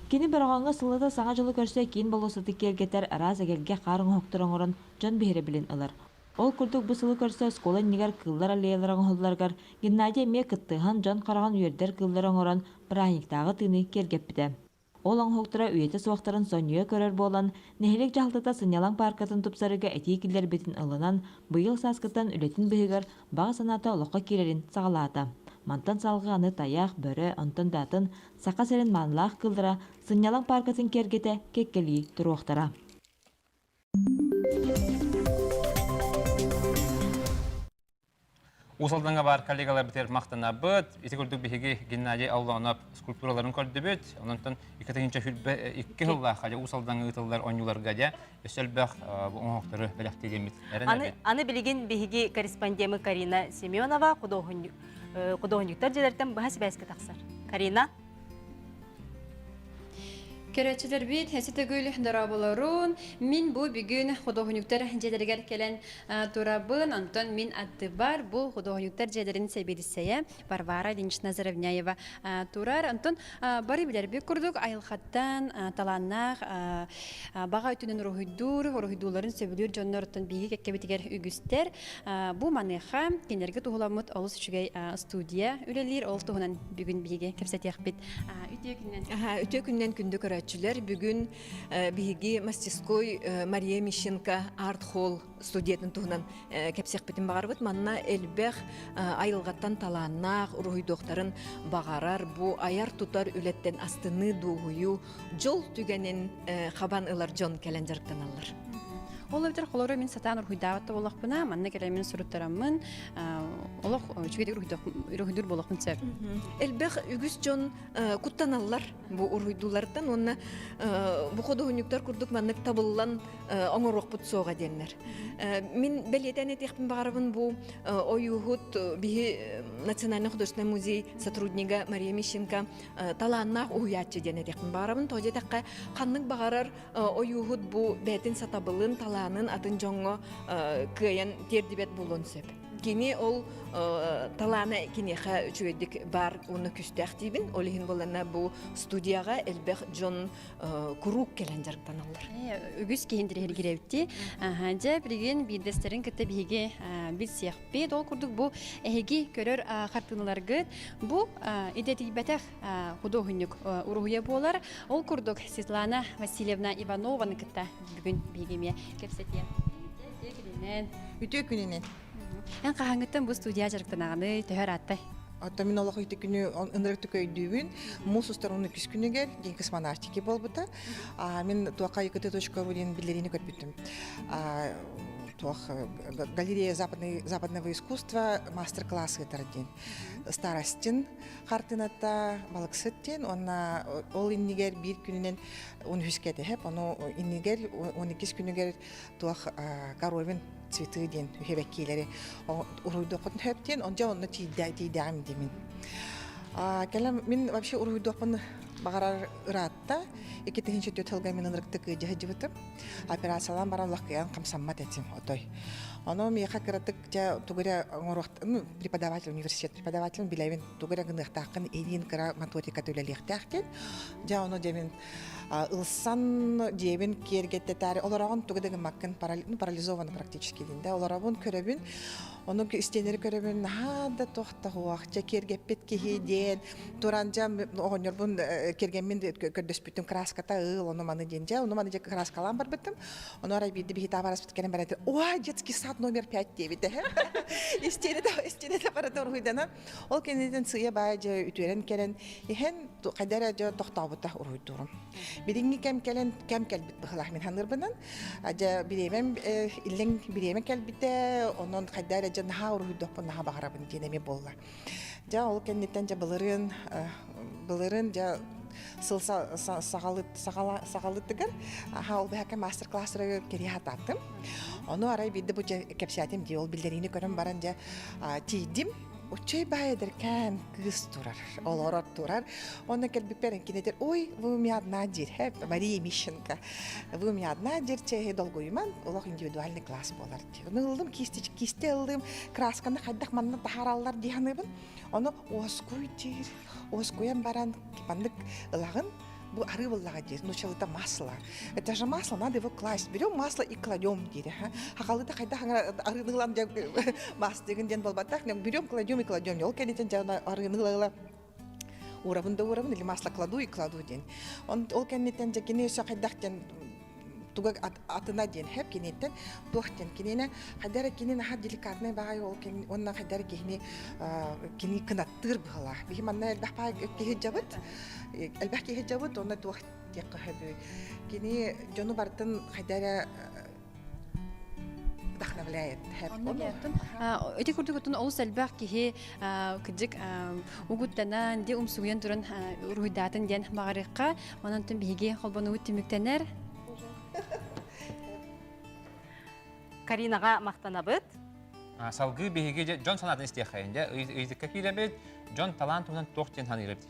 Кини Бороҕоҥҥо сыллата Саҥа дьылы көрсө киин болуоссаты киэргэтэр араас эгэлгэ хаар оҥоһуктары оҥорон дьон биһирэбилин ылар. Ол курдук бу сылы көрсө оскуола иннигэр кыыллар аллеялара оҥоһулларыгар Геннадий эмиэ кыттыһан дьон хараҕын үөрдэр кыыллары оҥорон бырааһынньыктааҕы тыыны киэргэппитэ. Ол оҥоһуктара үйэтэ суохтарын сонньуйа көрөр буолан, нэһилиэк дьаһалтата сынньалаҥ пааркатын тупсарыыга этии киллэрбитин ылынан, быйыл сааскыттан үлэтин быыһыгар баҕа санаата олоххо киирэрин саҕалаата. Мантан салҕыы аны тайах, бөрө, онтон да атын Саха сирин маанылаах кыыллара сынньалаҥ пааркатын киэргэтэ кэккэлии туруохтара. Уус Алдаҥҥа баар коллегаларбытыгар махтанабыт. Ити курдук биһиги Геннадий Аллонов скульптураларын көрдүбүт. Онон 2022 сыллаахха дьэ Уус Алдаҥҥа ыытыллар оонньууларга дьэ өссө элбэх оҥоһуктары бэлэхтиигиммит Аны, аны билигин биһиги корреспондемы Карина Семенова худуоһунньуктар дьиэлэриттэн быһа сибээскэ тахсар. Карина? Көрөөччүлэрбит эси төгүл дорооболорун. Мин бу бүгүн худуоһунньуктар дьиэлэригэр кэлэн турабын. Онтон мин аттыбар бу худуоһунньуктар дьиэлэрин сэбиэдиссэйэ Варвара Ильинична Заровняева турар. Онтон бары билэрбит курдук айылҕаттан талааннаах баҕа өттүнэн уруһуйдуур, уруһуйдууларын сөбүлүүр дьоннортон биһиги кэккэбитигэр үгүстэр. Бу маныаха кинилэргэ туһуламмыт олус үчүгэй студия үлэлиир. Ол туһунан бүгүн биһиги кэпсэтиэхпит. Үтүө күннэн. Үтүө күннэн күндү көрөөччүлэр. Бүгүн биһиги мастерской Мария Мищенко арт-холл студиятын туһунан кэпсиэхпитин баҕарбыт. Манна элбэх айылҕаттан талааннаах уруһуйдуохтарын баҕарар бу айар-тутар үлэттэн астыныы, дуоһуйуу, дьол түгэнин хабан ылар дьон кэлэн дьарыктаналлар. Ол эбэтэр холору мин сатаан уруһуйдаабат да буоллахпына, манна кэлэн мин суруттараммын, олох үчүгэйдик уруһуйдуур буолуохпун сөп. Элбэх үгүс дьон куттаналлар бу уруһуйдуулартан уонна бу худуоһунньуктар курдук маннык табыллан оҥоруохпут суоҕа диэннэр. Мин бэлиэтээн этиэхпин баҕарабын бу ойууһут биһи Национальный художественный музей сотруднига Мария Мищенко талааннаах уһуйааччы диэн этиэхпин баҕарабын. Тоҕо диэтэххэ, ханнык баҕарар ойууһут бу бэйэтин сатабылын, талаанын атын дьоҥҥо кыайан тиэрдибэт буолуон сөп. Кини ол талаана киниэхэ үчүгэйдик баар уонна күүстээх диибин. Ол иһин буоллана бу студияҕа элбэх дьон куруук кэлэн дьарыктаналлар. Үгүс киһи интэриэһиргирэбитти. Дьэ, билигин биирдэстэрин кытта биһиги билсиэхпит. Ол курдук бу эһиги көрөр хартыыналаргыт бу идэтийбэтэх худуоһунньук уруһуйа буолар. Ол курдук Светлана Васильевна Иванованы кытта бүгүн биһиги эмиэ кэпсэтиэ. күнүнэн. Үтүө күнүнэн. Эн хаһааҥҥыттан бу студия дьарыктанаҕыный, төһө ырааттай? Оттон мин олох ити күнү ынырык өйдүүбүн. Муус устар уну күс күнүгэр день космонавтики буолбута. Мин туохха икт точка ру диэн биллэриини көрбүтүм. Туох галерея западного искусства мастер-класс ыытар диэн. Старостин хартыыната балыксыт диэн уонна ол иннигэр биир күнүнэн он үһүскэ этиһэп, ону иннигэр он иккис күнүгэр туох коровин цветы диэн үһэбэккиилэри уруйдуоххутун хөп диэн онжа онно тиийдээҕим димин. Кэлэн мин вообще уруйдуохпун баҕарар ыраатта. 2004 сылга мин ынырыктык ыдьыһыдьыбытым. Операциялаан баран лахкыйан хамсаммат этим отой. Ону миэхэ кыратык дьэ тугу эрэ оҥоруох ну преподаватель университет преподаватель билэбин тугу эрэ гыныахтааххын илиин кыра моториката үлэлиэхтээх диэн. Дьэ ону дьэ мин ылсан дьиэбин киэргэттэтээри олороҕун тугу да гыммаккын ну, парализована практически диэн да олоробун көрөбүн ону истиэнэри көрөбүн наһаа да туохтаһуох дьэ киэргэппит киһи диэн туран дьэ оҕонньорбун киэргэммин көрдөспүтүм краската ыл ону маны диэн дьэ ону маны дьэ краскалаан барбытым ону арай биирдэ биһи таабараспыт кэлэн баран ой детский сад номер пять диэбитэ истиэнэтэ истиэнэтэ барыта уруһуйданан Ол кэнниттэн сыыйа-баайа дьэ үтүөрэн кэлэн иһэн хайда эрэ дьэ тохтообута уруһуйдуурум. Билиҥҥи кэм кэлэн кэм кэлбит быһыылаах мин саныырбынан. Дьэ бириэмэм иллэҥ бириэмэ кэлбитэ, онон хайда эрэ дьэ наһаа уруһуйдуохпун наһаа баҕарабын диэн эмиэ буолла. Дьэ ол кэнниттэн дьэ былырыын былырыын дьэ сыл саҕалытыгар аха ол бэһэкэ мастер-класстарга кириэ хатааттым. Ону арай биирдэ бу кэпсээтим дии ол биллэриини көрөн баран дьэ тиийдим. Уччай баай эдэркээн кыыс турар, олорор турар. Онно кэлбиппэр кинитер, ой, вы у меня одна диир, Мария Мищенко. Вы у меня одна диир, чэһи долгуйуман, олох индивидуальный класс буолар диир. Ону ыллым, кисти ыллым, красканы хайдах манна таһаараллар дии саныыбын. Ону уоскуй диир, уоскуйан баран, маннык ылаҕын, бу арыы буоллаҕа диир, нучалыта масло. Это же масло, надо его класть. Берем масло и кладем диир. Хахалыта хайдах арыыны ылан мастыгын диэн буолбатах. Берем, кладем и кладем. Ол кэнниттэн дьэ арыыны ыла-ыла уурабын да уурабын или масло кладу и кладу диэн. Ол кэнниттэн дьэ кини өссө хайдах диэн туга атына диэн хэп киниттэн туох диэн кинини хайдара кини наһаа деликатнай баҕайы ол уонна хайдара киһини кини кынаттыыр быһалаах биһи манна элбэх баай киһи дьабыт элбэх киһи дьабыт уонна туох диэххэ сөбүй кини дьону барытын хайдара вдохновляет. Ити курдук отун олус элбэх киһи кырдьык угуттанан, ди умсугуйан туран уруһуйдаатын диэн баҕарыахха. Онон биһиги холбонугут түмүктэнэр. Каринаҕа махтанабыт. Салгыы биһиги дьон санаатын истиэххэйин дьэ ыйытыкка киирэбит. Дьон талаан туһунан туох диэн саныыр эбит?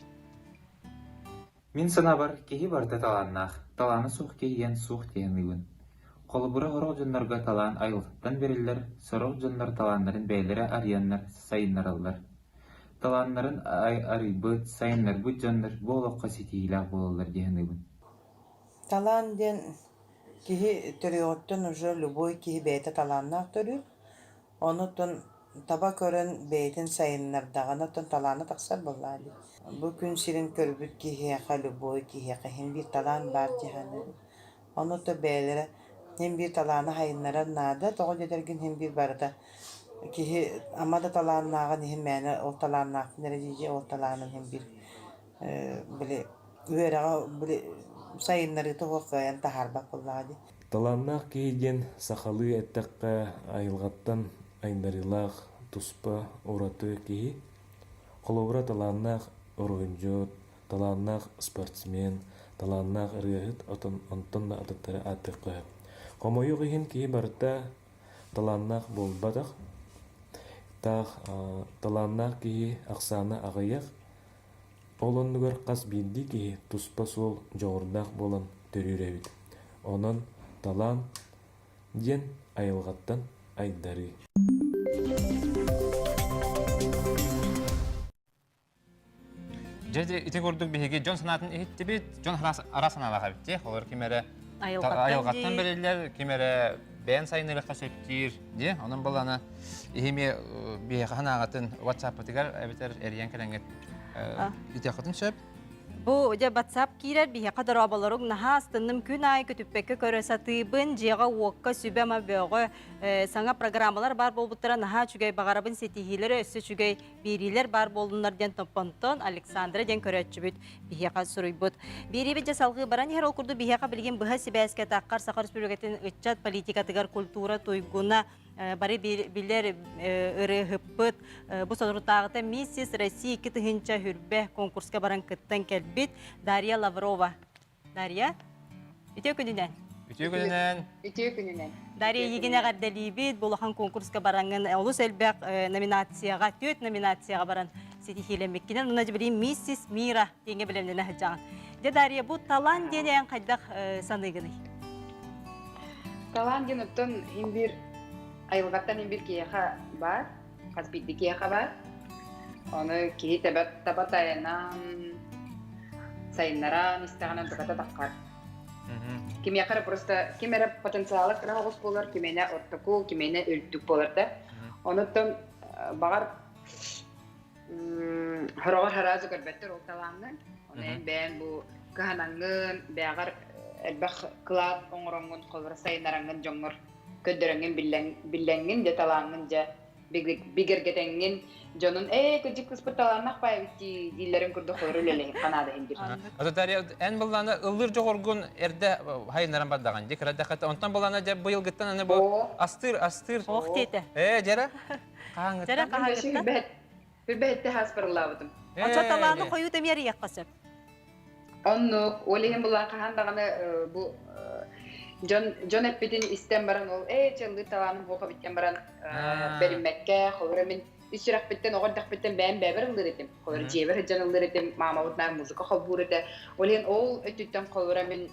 Мин санаабар, киһи барыта талааннаах, талаана суох киһи диэн суох дии саныыбын. Холобура, сорох дьоннорго талаан айылҕаттан бэриллэр, сорох дьоннор талааннарын бэйэлэрэ арыйаннар сайыннараллар. Талааннарын арыйбыт, сайыннарбыт дьоннор бу олоххо ситиһиилээх буолаллар дии саныыбын. Талаан диэн киһи төрүөҕүттэн уже любой киһи бэйэтэ талааннаах төрүүр. Онутун таба көрөн бэйэтин сайыннардаҕына оттон талаана тахсар буоллаҕа дии. Бу күн сирин көрбүт киһиэхэ любой киһиэхэ иһин биир талаан баар дии саныыбын. Ону то бэйэлэрэ иһин биир талааны сайыннарар наада, тоҕо диэтэргин иһин биир барыта киһи ама да талааннааҕын иһин мээнэ ол талааннаахпын эрэ дии-дии ол талаанын иһин биир били үөрэҕэ били сайыннарыыта суох кыайан таһаарбат буоллаҕа дии. Талааннаах киһи диэн сахалыы эттэххэ айылҕаттан айдарыылаах туспа ураты киһи. Холобура талааннаах уруһуйдьут, талааннаах спортсмен, талааннаах ырыаһыт отон онтон да атыттары ааттыахха сөп. Хомойуох иһин киһи барыта талааннаах буолбатах. Таах талааннаах киһи ахсаана аҕыйах, Ол оннугар хас биирдии киһи туспа суол дьоҕурдаах буолан төрүүр эбит. Онон талаан диэн айылҕаттан айдарыы. Дьэ ити курдук биһиги дьон санаатын иһиттибит, дьон араас санаалаах эбит дии. Олор ким эрэ айылҕаттан бэриллэр, ким эрэ бэйэн сайыннарыахха сөп диир дии. Онон балана иһими биһиэхэ санааҕытын WhatsApp-ытыгар эбэтэр эрийэн кэлэҥҥит итиэххитин сөп. Бу дьэ WhatsApp киирэр биһиэхэ дорооболоруҥ наһаа астынным күн аайы көтүппэккэ көрө сатыыбын дьиэҕэ уокка сүбэ-ама бөҕө саҥа программалар баар буолбуттара наһаа үчүгэй баҕарабын ситиһиилэрэ өссө үчүгэй биэриилэр баар буоллуннар диэн Томпонтон Александра диэн көрөөччүбүт биһиэхэ суруйбут. Биэриибит дьэ салҕыы баран иһэр ол курдук биһиэхэ билигин быһа сибээскэ Таххар Саха Республикатын ыччат политикатыгар культура туйгуна бары билэр ырыаһыппыт бу соторутааҕыта Миссис Россия 2000 хүрбэ конкурска баран кыттан кэлбит Дарья Лаврова. Дарья, үтүө күнүнэн. Үтүө күнүнэн. Үтүө күнүнэн. Дарья эйигин эҕэрдэлиибит. Бу улахан конкурска бараҥҥын олус элбэх номинацияҕа, түөрт номинацияҕа баран ситиһиилэммиккинэн уонна билигин Миссис Мира диэҥҥэ бэлэмнэнэ сылдьаҕын. Дьэ, Дарья, бу талаан диэн эн хайдах саныыгыный? Талаан диэн оттон иһин биир айылҕаттан иһин биир киһиэхэ баар, хас биирдии киһиэхэ баар. Ону киһи тэбэ таба тайанан, сайыннаран истэҕинэ буката таххар. Кимиэхэ эрэ просто ким эрэ потенциала кыра оҕус буолар, кимиэнэ ортоку, кимиэнэ үрдүк буолар да. Онуттан баҕар Хороҕор хараазы көрбөттөр ол талааҥҥын. Ону эн бэйэҥ бу кыһанаҥҥын, бэйэҕэр элбэх кылаат оҥороҥҥун, холобура сайыннараҥҥын дьоҥҥор көрдөрөҥҥүн биллэҥҥин дьэ талааҥҥын дьэ бигэргэтэҥҥин дьонун ээ кыдьык кыспыт талааннаах баайбыт дии дииллэрин курдук холору үлэлэһиэххэ наада иһин диир. Ото Дарья, эн былаана ыллыыр дьоҕургун эрдэ хайыннаран бардаҕын дии кыра дэххэ онтон былаана дьэ быйылгыттан аны бу астыыр астыыр. Ох диэтэ. Ээ дьэрэ. Дьэрэ хаһааҥҥыттан? Хүрбэһиттэ хааспарылаабытым. Оччо талааны хойуу тэмиэр иэххэ сөп. Оннук, ол иһин булаан хаһан даҕаны бу дьон дьон эппитин истэн баран ол ээ чыллыыр талааным буоха биттэн баран бэриммэккэ холобура мин үс сүрэхпиттэн оҕо эрдэхпиттэн бэйэм бэйэбэр ыллыыр этим холобура дьиэбэр сылдьан ыллыыр этим маамабыт наар музыка холбуур этэ ол иһин ол өттүттэн холобура мин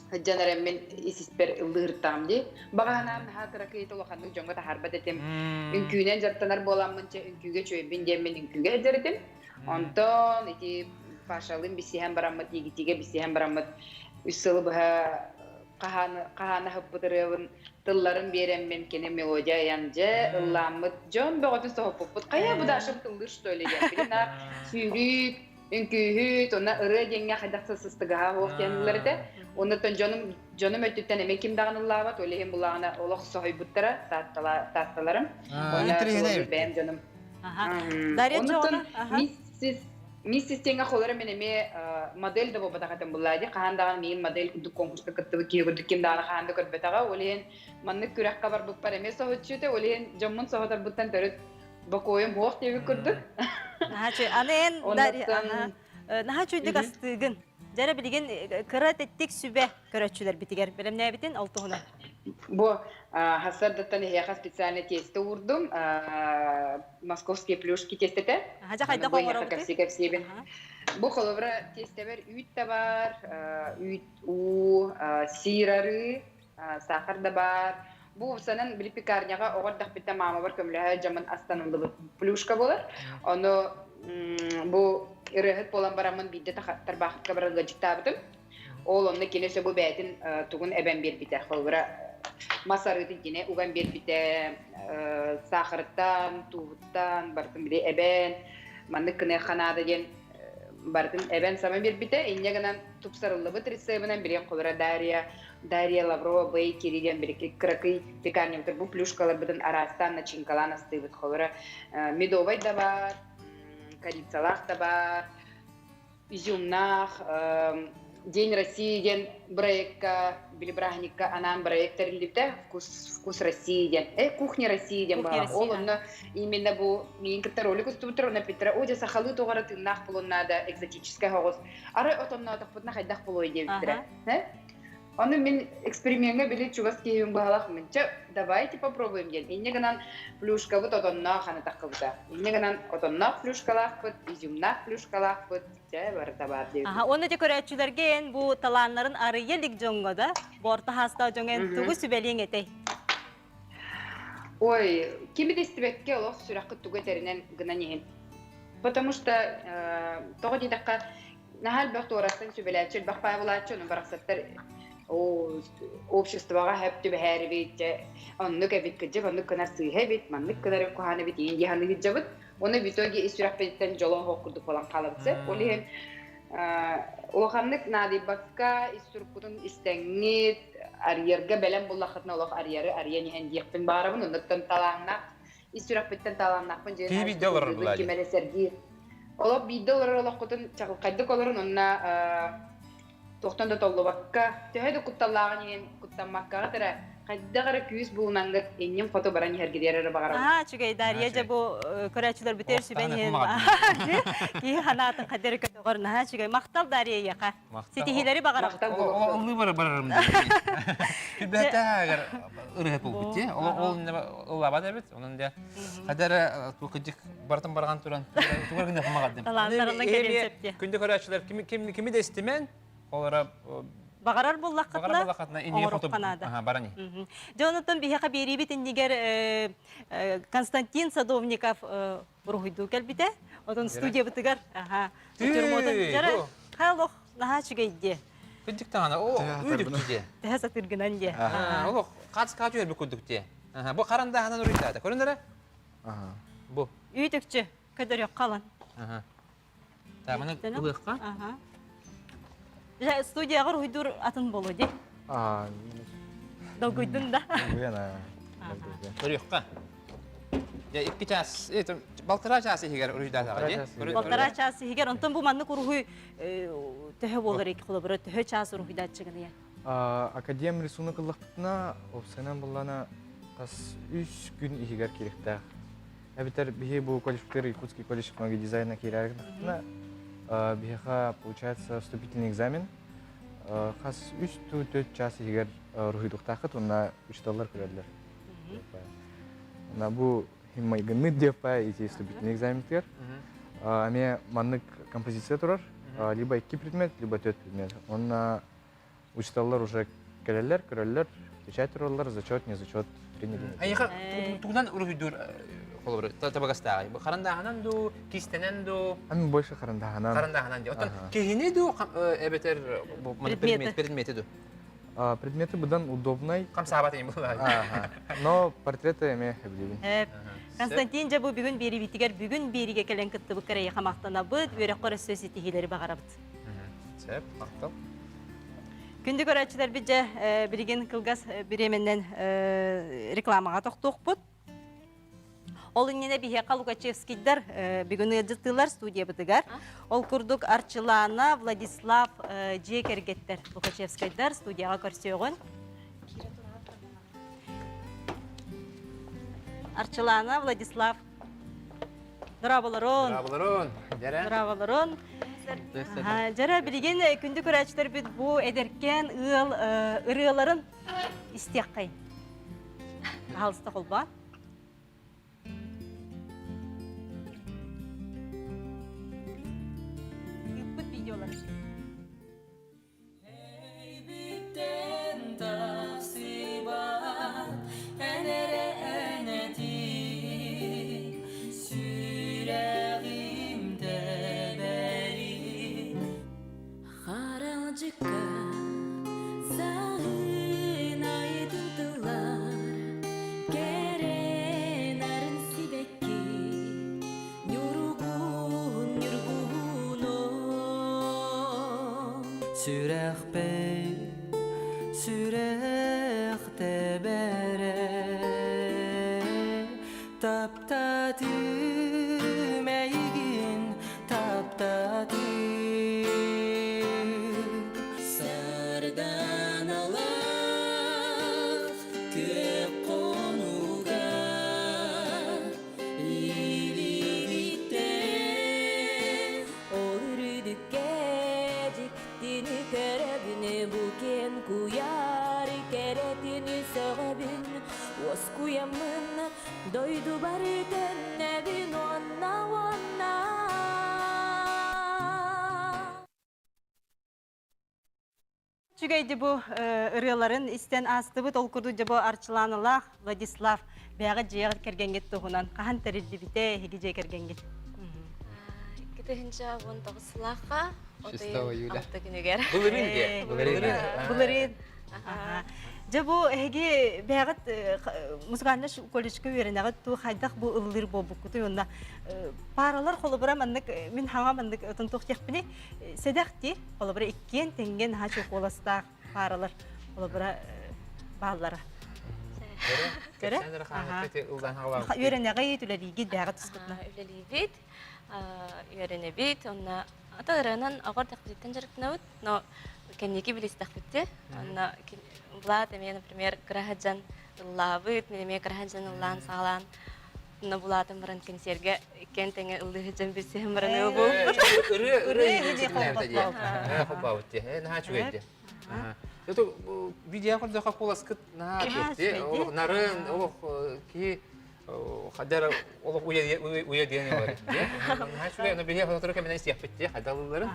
Сылдьан эрэммин ис-испэр ыллыыртаҕым дии. Баҕа санаам наһаа кыракый улаханнык дьоҥҥо таһаарбат этим. Үҥкүүнэн дьарыктанар буоламмын, чэ, үҥкүүгэ үчүгэйбин диэммин үҥкүүгэ сылдьар этим. Онтон ити Пашалыын билсиһэн бараммыт, Игитигэ билсиһэн бараммыт үс сылы быһа хаһааны хаһаана аһыппыт ырыабын тылларын биэрэммин кини мелодия айан дьэ ыллааммыт дьон бөҕөтүн соһуппуппут. Хайа бу Дашам тыллыыр что ли диэн. Билин сүүрүүк үҥкүүһүт, уонна ырыа диэҥҥэ хайдах сыстыгаһа суох диэн ыллар этэ. Оннуттан дьонум дьонум өттүттэн эмиэ ким даҕаны ыллаабат, ол иһин булаҕына олох соһуйбуттара таатталарым. Уонна бэйэм дьонум. Оннуттан миссис миссис диэҥҥэ холоро мин эмиэ модель да буолбатах этим буллаа дии. Хаһан даҕаны миигин модель курдук конкурска кыттыбыт киһи курдук ким даҕаны хаһан да көрбөтөҕө. Ол иһин маннык күрэххэ барбыппар эмиэ соһуччу этэ. Ол иһин дьоммун соһутарбыттан төрүт бокуойум суох диэбит курдук. Наһаа аны эн Дарья, наһаа үчүгүйдүк астыыгын. Дьэрэ билигин кыра тэттик сүбэ көрөөччүлэрбитигэр бэлэмнээбитин ол туһунан. Бу хасардаттан эһиэхэ специальный тесто уурдум. Московские плюшки тестете. Аха, хайдах оҥоробутуй? Кэпсии кэпсиибин. Бу холобура тестэбэр үүт да бар, үүт уу, сиир арыы, саахар да баар. Бу санан били пекарняҕа оҕо эрдэхпиттэн маамабар көмөлөһө дьоммун астаныллыбыт плюшка буолар. Ону бу ырыаһыт буолан бараммын биирдэ тарбаахытка баран ыалдьыттаабытым. Ол онно кини өссө бу бэйэтин тугун эбэн биэрбитэ. Холобура, мас арыытын кини уган биэрбитэ, саахарыттан, тууһуттан барытын били эбэн, маннык гыныахха наада диэн барытын эбэн сама биэрбитэ. Инньэ гынан тупсарыллыбыт рецебинэн билигин холобура Дарья Дарья Лаврова Бейкери диэн били кыракый пекарнябытыр бу плюшкаларбытын араастаан начинкалаан астыыбыт. Холобура медовай да бар, корицалаах да бар, изюмнаах День России диэн проекка, били бырааһынньыкка анаан проект тэриллибитэ. Вкус, вкус России диэн. Кухня России диэн баар. Ол онно именно бу миин кытта ролик устубуттар, онно эппиттэрэ, о, дьэ сахалыы тоҕо тыыннаах булун наада, экзотическай оҕус. Арай отонноотохпутуна хайдах булуой диэбиттэрэ. Ону мин эксперимеҥҥэ били чугас киһибин быһалах мин чэ давайте попробуем диэн. Инньэ гынан плюшкабыт отонноох анатаххыбыта. Инньэ гынан отонноох плюшкалаахпыт, изюмнаах плюшкалаахпыт, чэ барыта баар диэбит. Аха, уонна дьэ көрөөччүлэргэ эн бу талааннарын арыйа илик дьоҥҥо да, бу орто хаастаах дьоҥ эн тугу сүбэлиэҥ этэй? Ой, кими да истибэккэ олох сүрэххит тугу этэринэн гынан иһин. Потому что тоҕо диэтэххэ, наһаа элбэх туораттан сүбэлээччи, элбэх паайбылааччы, ону барахсаттар обществоҕа сөп түбэһээрибит, дьэ, оннук эбит, кырдьык оннук гынар сыыһа эбит, маннык гынар куһаҕан эбит, иин дии саныыһыдьабыт. Уонна в итоге ис сүрэхпититтэн дьоло оһох курдук буолан хаалабыт. Ол иһин Улаханнык наадыйбакка ис суруккутун истэҥҥит, арыйарга бэлэм буллаххытына олох арыйары арыйан иһэн диэхпин баҕарабын. Оннуттан талааннаах, ис сүрэхпиттэн талааннаахпын дьиэн Киһи биирдэ олорор буолаа ким эрэ сэргиир. Олох биирдэ олорор олоххутун чаҕылхайдык олорун онно туохтан да толлубакка, төһө да кутталлааҕын иһин куттаммаккаҕыт эрэ, хайдах эрэ күүс булунангыт иннин хоту баран иһэргитигэр эрэ баҕарабын. Аа, үчүгэй Дария дьэ бу көрөөччүлэр бүтэр сүбэн иһин киһи ханаатын хайдары көтөҕөр наһаа үчүгэй. Махтал Дария эйиэхэ. Ситиһиилэри баҕарабыт. Ыллыы бары барарым Күбэтаагар ырыһыт булбут ти. Ол ол ыллабат эбит. Онон дэ хадара тукыдык бартын барган туран тугар гына хумагадым. Талааннарынан кэлин сөптө. Күндү көрөөччүлэр кими кими кими да истимэн олора Баҕарар буллаххытына, Баҕарар буллаххытына иннигэр оҥоруохха наада. Аха, баран и. Дьэ онуттан биһиэхэ биэриибит иннигэр Константин Садовников уруһуйдуу кэлбитэ. Отон студиябытыгар аха натюрмортун дьара хаалох наһаа үчүгэй диэ. Күндүк таҕана о үйдүк диэ. Тэһэ сатыргынан диэ. Олох хац хач үөрбүт курдук диэ. Бу харандааһынан уруйдаата. Көрүн эрэ. Бу. Үйдүкчү көдөрүөх халан. Та маны ылыахха. Аха. Студияҕа уруһуйдуур атын болу ди. Долгуйдун да. Көрүөххэ. Дьэ икки час, балтараа час иһигэр уруһуйдаатаҕа дии. Балтараа час иһигэр, онтон бу маннык уруһуй төһө буолар ики холобура төһө час уруһуйдааччыгын Академ рисунок ыллахпытына, опсайынан буллана тас үс күн иһигэр киирихтээх. Эбэтэр биһи бу колледжтар Якутский колледж технологии дизайна киирэригитахтына, биһиэхэ получается вступительный экзамен. Хас үс ту төрт час иһигэр уруһуйдуктааххыт уонна учууталлар көрөллөр. Уонна бу майгынныт диэппэ ити вступительный экзаментигэр. Эмиэ маннык композиция турар. Либо икки предмет, либо төрт предмет. Онна учууталлар уже кэлэллэр, көрөллөр, печать тураллар, зачет, не зачет, приняли. Айыха тугунан уруһуйдуур холобур табыгастааҕый? Харандааһынан дуу, кистэнэн дуу? Ами больше харандааһынан. Харандааһынан дии. Оттон киһини дуу эбэтэр предмет предмети дуу? Предметы быдан удобный. Хамсаабат эми буолаа. Но портреты эме билибин. Константин дьэ бу бүгүн биэрибитигэр бүгүн биэригэ кэлэн кыттыбыккар эйиэхэ махтанабыт, үөрэххэр өссө ситиһиилэри баҕарабыт. Сөп, махтал. Күндү көрөөччүлэрбит дьэ билигин кылгас бириэмэннэн рекламаҕа тохтуохпут. Ол иннинэ биһиэхэ Лукачевскийдар бүгүн ыалдьыттыылар студиябытыгар. Ол курдук Арчылаана, Владислав дьиэ кэргэттэр Лукачевскайдар студияҕа көрсүөҕүн. Арчылаана, Владислав Дорооболорун. Дорооболорун. Дьэрэ. Дорооболорун. Дьэрэ билигин күндү көрөөччүлэрбит бу эдэркээн ыал ырыаларын истиэххэй. Хаалыста холбоо. Ыыппыт видеолар. Харалдьыкка саһын айытын тыллар кэрэ нарын сибэкки ньургуһун ньургуһуно Сүрэхпэр сүрэх тэбэрэ Таптатым эйигин таптатым Сарданалаах күөх хонууга Илиигиттэн Ол үрдүккэ дьиктини көрөбүн бу киэн куйаар кэрэтин сөҕөбүн уоскуйаммын дойдубар төннөбүн уонна уонна Үчүгэйди бу ырыаларын истэн аастыбыт. Ол курдук дьэ бу Арчылааналаах Владислав бэйэҕит дьиэҕит кэргэҥҥит туһунан хаһан тэриллибитэ эһиги дьиэ кэргэҥҥит? 2019 сылаахха 6 июля. алта күнүгэр. Былырыын дьиэ. Былырыын. Былырыын. Дьэ бу эһиги бэйэҕит музыкальнай колледжка үөрэнэҕит туу хайдах бу ыллыыр буолбуккутуй уонна паралар холобура маннык мин хаҥа маннык отон туох диэхпиний сэдэх дии холобура иккиэн тэҥҥэ наһаа чокуоластаах паралар холобура бааллара. Көрө? Үөрэнэҕит, үлэлиигит, бэйэҕит тускутна. Үлэлиибит, үөрэнэбит, онно ата ырыанан оҕор тэхпититтэн дьарыктанабыт, но кэнники билистэхпитти. Онно Влад эмиэ, например, кыраһа дьан ыллаабыт, мин эмиэ кыраһа дьан ыллаан саҕалаан онно булаатым баран кэнсиэргэ иккиэн тэҥэ ыллыы сылдьан билсиһэн баран ыы буолбут. Ырыа ырыа холбообут дии. Наһаа үчүгэй дии. Видео көрдөхө куоласкыт наһаа түөхти. Олох нарын, олох киһи хадара олох уйа диэн бар дии. Наһаа үчүгэй, ону биһиэхэ сотору кэминэн истиэхпит дии, хайдалыларын.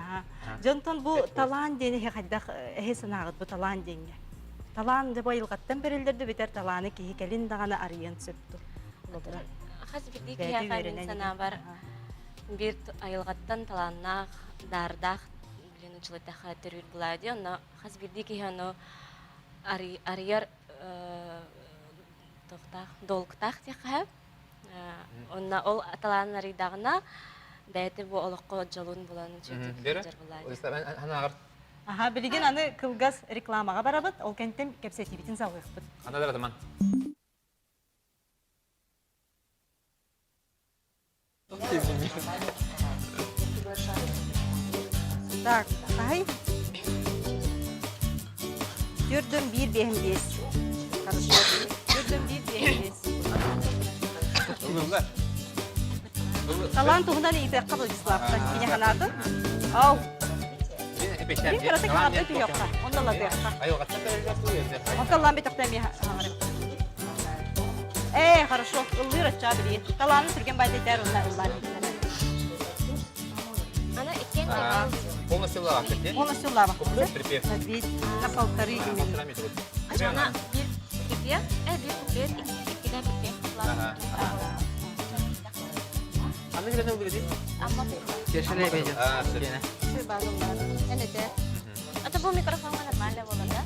Дьонтон бу талаан диэн эһи хайдах эһи санааҕыт бу талаан диэҥҥэ? Талаан дьэ бу айылҕаттан бэриллэр да бүтэр талааны киһи кэлин даҕаны арыйан сөп дуо? Хас биирдии киһиэхэ мин санаабар биир айылҕаттан талааннаах, даардаах блин училытаха төрүүр булаа дии онно хас биирдии киһи ону арыйар туохтаах долгутаах диэххэ онно ол талаанын арыйдаҕына бэйэтэ бу олоххо дьолун булан үчүгэйдик сылдьар булаа дии. Аха, билигин аны кылгас рекламаҕа барабыт, ол кэнтэн кэпсэтиибитин салҕыахпыт. Ханна да Так, хаһый? Төрдөн биир биэһин биэс. Хорошо. Төрдөн биир биэһин биэс. Талаан туһунан ыйытыахха Владиславтан. Кини ханаатын? Ау. Мин кыратык хаалда түһүөххэ. Онно латыахха. Онтон битөхтөн эмиэ хаҥарым. Ээ, хорошо. Ыллыыр аччаа билиин. Талаанын түргэн байтайтаар онна ыллаан Ана иккен Полностью лавах. Полностью лавах. Припев. На полторы именно. Ана bir припев, bir куплет, иккиден припев. Аны грен ылдыр Кешеле бейден. Это был микрофон нормально было, да?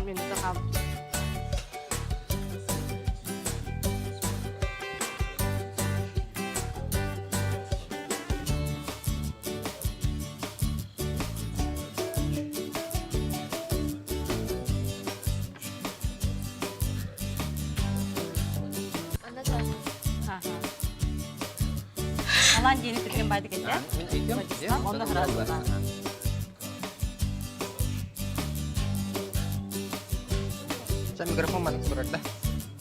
Минута хаалбыт. Алан диэни түргэн баайдык этэ. Онно хараастылаах. Sen микрофон маннык турар да.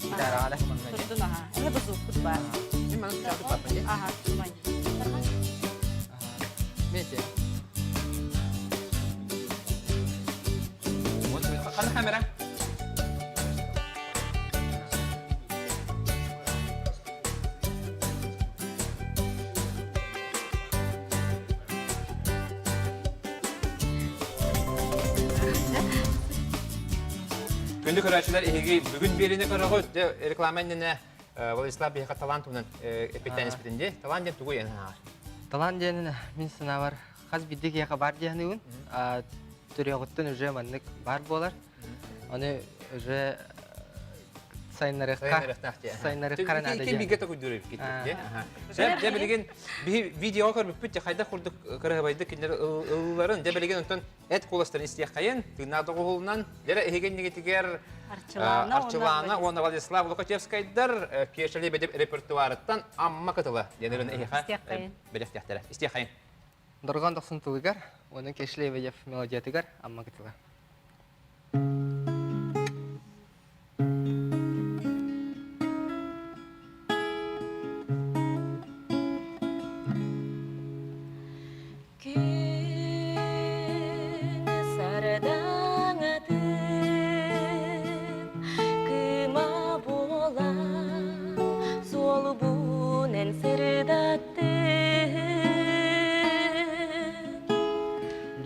Гитараҕа Турдун аха. Эһэ бузуукпут баар. Мин маннык чаатык баар Аха, тумай. Мете. Ханна камера? Күндү көрөөччүлэр, эһиги бүгүн биэриини көрөҕүт. Дьэ, реклама иннинэ Владислав биһиэхэ талаан туһунан эппиттээн испитин дии. Талаан диэн тугуй эн санааҕар? Талаан диэн мин санаабар хас биирдии киһиэхэ баар диэхниибин. Төрүөҕүттэн уже маннык баар буолар. Аны уже сайыннарыахха сайыннарыахха наада диэн. Бигэ токуйдуур эбиккит дии. Дьэ, дьэ билигин биһи видеоҕа көрбүппүт дьэ хайдах курдук кыраһыбайдык кинилэр ылларын дьэ билигин онтон эт куоластарын истиэххэйин тыыннаах доҕуһулунан дьэ эһиги иннигитигэр Арчылаана уонна Владислав Лукачевскайдар Кеша Лебедев репертуарыттан Амма кытыла диэн ырыаны эһиэхэ бэлэхтиэхтэрэ. Истиэххэйин. Доргон дохсун тылыгар уонна Кеша Лебедев мелодиятыгар Амма кытыла. Күн сардаҥатын кыыма буолан суолбунан сырдаттын.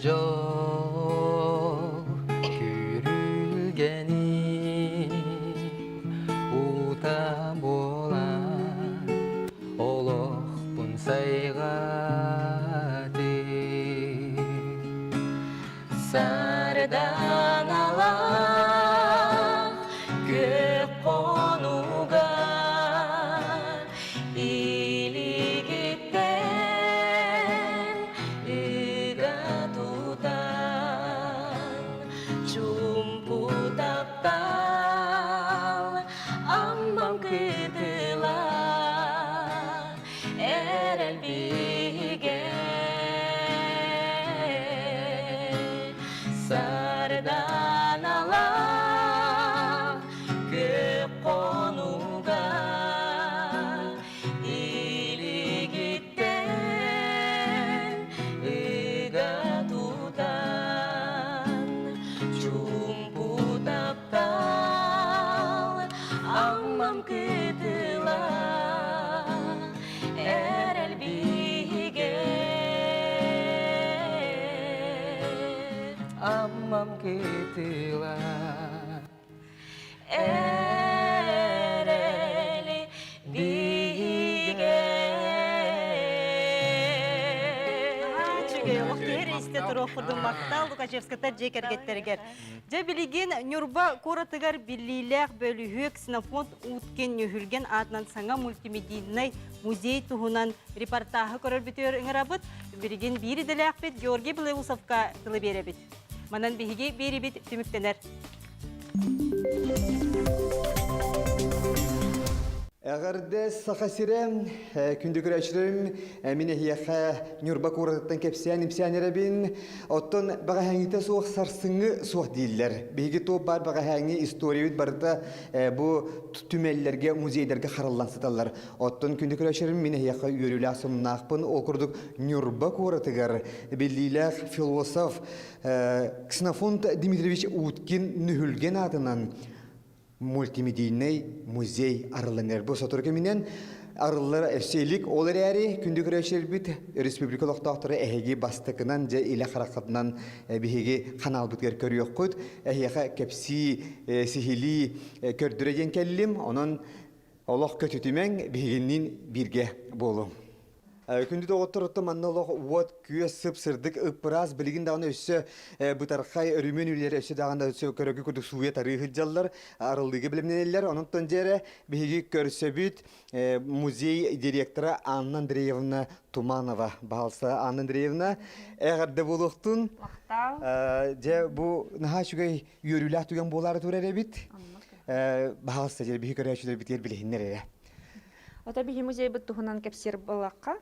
Дьол Сарданалаах күөх хонууга илигиттэн ыга тутан чуумпу таптал Аммам кытыла эрэл биһигэ Аммам кытыла Эрэл биһигэ Үчүгэй олох киһи истэ туруох курдук махтал Лукачевскайтар дьиэ кэргэттэригэр. Дьэ билигин Ньурба куоратыгар биллиилээх бөлүһүөк Ксенофонт Уткин Нүһүлгэн аатынан саҥа мультимедийнай музей туһунан репортааһы көрөрбүтүгэр ыҥырабыт. Билигин биир идэлээхпит Георгий Белоусовка тылы биэрэбит. Манан биһиги биэрибит түмүктэнэр. Эҕэрдэ Саха сирэ, күндү көрөөччүлэрим, мин эһиэхэ Ньурба куоратыттан кэпсээн имсээн эрэбин. Оттон бэҕэһээҥҥитэ суох сарсыҥҥы суох дииллэр. Биһиги туох баар бэҕэһээҥҥи историябыт барыта бу түмэллэргэ, музейдарга хараллан сыталлар. Оттон күндү көрөөччүлэрим, мин эһиэхэ үөрүүлээх сонуннаахпын. Ол курдук Ньурба куоратыгар биллиилээх философ Ксенофонт Дмитриевич Уткин Нүһүлгэн аатынан мультимедийнай музей арыллан Бу сотору кэминэн арыллар өссө илик ол эрээри күндү көрөөччүлэрбит республика олохтоохторо эһиги бастакынан дьэ илэ хараххытынан биһиги ханаалбытыгар көрүөххүт эһиэхэ кэпсии сиһилии көрдөрө диэн кэллим онон олох көтүтүмэҥ биһигинниин бииргэ буолуҥ Күндү доҕоттор, оттон манна олох уот, күөс, сып-сырдык, ыппыраас билигин даҕаны өссө бытархай өрүмүөн үлэлэрэ өссө даҕаны өссө көрөгү курдук сууйа тарыы сылдьаллар, арыллыыга бэлэмнэнэллэр. Онон дьэ биһиги көрсөбүт музей директора Анна Андреевна Туманова. Баһалса Анна Андреевна, эҕэрдэ буолуохтун. Махтал. Дьэ бу наһаа үчүгэй үөрүүлээх түгэн буолаары турар эбит. Баһалса дьэ биһи көрөөччүлэрбитигэр билиһиннэр эрэ. Ото биһи музейбыт туһунан кэпсиир буоллахха,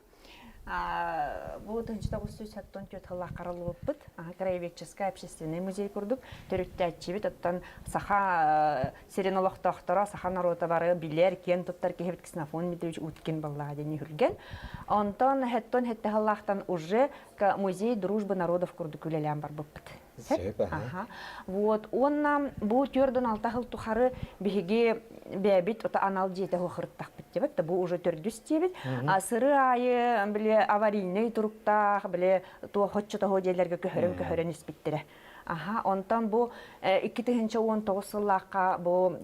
бу 1974 сыллаах хараллыбыппыт. Краеведческай общественный музей курдук төрүттээччибит. Оттон саха сирин олохтоохторо, саха норуота бары билэр, киэн туттар киһибит Ксенофонт Дмитриевич Уткин баллаҕа диэн үһүлгэн. Онтон хэттон хэтте сыллаахтан уже музей дружбы народов курдук үлэлээн барбыппыт. Сөп, аха. Вот, уонна бу төрдөн алта сыл тухары биһиги бэйэбит ото анал дьиэтэ хуохырыттахпыт диэбит, да бу уже төрдүс диэбит. Сыры аайы били аварийнай туруктаах, били туох хоччотоһо дьиэлэргэ көһөрөн-көһөрөн испиттэрэ. Аха, онтон бу 2019 сыллаахха бу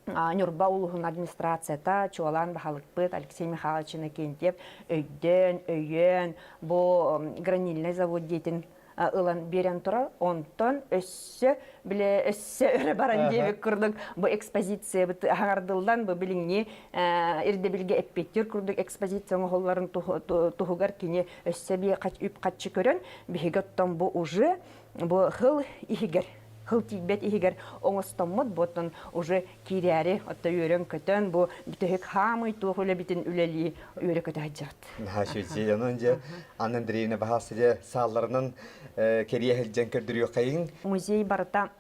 Ньурба улууһун администрацията, чуолаан баһылыкпыт Алексей Михайлович Иннокентьев өйдөөн, өйөөн бу гранильнай завод диэтин ылан биэрэн турар. Онтон өссө биле өссө өрө баран диэбит курдук бу экспозициябыт аһаҥардыллан бу билиҥҥи ирдэбилгэ эппиэттиир курдук экспозиция оҥоһулларын туһугар кини өссө би үп хаччы көрөн биһиги оттон бу уже бу хыл иһигэр хыл тиийбэт иһигэр оҥостоммут буотун уже киирээри отто үөрэн-көтөн бу бүтэһик хаамый туох үлэбитин үлэлии үөрэ-көтө сылдьабыт. Наһаа үчүгэй. Онон дьэ Анна Андреевна баһаас дьэ саалларынан кэрийэ сылдьан көрдөрүөххэйиҥ. Музей барыта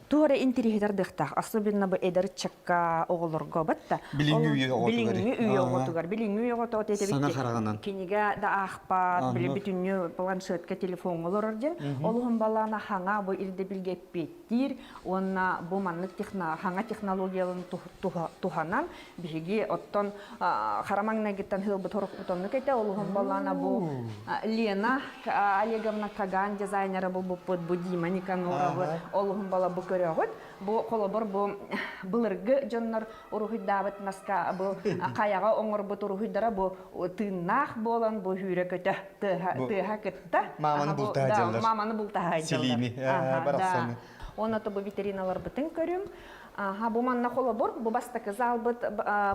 туох эрэ интэриэһи тардыахтаах. Особенно бу эдэр ыччакка оҕолорго батта. Билиҥҥи үйэ оҕотугар. Билиҥҥи үйэ оҕотугар. Билиҥҥи үйэ оҕото Саҥа хараҕынан. Кинигэ да аахпат, били бүтүннүү планшетка, телефоҥҥа олорор диэн. Олуһун балаана хаҥа бу ирдэбилгэ эппиэттиир уонна бу маннык хаҥа технологияларын туһанан биһиги оттон хара маҥнайгыттан ыалбыт хорохпут оннук этэ. Олуһун балаана бу Лена Олеговна Каган дизайнера булбуппут, бу Дима Никаноровы олуһун бала бу көрөҕүт. Бу холобур бу былыргы дьоннор уруһуйдаабыт маска бу хайаҕа оҥорбут уруһуйдара бу тыыннаах буолан бу хүүрэ көтө тыаһа тыаһа кытта маманы бултаһа дьаллар маманы бултаһа силиини барахсаны Онно бу витриналарбытын көрүм. Аха, бу манна холобур, бу бастакы залбыт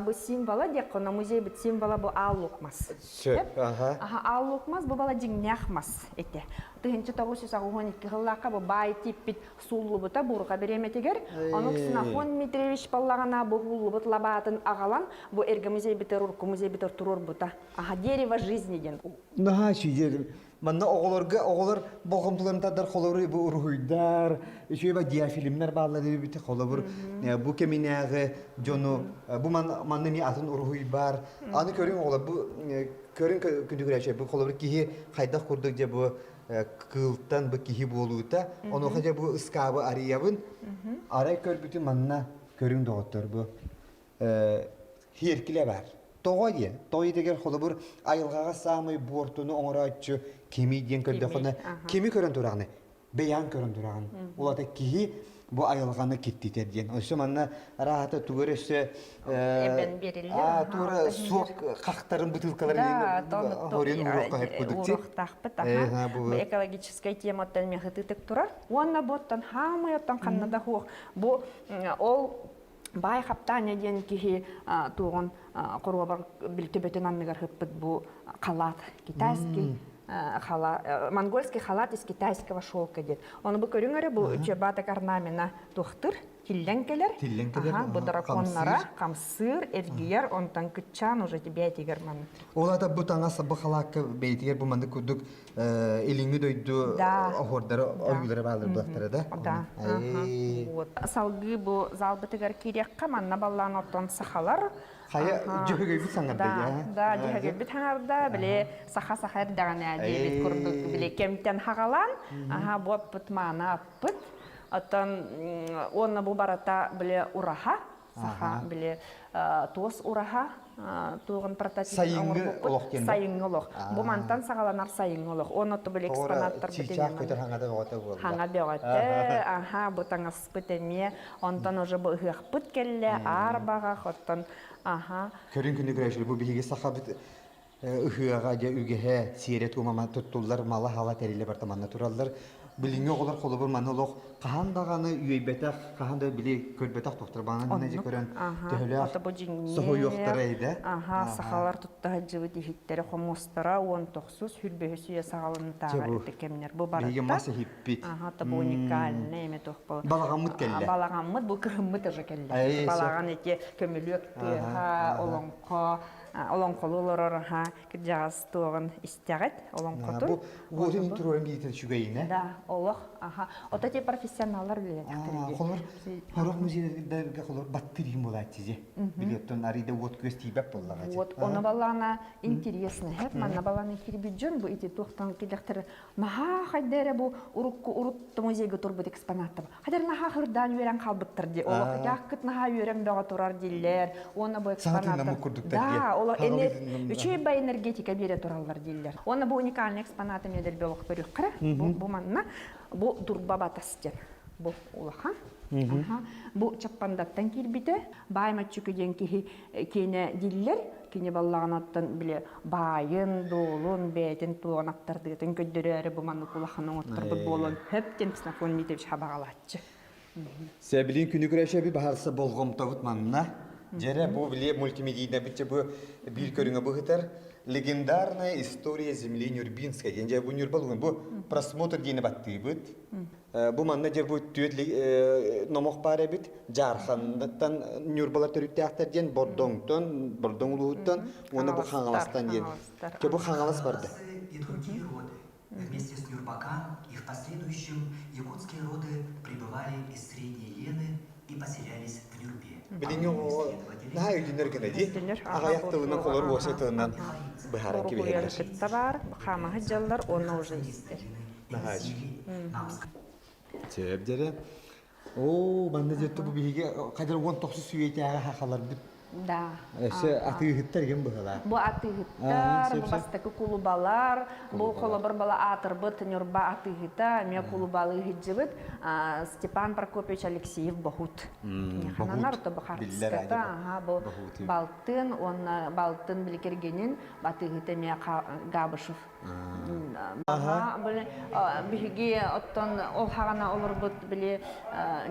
бу символа диэххэ, онно музейбыт символа бу аал мас. Сөп, аха. Аха, аал мас бу бала дьиҥнээх мас этэ. 1982 сыллаахха бу баай тииппит сууллубута буурҕа бириэмэтигэр. Ону Ксенофонт Дмитриевич баллаҕана бу ууллубут лабаатын аҕалан бу эргэ музейбитер, урукку музейбитер туруорбута. Аха, дерево жизни диэн. Наһаа үчүгэй. Манна оҕолорго оҕолор болҕомтолорун тардар холобур бу уруһуйдар, үчүгэй ба диафильмнэр бааллар эбит холобур бу кэминээҕи дьону бу манна эмиэ атын уруһуй баар. Аны көрүҥ оҕолор бу көрүҥ күндүгүрээччи бу холобур киһи хайдах курдук дьэ бу кыылтан бу киһи буолуута. Онуоха дьэ бу ыскаабы арыйабын. Арай көрбүтүм манна көрүҥ доҕоттор бу Хиэркилэ баар. Тоҕо диэн? Тоҕо диэтигэр холобур айылҕаҕа саамай буортуну оҥорооччу кими диэн көрдөххүнэ, кими көрөн тураҕыный? Бэйэҕин көрөн тураҕын. Улата киһи бу айылҕаны киттитэр диэн. Өссө манна араата тугу эрэ өссө эбэн бериллер. Туора суох хахтарын бытыылкаларын хорин уруокка хэппудукти. Уруоктаахпыт аха. Бу экологическай тематтан мехытытык турар. Уонна буоттан хаамай оттон ханна да хуох. Бу ол Баай Хаптаанньа диэн киһи туоҕун хоруобар төбөтүн анныгар ыппыт бу халаат китайский халат монгольский халат из китайского шелка диэн. Ону бу көрүҥ эрэ бу чебаток орнамена туохтыр тиллэн кэлэр. Тиллэн кэлэр. Аха, бу драконнара хамсыыр, эргийэр, онтон кыччаан уже бэйэтигэр маннык. Ол ата бу таҥас бу халаакка бэйэтигэр бу маннык курдук илиҥҥи дойду оһуордара ойуулара бааллар буоллахтара да Да. Вот. Салгыы бу залбытыгар киириэххэ манна баллаан оттон сахалар Хайа дьөһөгөйбүт саҥарда Да, да, дьөһөгөйбүт саҥарда, били саха-саха эрдэҕинэ диэбит курдук били кэмтэн хагалаан, аха бу аппыт маана аппыт. Оттон уонна бу барата били ураһа, саха били туос ураһа туоҕун прототип сайыҥҥы олох диэн сайыҥҥы олох бу мантан саҕаланар сайыҥҥы олох уонна то били экспонаттар чыычаах көтөр хаҥата бөҕөтө буолла хаҥа бөҕөтө аха бу таҥаспыт эмиэ онтон уже бу ыһыахпыт кэллэ аар баҕах оттон аха көрүн күнү көрөөчүлү бу биһиги сахабыт ыһыаҕа дьэ үгэһэ сиэрэ-туома туттуллар мала-хала тэрилэ барыта манна тураллар. Билиҥҥи оҕолор холобур манна олох хаһан даҕаны үөйбэтэх, хаһан да били көрбөтөх тохтор баҕана дьэ көрөн төһөлөөх соһуйуохтара идэ. Аха, сахалар тутта сылдьыбыт иһиттэрэ хомуостара 19 сүрбөһүс үйэ саҕаланытааҕы ити кэмнэр бу барыта. Биһиги мас иһиппит. Аха, табу уникальный эме туох бол. Балаҕаммыт кэллэ. Балаҕаммыт бу кыһыммыт уже кэллэ. Балаҕан ити көмүлүөк тыаһа, олоҥхо олоҥхолуу олорор аха кырдьаҕас туоҕун истэҕит олоҥхотун. Бу уотун туруоран бииртэн үчүгэйинэ. Да, олох аха. Ото те профессионаллар үлэлэхтэр. Холор хорох музейдарга холор баттырыым буолааччы же. Билиэттон арыйда уот күөс тиийбэт буоллаҕа. Вот ону баллаана интересно хэп манна баллаана кирбит дьон бу ити туохтан килэхтэр наһаа хайда эрэ бу урукку урут музейга турбут экспонаттар Хадер наһаа хырдаан үөрэн хаалбыттар дии. Олох итааккыт наһаа үөрэн бөҕө турар дииллэр. Уонна бу экспонаттар... Да, олох үчүгэй бай энергетика биэрэ тураллар дииллэр. Уонна бу уникальный экспонаты медель олох көрүөххэ. Бу, бу манна бу дурба батас диэн. Бу улахан. Бу Чаппандаттан киирбитэ. Баай Маччүкү диэн киһи киэнэ дииллэр. Кини баллаҕанаттан били баайын, дуолун, бэйэтин туоҕун аттардыытын көрдөрөөрү бу маннык улахан оҥотторбут буолан хөп диэн Ксенофон Дмитриевич хабаҕалааччы. Сэбилин күнү күрэшэби баһарса болҕомтобут манна. Дьэрэ бу били мультимедийнэ битче бу биир көрүҥэ быһытар легендарная история земли Нюрбинской диэн дьэ бу Нюрба бу просмотр диэни баттыыбыт. Бу манна дьэ бу түөрт номох баар эбит. Дьаарханнаттан Ньурбалар төрүттээхтэр диэн Бордоҥтон, Бордоҥ улууһуттан уонна бу Хаҥаластан диэн. Дьэ бу Хаҥалас барда. И другие роды. Вместе с Нюрбакан и в последующем якутские роды прибывали из Средней Лены и поселялись в Нюрбе. Билиҥҥи оҕоҕо наһаа өйдөнөр гына дии. Аҕыйах тылынан холор уоса тылынан быһааран кэбиһэллэр. Кытта баар, хаамаһы дьаллар уонна уже истэр. Наһаа Сөп дьэрэ. Оо, манна дьэ бу биһиги хайдар 19 үйэтээҕи хахаларбыт Да. Өссө атыыһыттар игин быһалаах. Бу атыыһыттар, бу бастакы кулубалар, бу холобур бала аатырбыт Ньурба атыыһыта, эмиэ кулубалыы сылдьыбыт Степан Прокопьевич Алексеев Бохут. Хананар то бу хартыската, аха бу балтын уонна балтын биликергенин атыыһыта эмиэ Габышев Биһиги оттон ол хаҕана олорбут били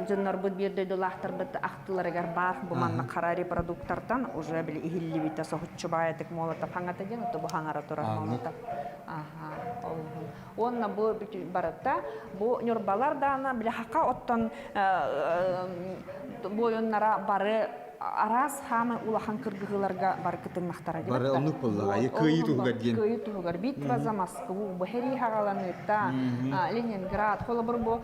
дьоннорбут биир дойдулаахтарбыт ахтыларыгар баар бу манна хара репродуктортан уже били иһиллибитэ соһуччу баайатык молотов хаҥата диэн ото бу хаҥара турар молотов. Аха ол уонна бу барыта бу ньурбалар даана били хака оттон буойуннара бары. араас хаамай улахан кыргыһыыларга бары кытыннахтара диэбит. Бары оннук буоллаҕа. Кыайыы туһугар диэн. Кыайыы туһугар. Битва за Москву, бу сэрии хаҕаланыыта, Ленинград, холобур бу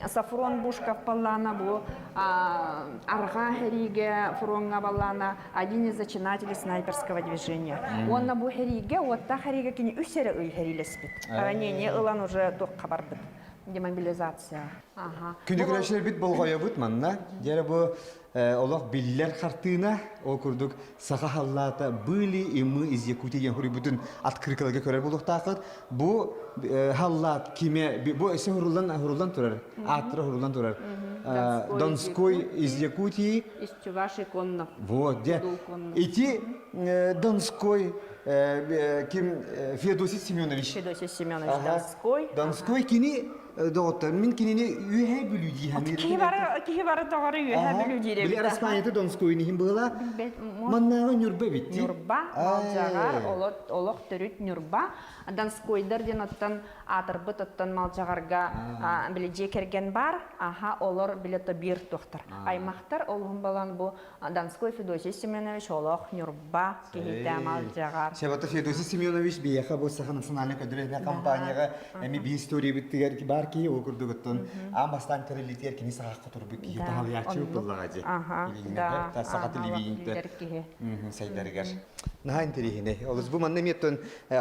Сафрон Бушков баллаана бу арҕаа сэриигэ фроҥҥа баллаана один из зачинателей снайперского движения. Уонна бу сэриигэ, уоттаах сэриигэ кини үс эрэ ый сэриилэспит. Ранение ылан уже туохха барбыт. Демобилизация. Ага. Күнүгүрәшербит болҕойобут манна. Дьэрэ бу олох биллэр хартыына, ол курдук саха халлаата «Были и мы из Якутии» диэн хуруйбутун открыкаларга көрөр буолуохтааххыт. Бу халлаат киме, бу өссө хуруллан, хуруллан турар, ааттара хуруллан турар. Донской из Якутии. Из Чуваши конно. Вот, де. Ити Донской ким Феодосий Семенович. Феодосий Семенович Донской. Донской кини доҕоттор мин кинини үөһээ бүлүү дии саныыр. Киһи бары киһи бары доҕору үөһээ бүлүү диир эбит. Били Араспаанньата Донскойун иһин быһыла. Маннааҕы Ньурба эбит дии. Ньурба, Малдьаҕар, олох төрүт Ньурба. Донскойдар диэн оттон аатырбыт оттон Малдьаҕарга били дьиэ кэргэн бар. Аха олор били то биир туохтар. Аймахтар олуһун балан бу Донской Федосий Семенович олох Ньурба киһитэ Малдьаҕар. Себата Федосий Семенович биһиэхэ бу Саха национальнай көдүрэ компанияҕа эми биир историябыттыгар бар киһи ол курдугуттан аан бастаан тэриллитигэр кини сахахха турбут киһи таһалыйааччы буллаҕа дьи. Да, Саха телевидениетэ сайдарыгар. Наһаа интэриэһинэй. Олус бу манна эмиэ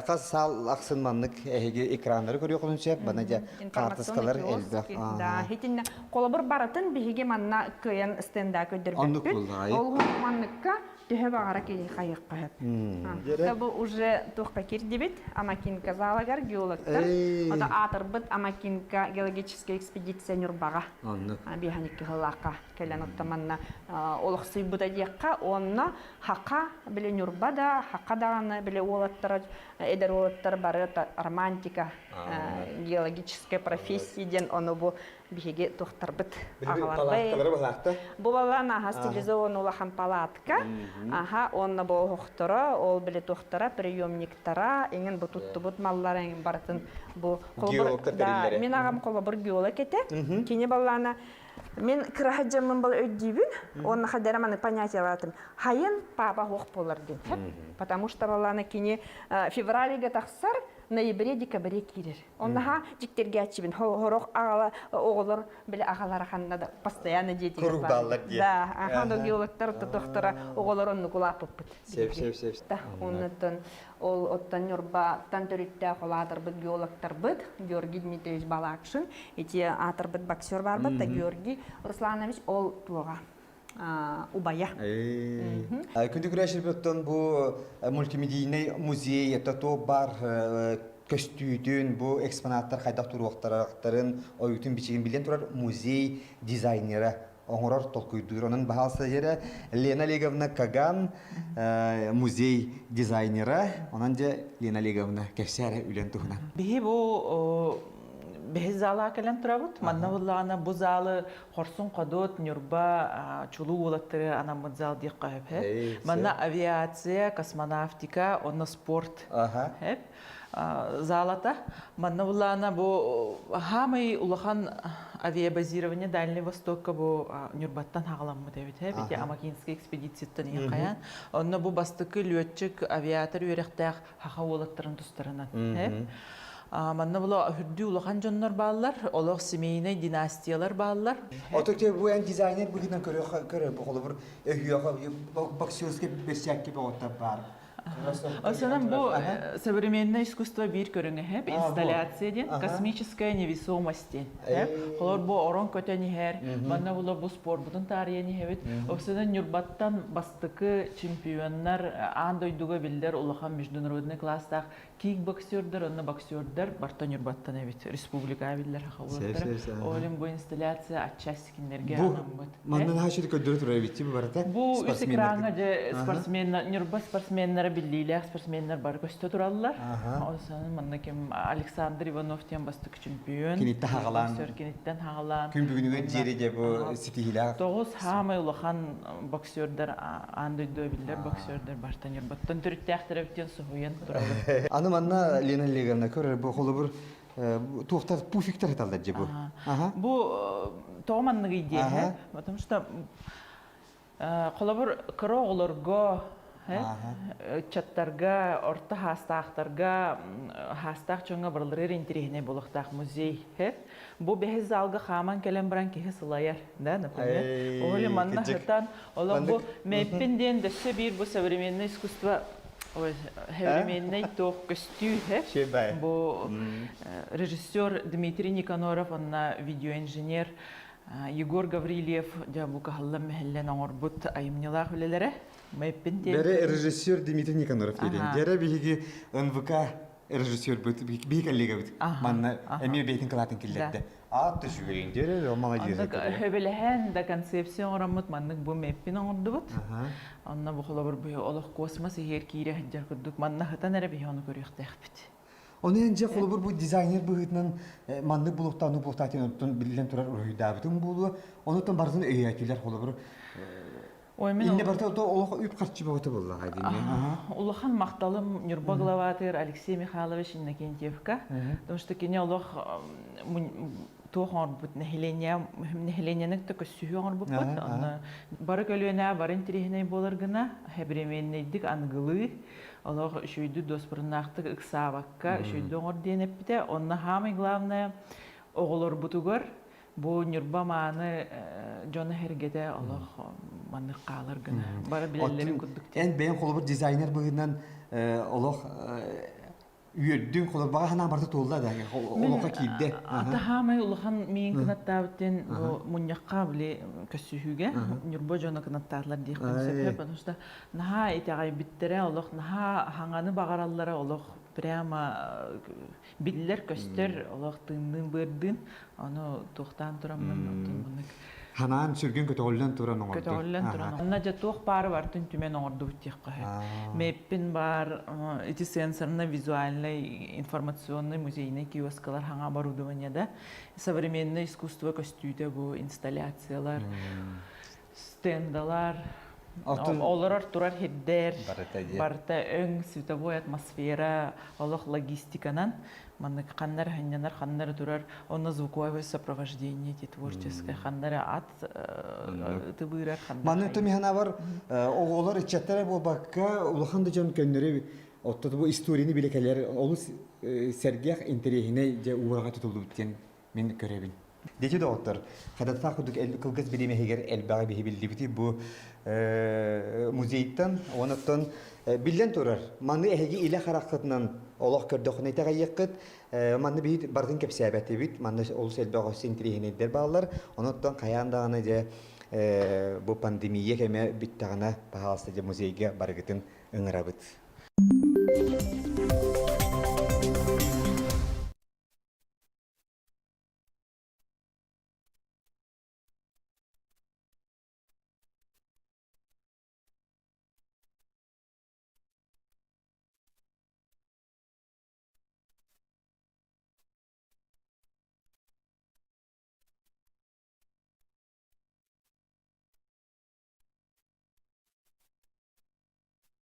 хас саал ахсын маннык эһиги экраннары көрүөххүтүн сөп, бана дьэ хаартыскалар элбэх. Да, итиннэ Холобур барытын биһиги манна кыайан стенда көрдөрбөппүт. Ол манныкка төһө баҕара киһи хайыахха сөп. Бу уже туохха кирдибит Амакинка залыгар геологтар. Ото аатырбыт Амакинка геологическая экспедиция Ньурбаҕа. Биэһэникки сыллаахха кэлэн отто манна олохсуйбута диэххэ, онно хака били Ньурба да, хака даҕаны били уолаттара эдэр уолаттар бары романтика геологическая профессия диэн ону бу биһиги туохтарбыт аҕаларбыт. Бу балаан аха стилизован улахан палатка. Аха онно бу оһохторо, ол били туохтара, приемниктара, иҥин бу туттубут маллара иҥин барытын бу да, мин аҕам холобур геолог этэ. Кини баллаана мин кыраһа дьаммын был өйдүүбүн, уонна хадара маны понятиялаатым. Хайын папа хуох болар дин. Потому что баллаана кини февралига тахсар, ноябре декабре киирэр. Оннаха дьиктиргээччибин. Хорох аҕала оҕолор били аҕалара ханна да постоянно дьиэтигэр Куруук дии. Да, аха геологтар тотохтора оҕолор оннук улааппыппыт. Сеп, сеп, сеп. Оннуттан ол оттон Ньурбаттан төрүттээх ол аатырбыт геологтарбыт Георгий Дмитриевич Балакшин, ити аатырбыт боксер барбыт да Георгий Русланович ол туоҕа убайа. Күндү күрәшербеттон бу мультимедийнай музей это то бар көстүүтүн бу экспонаттар хайдах туруохтарахтарын ойутун бичигин билэн турар музей дизайнера оҥорор толкуйдуур. Онон баһаалса жere Лена Олеговна Каган музей дизайнера. Онон же Лена Олеговна кэпсээрэ үлэн туһунан. Биһи бу биһи зала кэлэн турабыт. Манна буллаҕына бу залы Хорсун Ходот, Ньурба чулуу уолаттары анаммыт зал диэххэ сөп. Манна авиация, космонавтика, онно спорт. Хэп. Залата. Манна буллаана бу хаамай улахан авиабазирование Дальний Востокка бу Ньурбаттан хаҕаламмыт эбит. Бити Амакинскай экспедицияттан иһин Онно бу бастакы лүөччүк авиатор үөрэхтээх хаха уолаттарын тустарынан. Манна була үрдүү улахан дьоннор бааллар, олох семейнай династиялар бааллар. Ото те бу эн дизайнер быһыытынан көрө көрө бу холобур өһүөҕэ боксерский бэсээкки бөҕөттөр баар. Осонон бу современное искусство биир көрүҥэ хэп инсталляция диэн космическая невесомость диэн. Холор бу орон көтөн иһэр, манна була бу спорбутун таарыйан иһэбит. Осонон Ньурбаттан бастакы чемпионнар аан дойдуга биллэр улахан международный класстаах кикбоксердар онно боксердар барта Ньурбаттан эбит республика биллэр хахабылаттара. Олим бу инсталляция отчасти кинилэргэ анаммыт. Манна наһаа көрдөрө турар эбит бу барыта. Бу үс экраҥҥа дьэ спортсменнар Ньурба спортсменнара биллиилээх спортсменнар бары көстө тураллар. Ол манна ким Александр Иванов диэн бастакы чемпион. Киниттэн хаҕалаан. Киниттэн хаҕалаан. Күн бүгүнүгэр диэри дьэ бу ситиһиилээх. Тоҕус хаамай улахан боксердар аан дойду биллэр боксердар барта Ньурбаттан төрүттээхтэр эбит диэн соһуйан турабын. Аны манна Лена Олеговна көрөр бу холобур туохтар пуфиктар эталлар дьэ бу. Бу тоҕо манныгый диэһэ, потому что. Холобур, кыра оҕолорго, ыччаттарга, орто хаастаахтарга, хаастаах дьоҥҥо барыларыгар интэриэһинэй буолуохтаах музей. Бу бэһис залга хааман кэлэн баран киһи сылайар, да, например. Ол манна сытан, олох бу мэппин диэн дөссө биир бу современное искусство ой, современный туох көстүү, бу режиссер Дмитрий Никаноров, онна видеоинженер Егор Гаврильев дьэ бу кыһаллан-мэһэллэн оҥорбут айымньылаах үлэлэрэ Мэппин диэн. Бэрэ режиссер Дмитрий Никаноров диэн. Дьэрэ биһиги НВК режиссербыт, биһи коллегабыт. Манна эмиэ бэйтин кылаатын киллэрдэ. Аат да үчүгэйин диэри, молодец. Хөбөлөһөн да концепция оҥороммут маннык бу мэппин оҥордубут. Онно бу холобур бу олох космос иһиэр киирэ сылдьар курдук манна сытан эрэ биһи ону көрүөхтээхпит. Ону эн дьэ холобур бу дизайнер быһыытынан маннык булуохтаах, ну булуохтаах диэн оттон биллэн турар уруһуйдаабытым буолуо. Онуттан барытын өйөөтүлэр холобур. Ой, мин Инне барыта ото олох үп-харчы бөҕөтө буоллаҕа дии. Улахан махталым Ньурба главатыгар Алексей Михайлович Иннокентьевка, потому что кини олох туох оҥорбут нэһилиэнньэ нэһилиэнньэни кытта көссүһүү оҥорбуппут. Онно бары көлүөнэ бары интэриэһинэй буолар гына современнэйдик аныгылыы олох үчүгэйдик дуоспуруннаахтык ыксаабакка үчүгэйдик оҥор диэн эппитэ. Онно самое главное оҕолорбутугар бу Ньурба мааны дьоно-сэргэтэ олох маннык хаалар гына бары билэллэрин курдук. Эн бэйэҥ холобур дизайнер быһыытынан олох үөрдүҥ, холобур баҕа санаа барыта туолла да, олоххо киирдэ. Атаһаамай улахан миин кынаттаабыт диэн бу мунньахха били көссүһүүгэ Ньурба дьоно кынаттаатылар диэхпин сөп, потому что наһаа итэҕэйбиттэрэ, олох наһаа хаҥаны баҕараллара, олох прямо биллэр-көстөр, олох тыынныын-быардыын, ону туохтаан тураммын оттон маннык Ханаан сүргүн көтөҕүллэн туран оҥордун. Көтөҕүллэн туран. Онно дьэ туох баары барытын түмэн оҥордубут диэххэ сөп. Мэппин баар ити сенсорно-визуальный информационный музейный киоскалар хаҥа оборудование да современное искусство көстүүтэ бу инсталляциялар стендалар, олорор турар сирдэр, барыта өҥ, световой атмосфера, олох логистиканан маннык ханна эрэ сынньанар, ханна эрэ турар, онно звуковое сопровождение ти творческое, ханна эрэ ат тыбыырар, ханна Манны тумиһанабар оҕолор ыччаттара буолбакка улахан да дьон көннөрү оттон бу историяны билэ кэлэр олус сэргэх интэриэһинэй дьэ уураҕа тутуллубут диэн мин көрөбүн. Дети доҕоттор, хадаттаах курдук кылгас бириэмэ иһигэр элбэҕи биһи биллибити бу музейтан, онуттан биллэн турар, маны эһиги илэ хараххытынан олох көрдөххүнэ итэҕэйиэххит, манны биһи барытын кэпсээбэтибит, манна олус элбэх өссө интэриэһинэйдэр бааллар, онуттан хайаан даҕаны дьэ бу пандемия кэмэ бүттэҕинэ, пожалуйста, дьэ музейга барыгытын ыҥырабыт.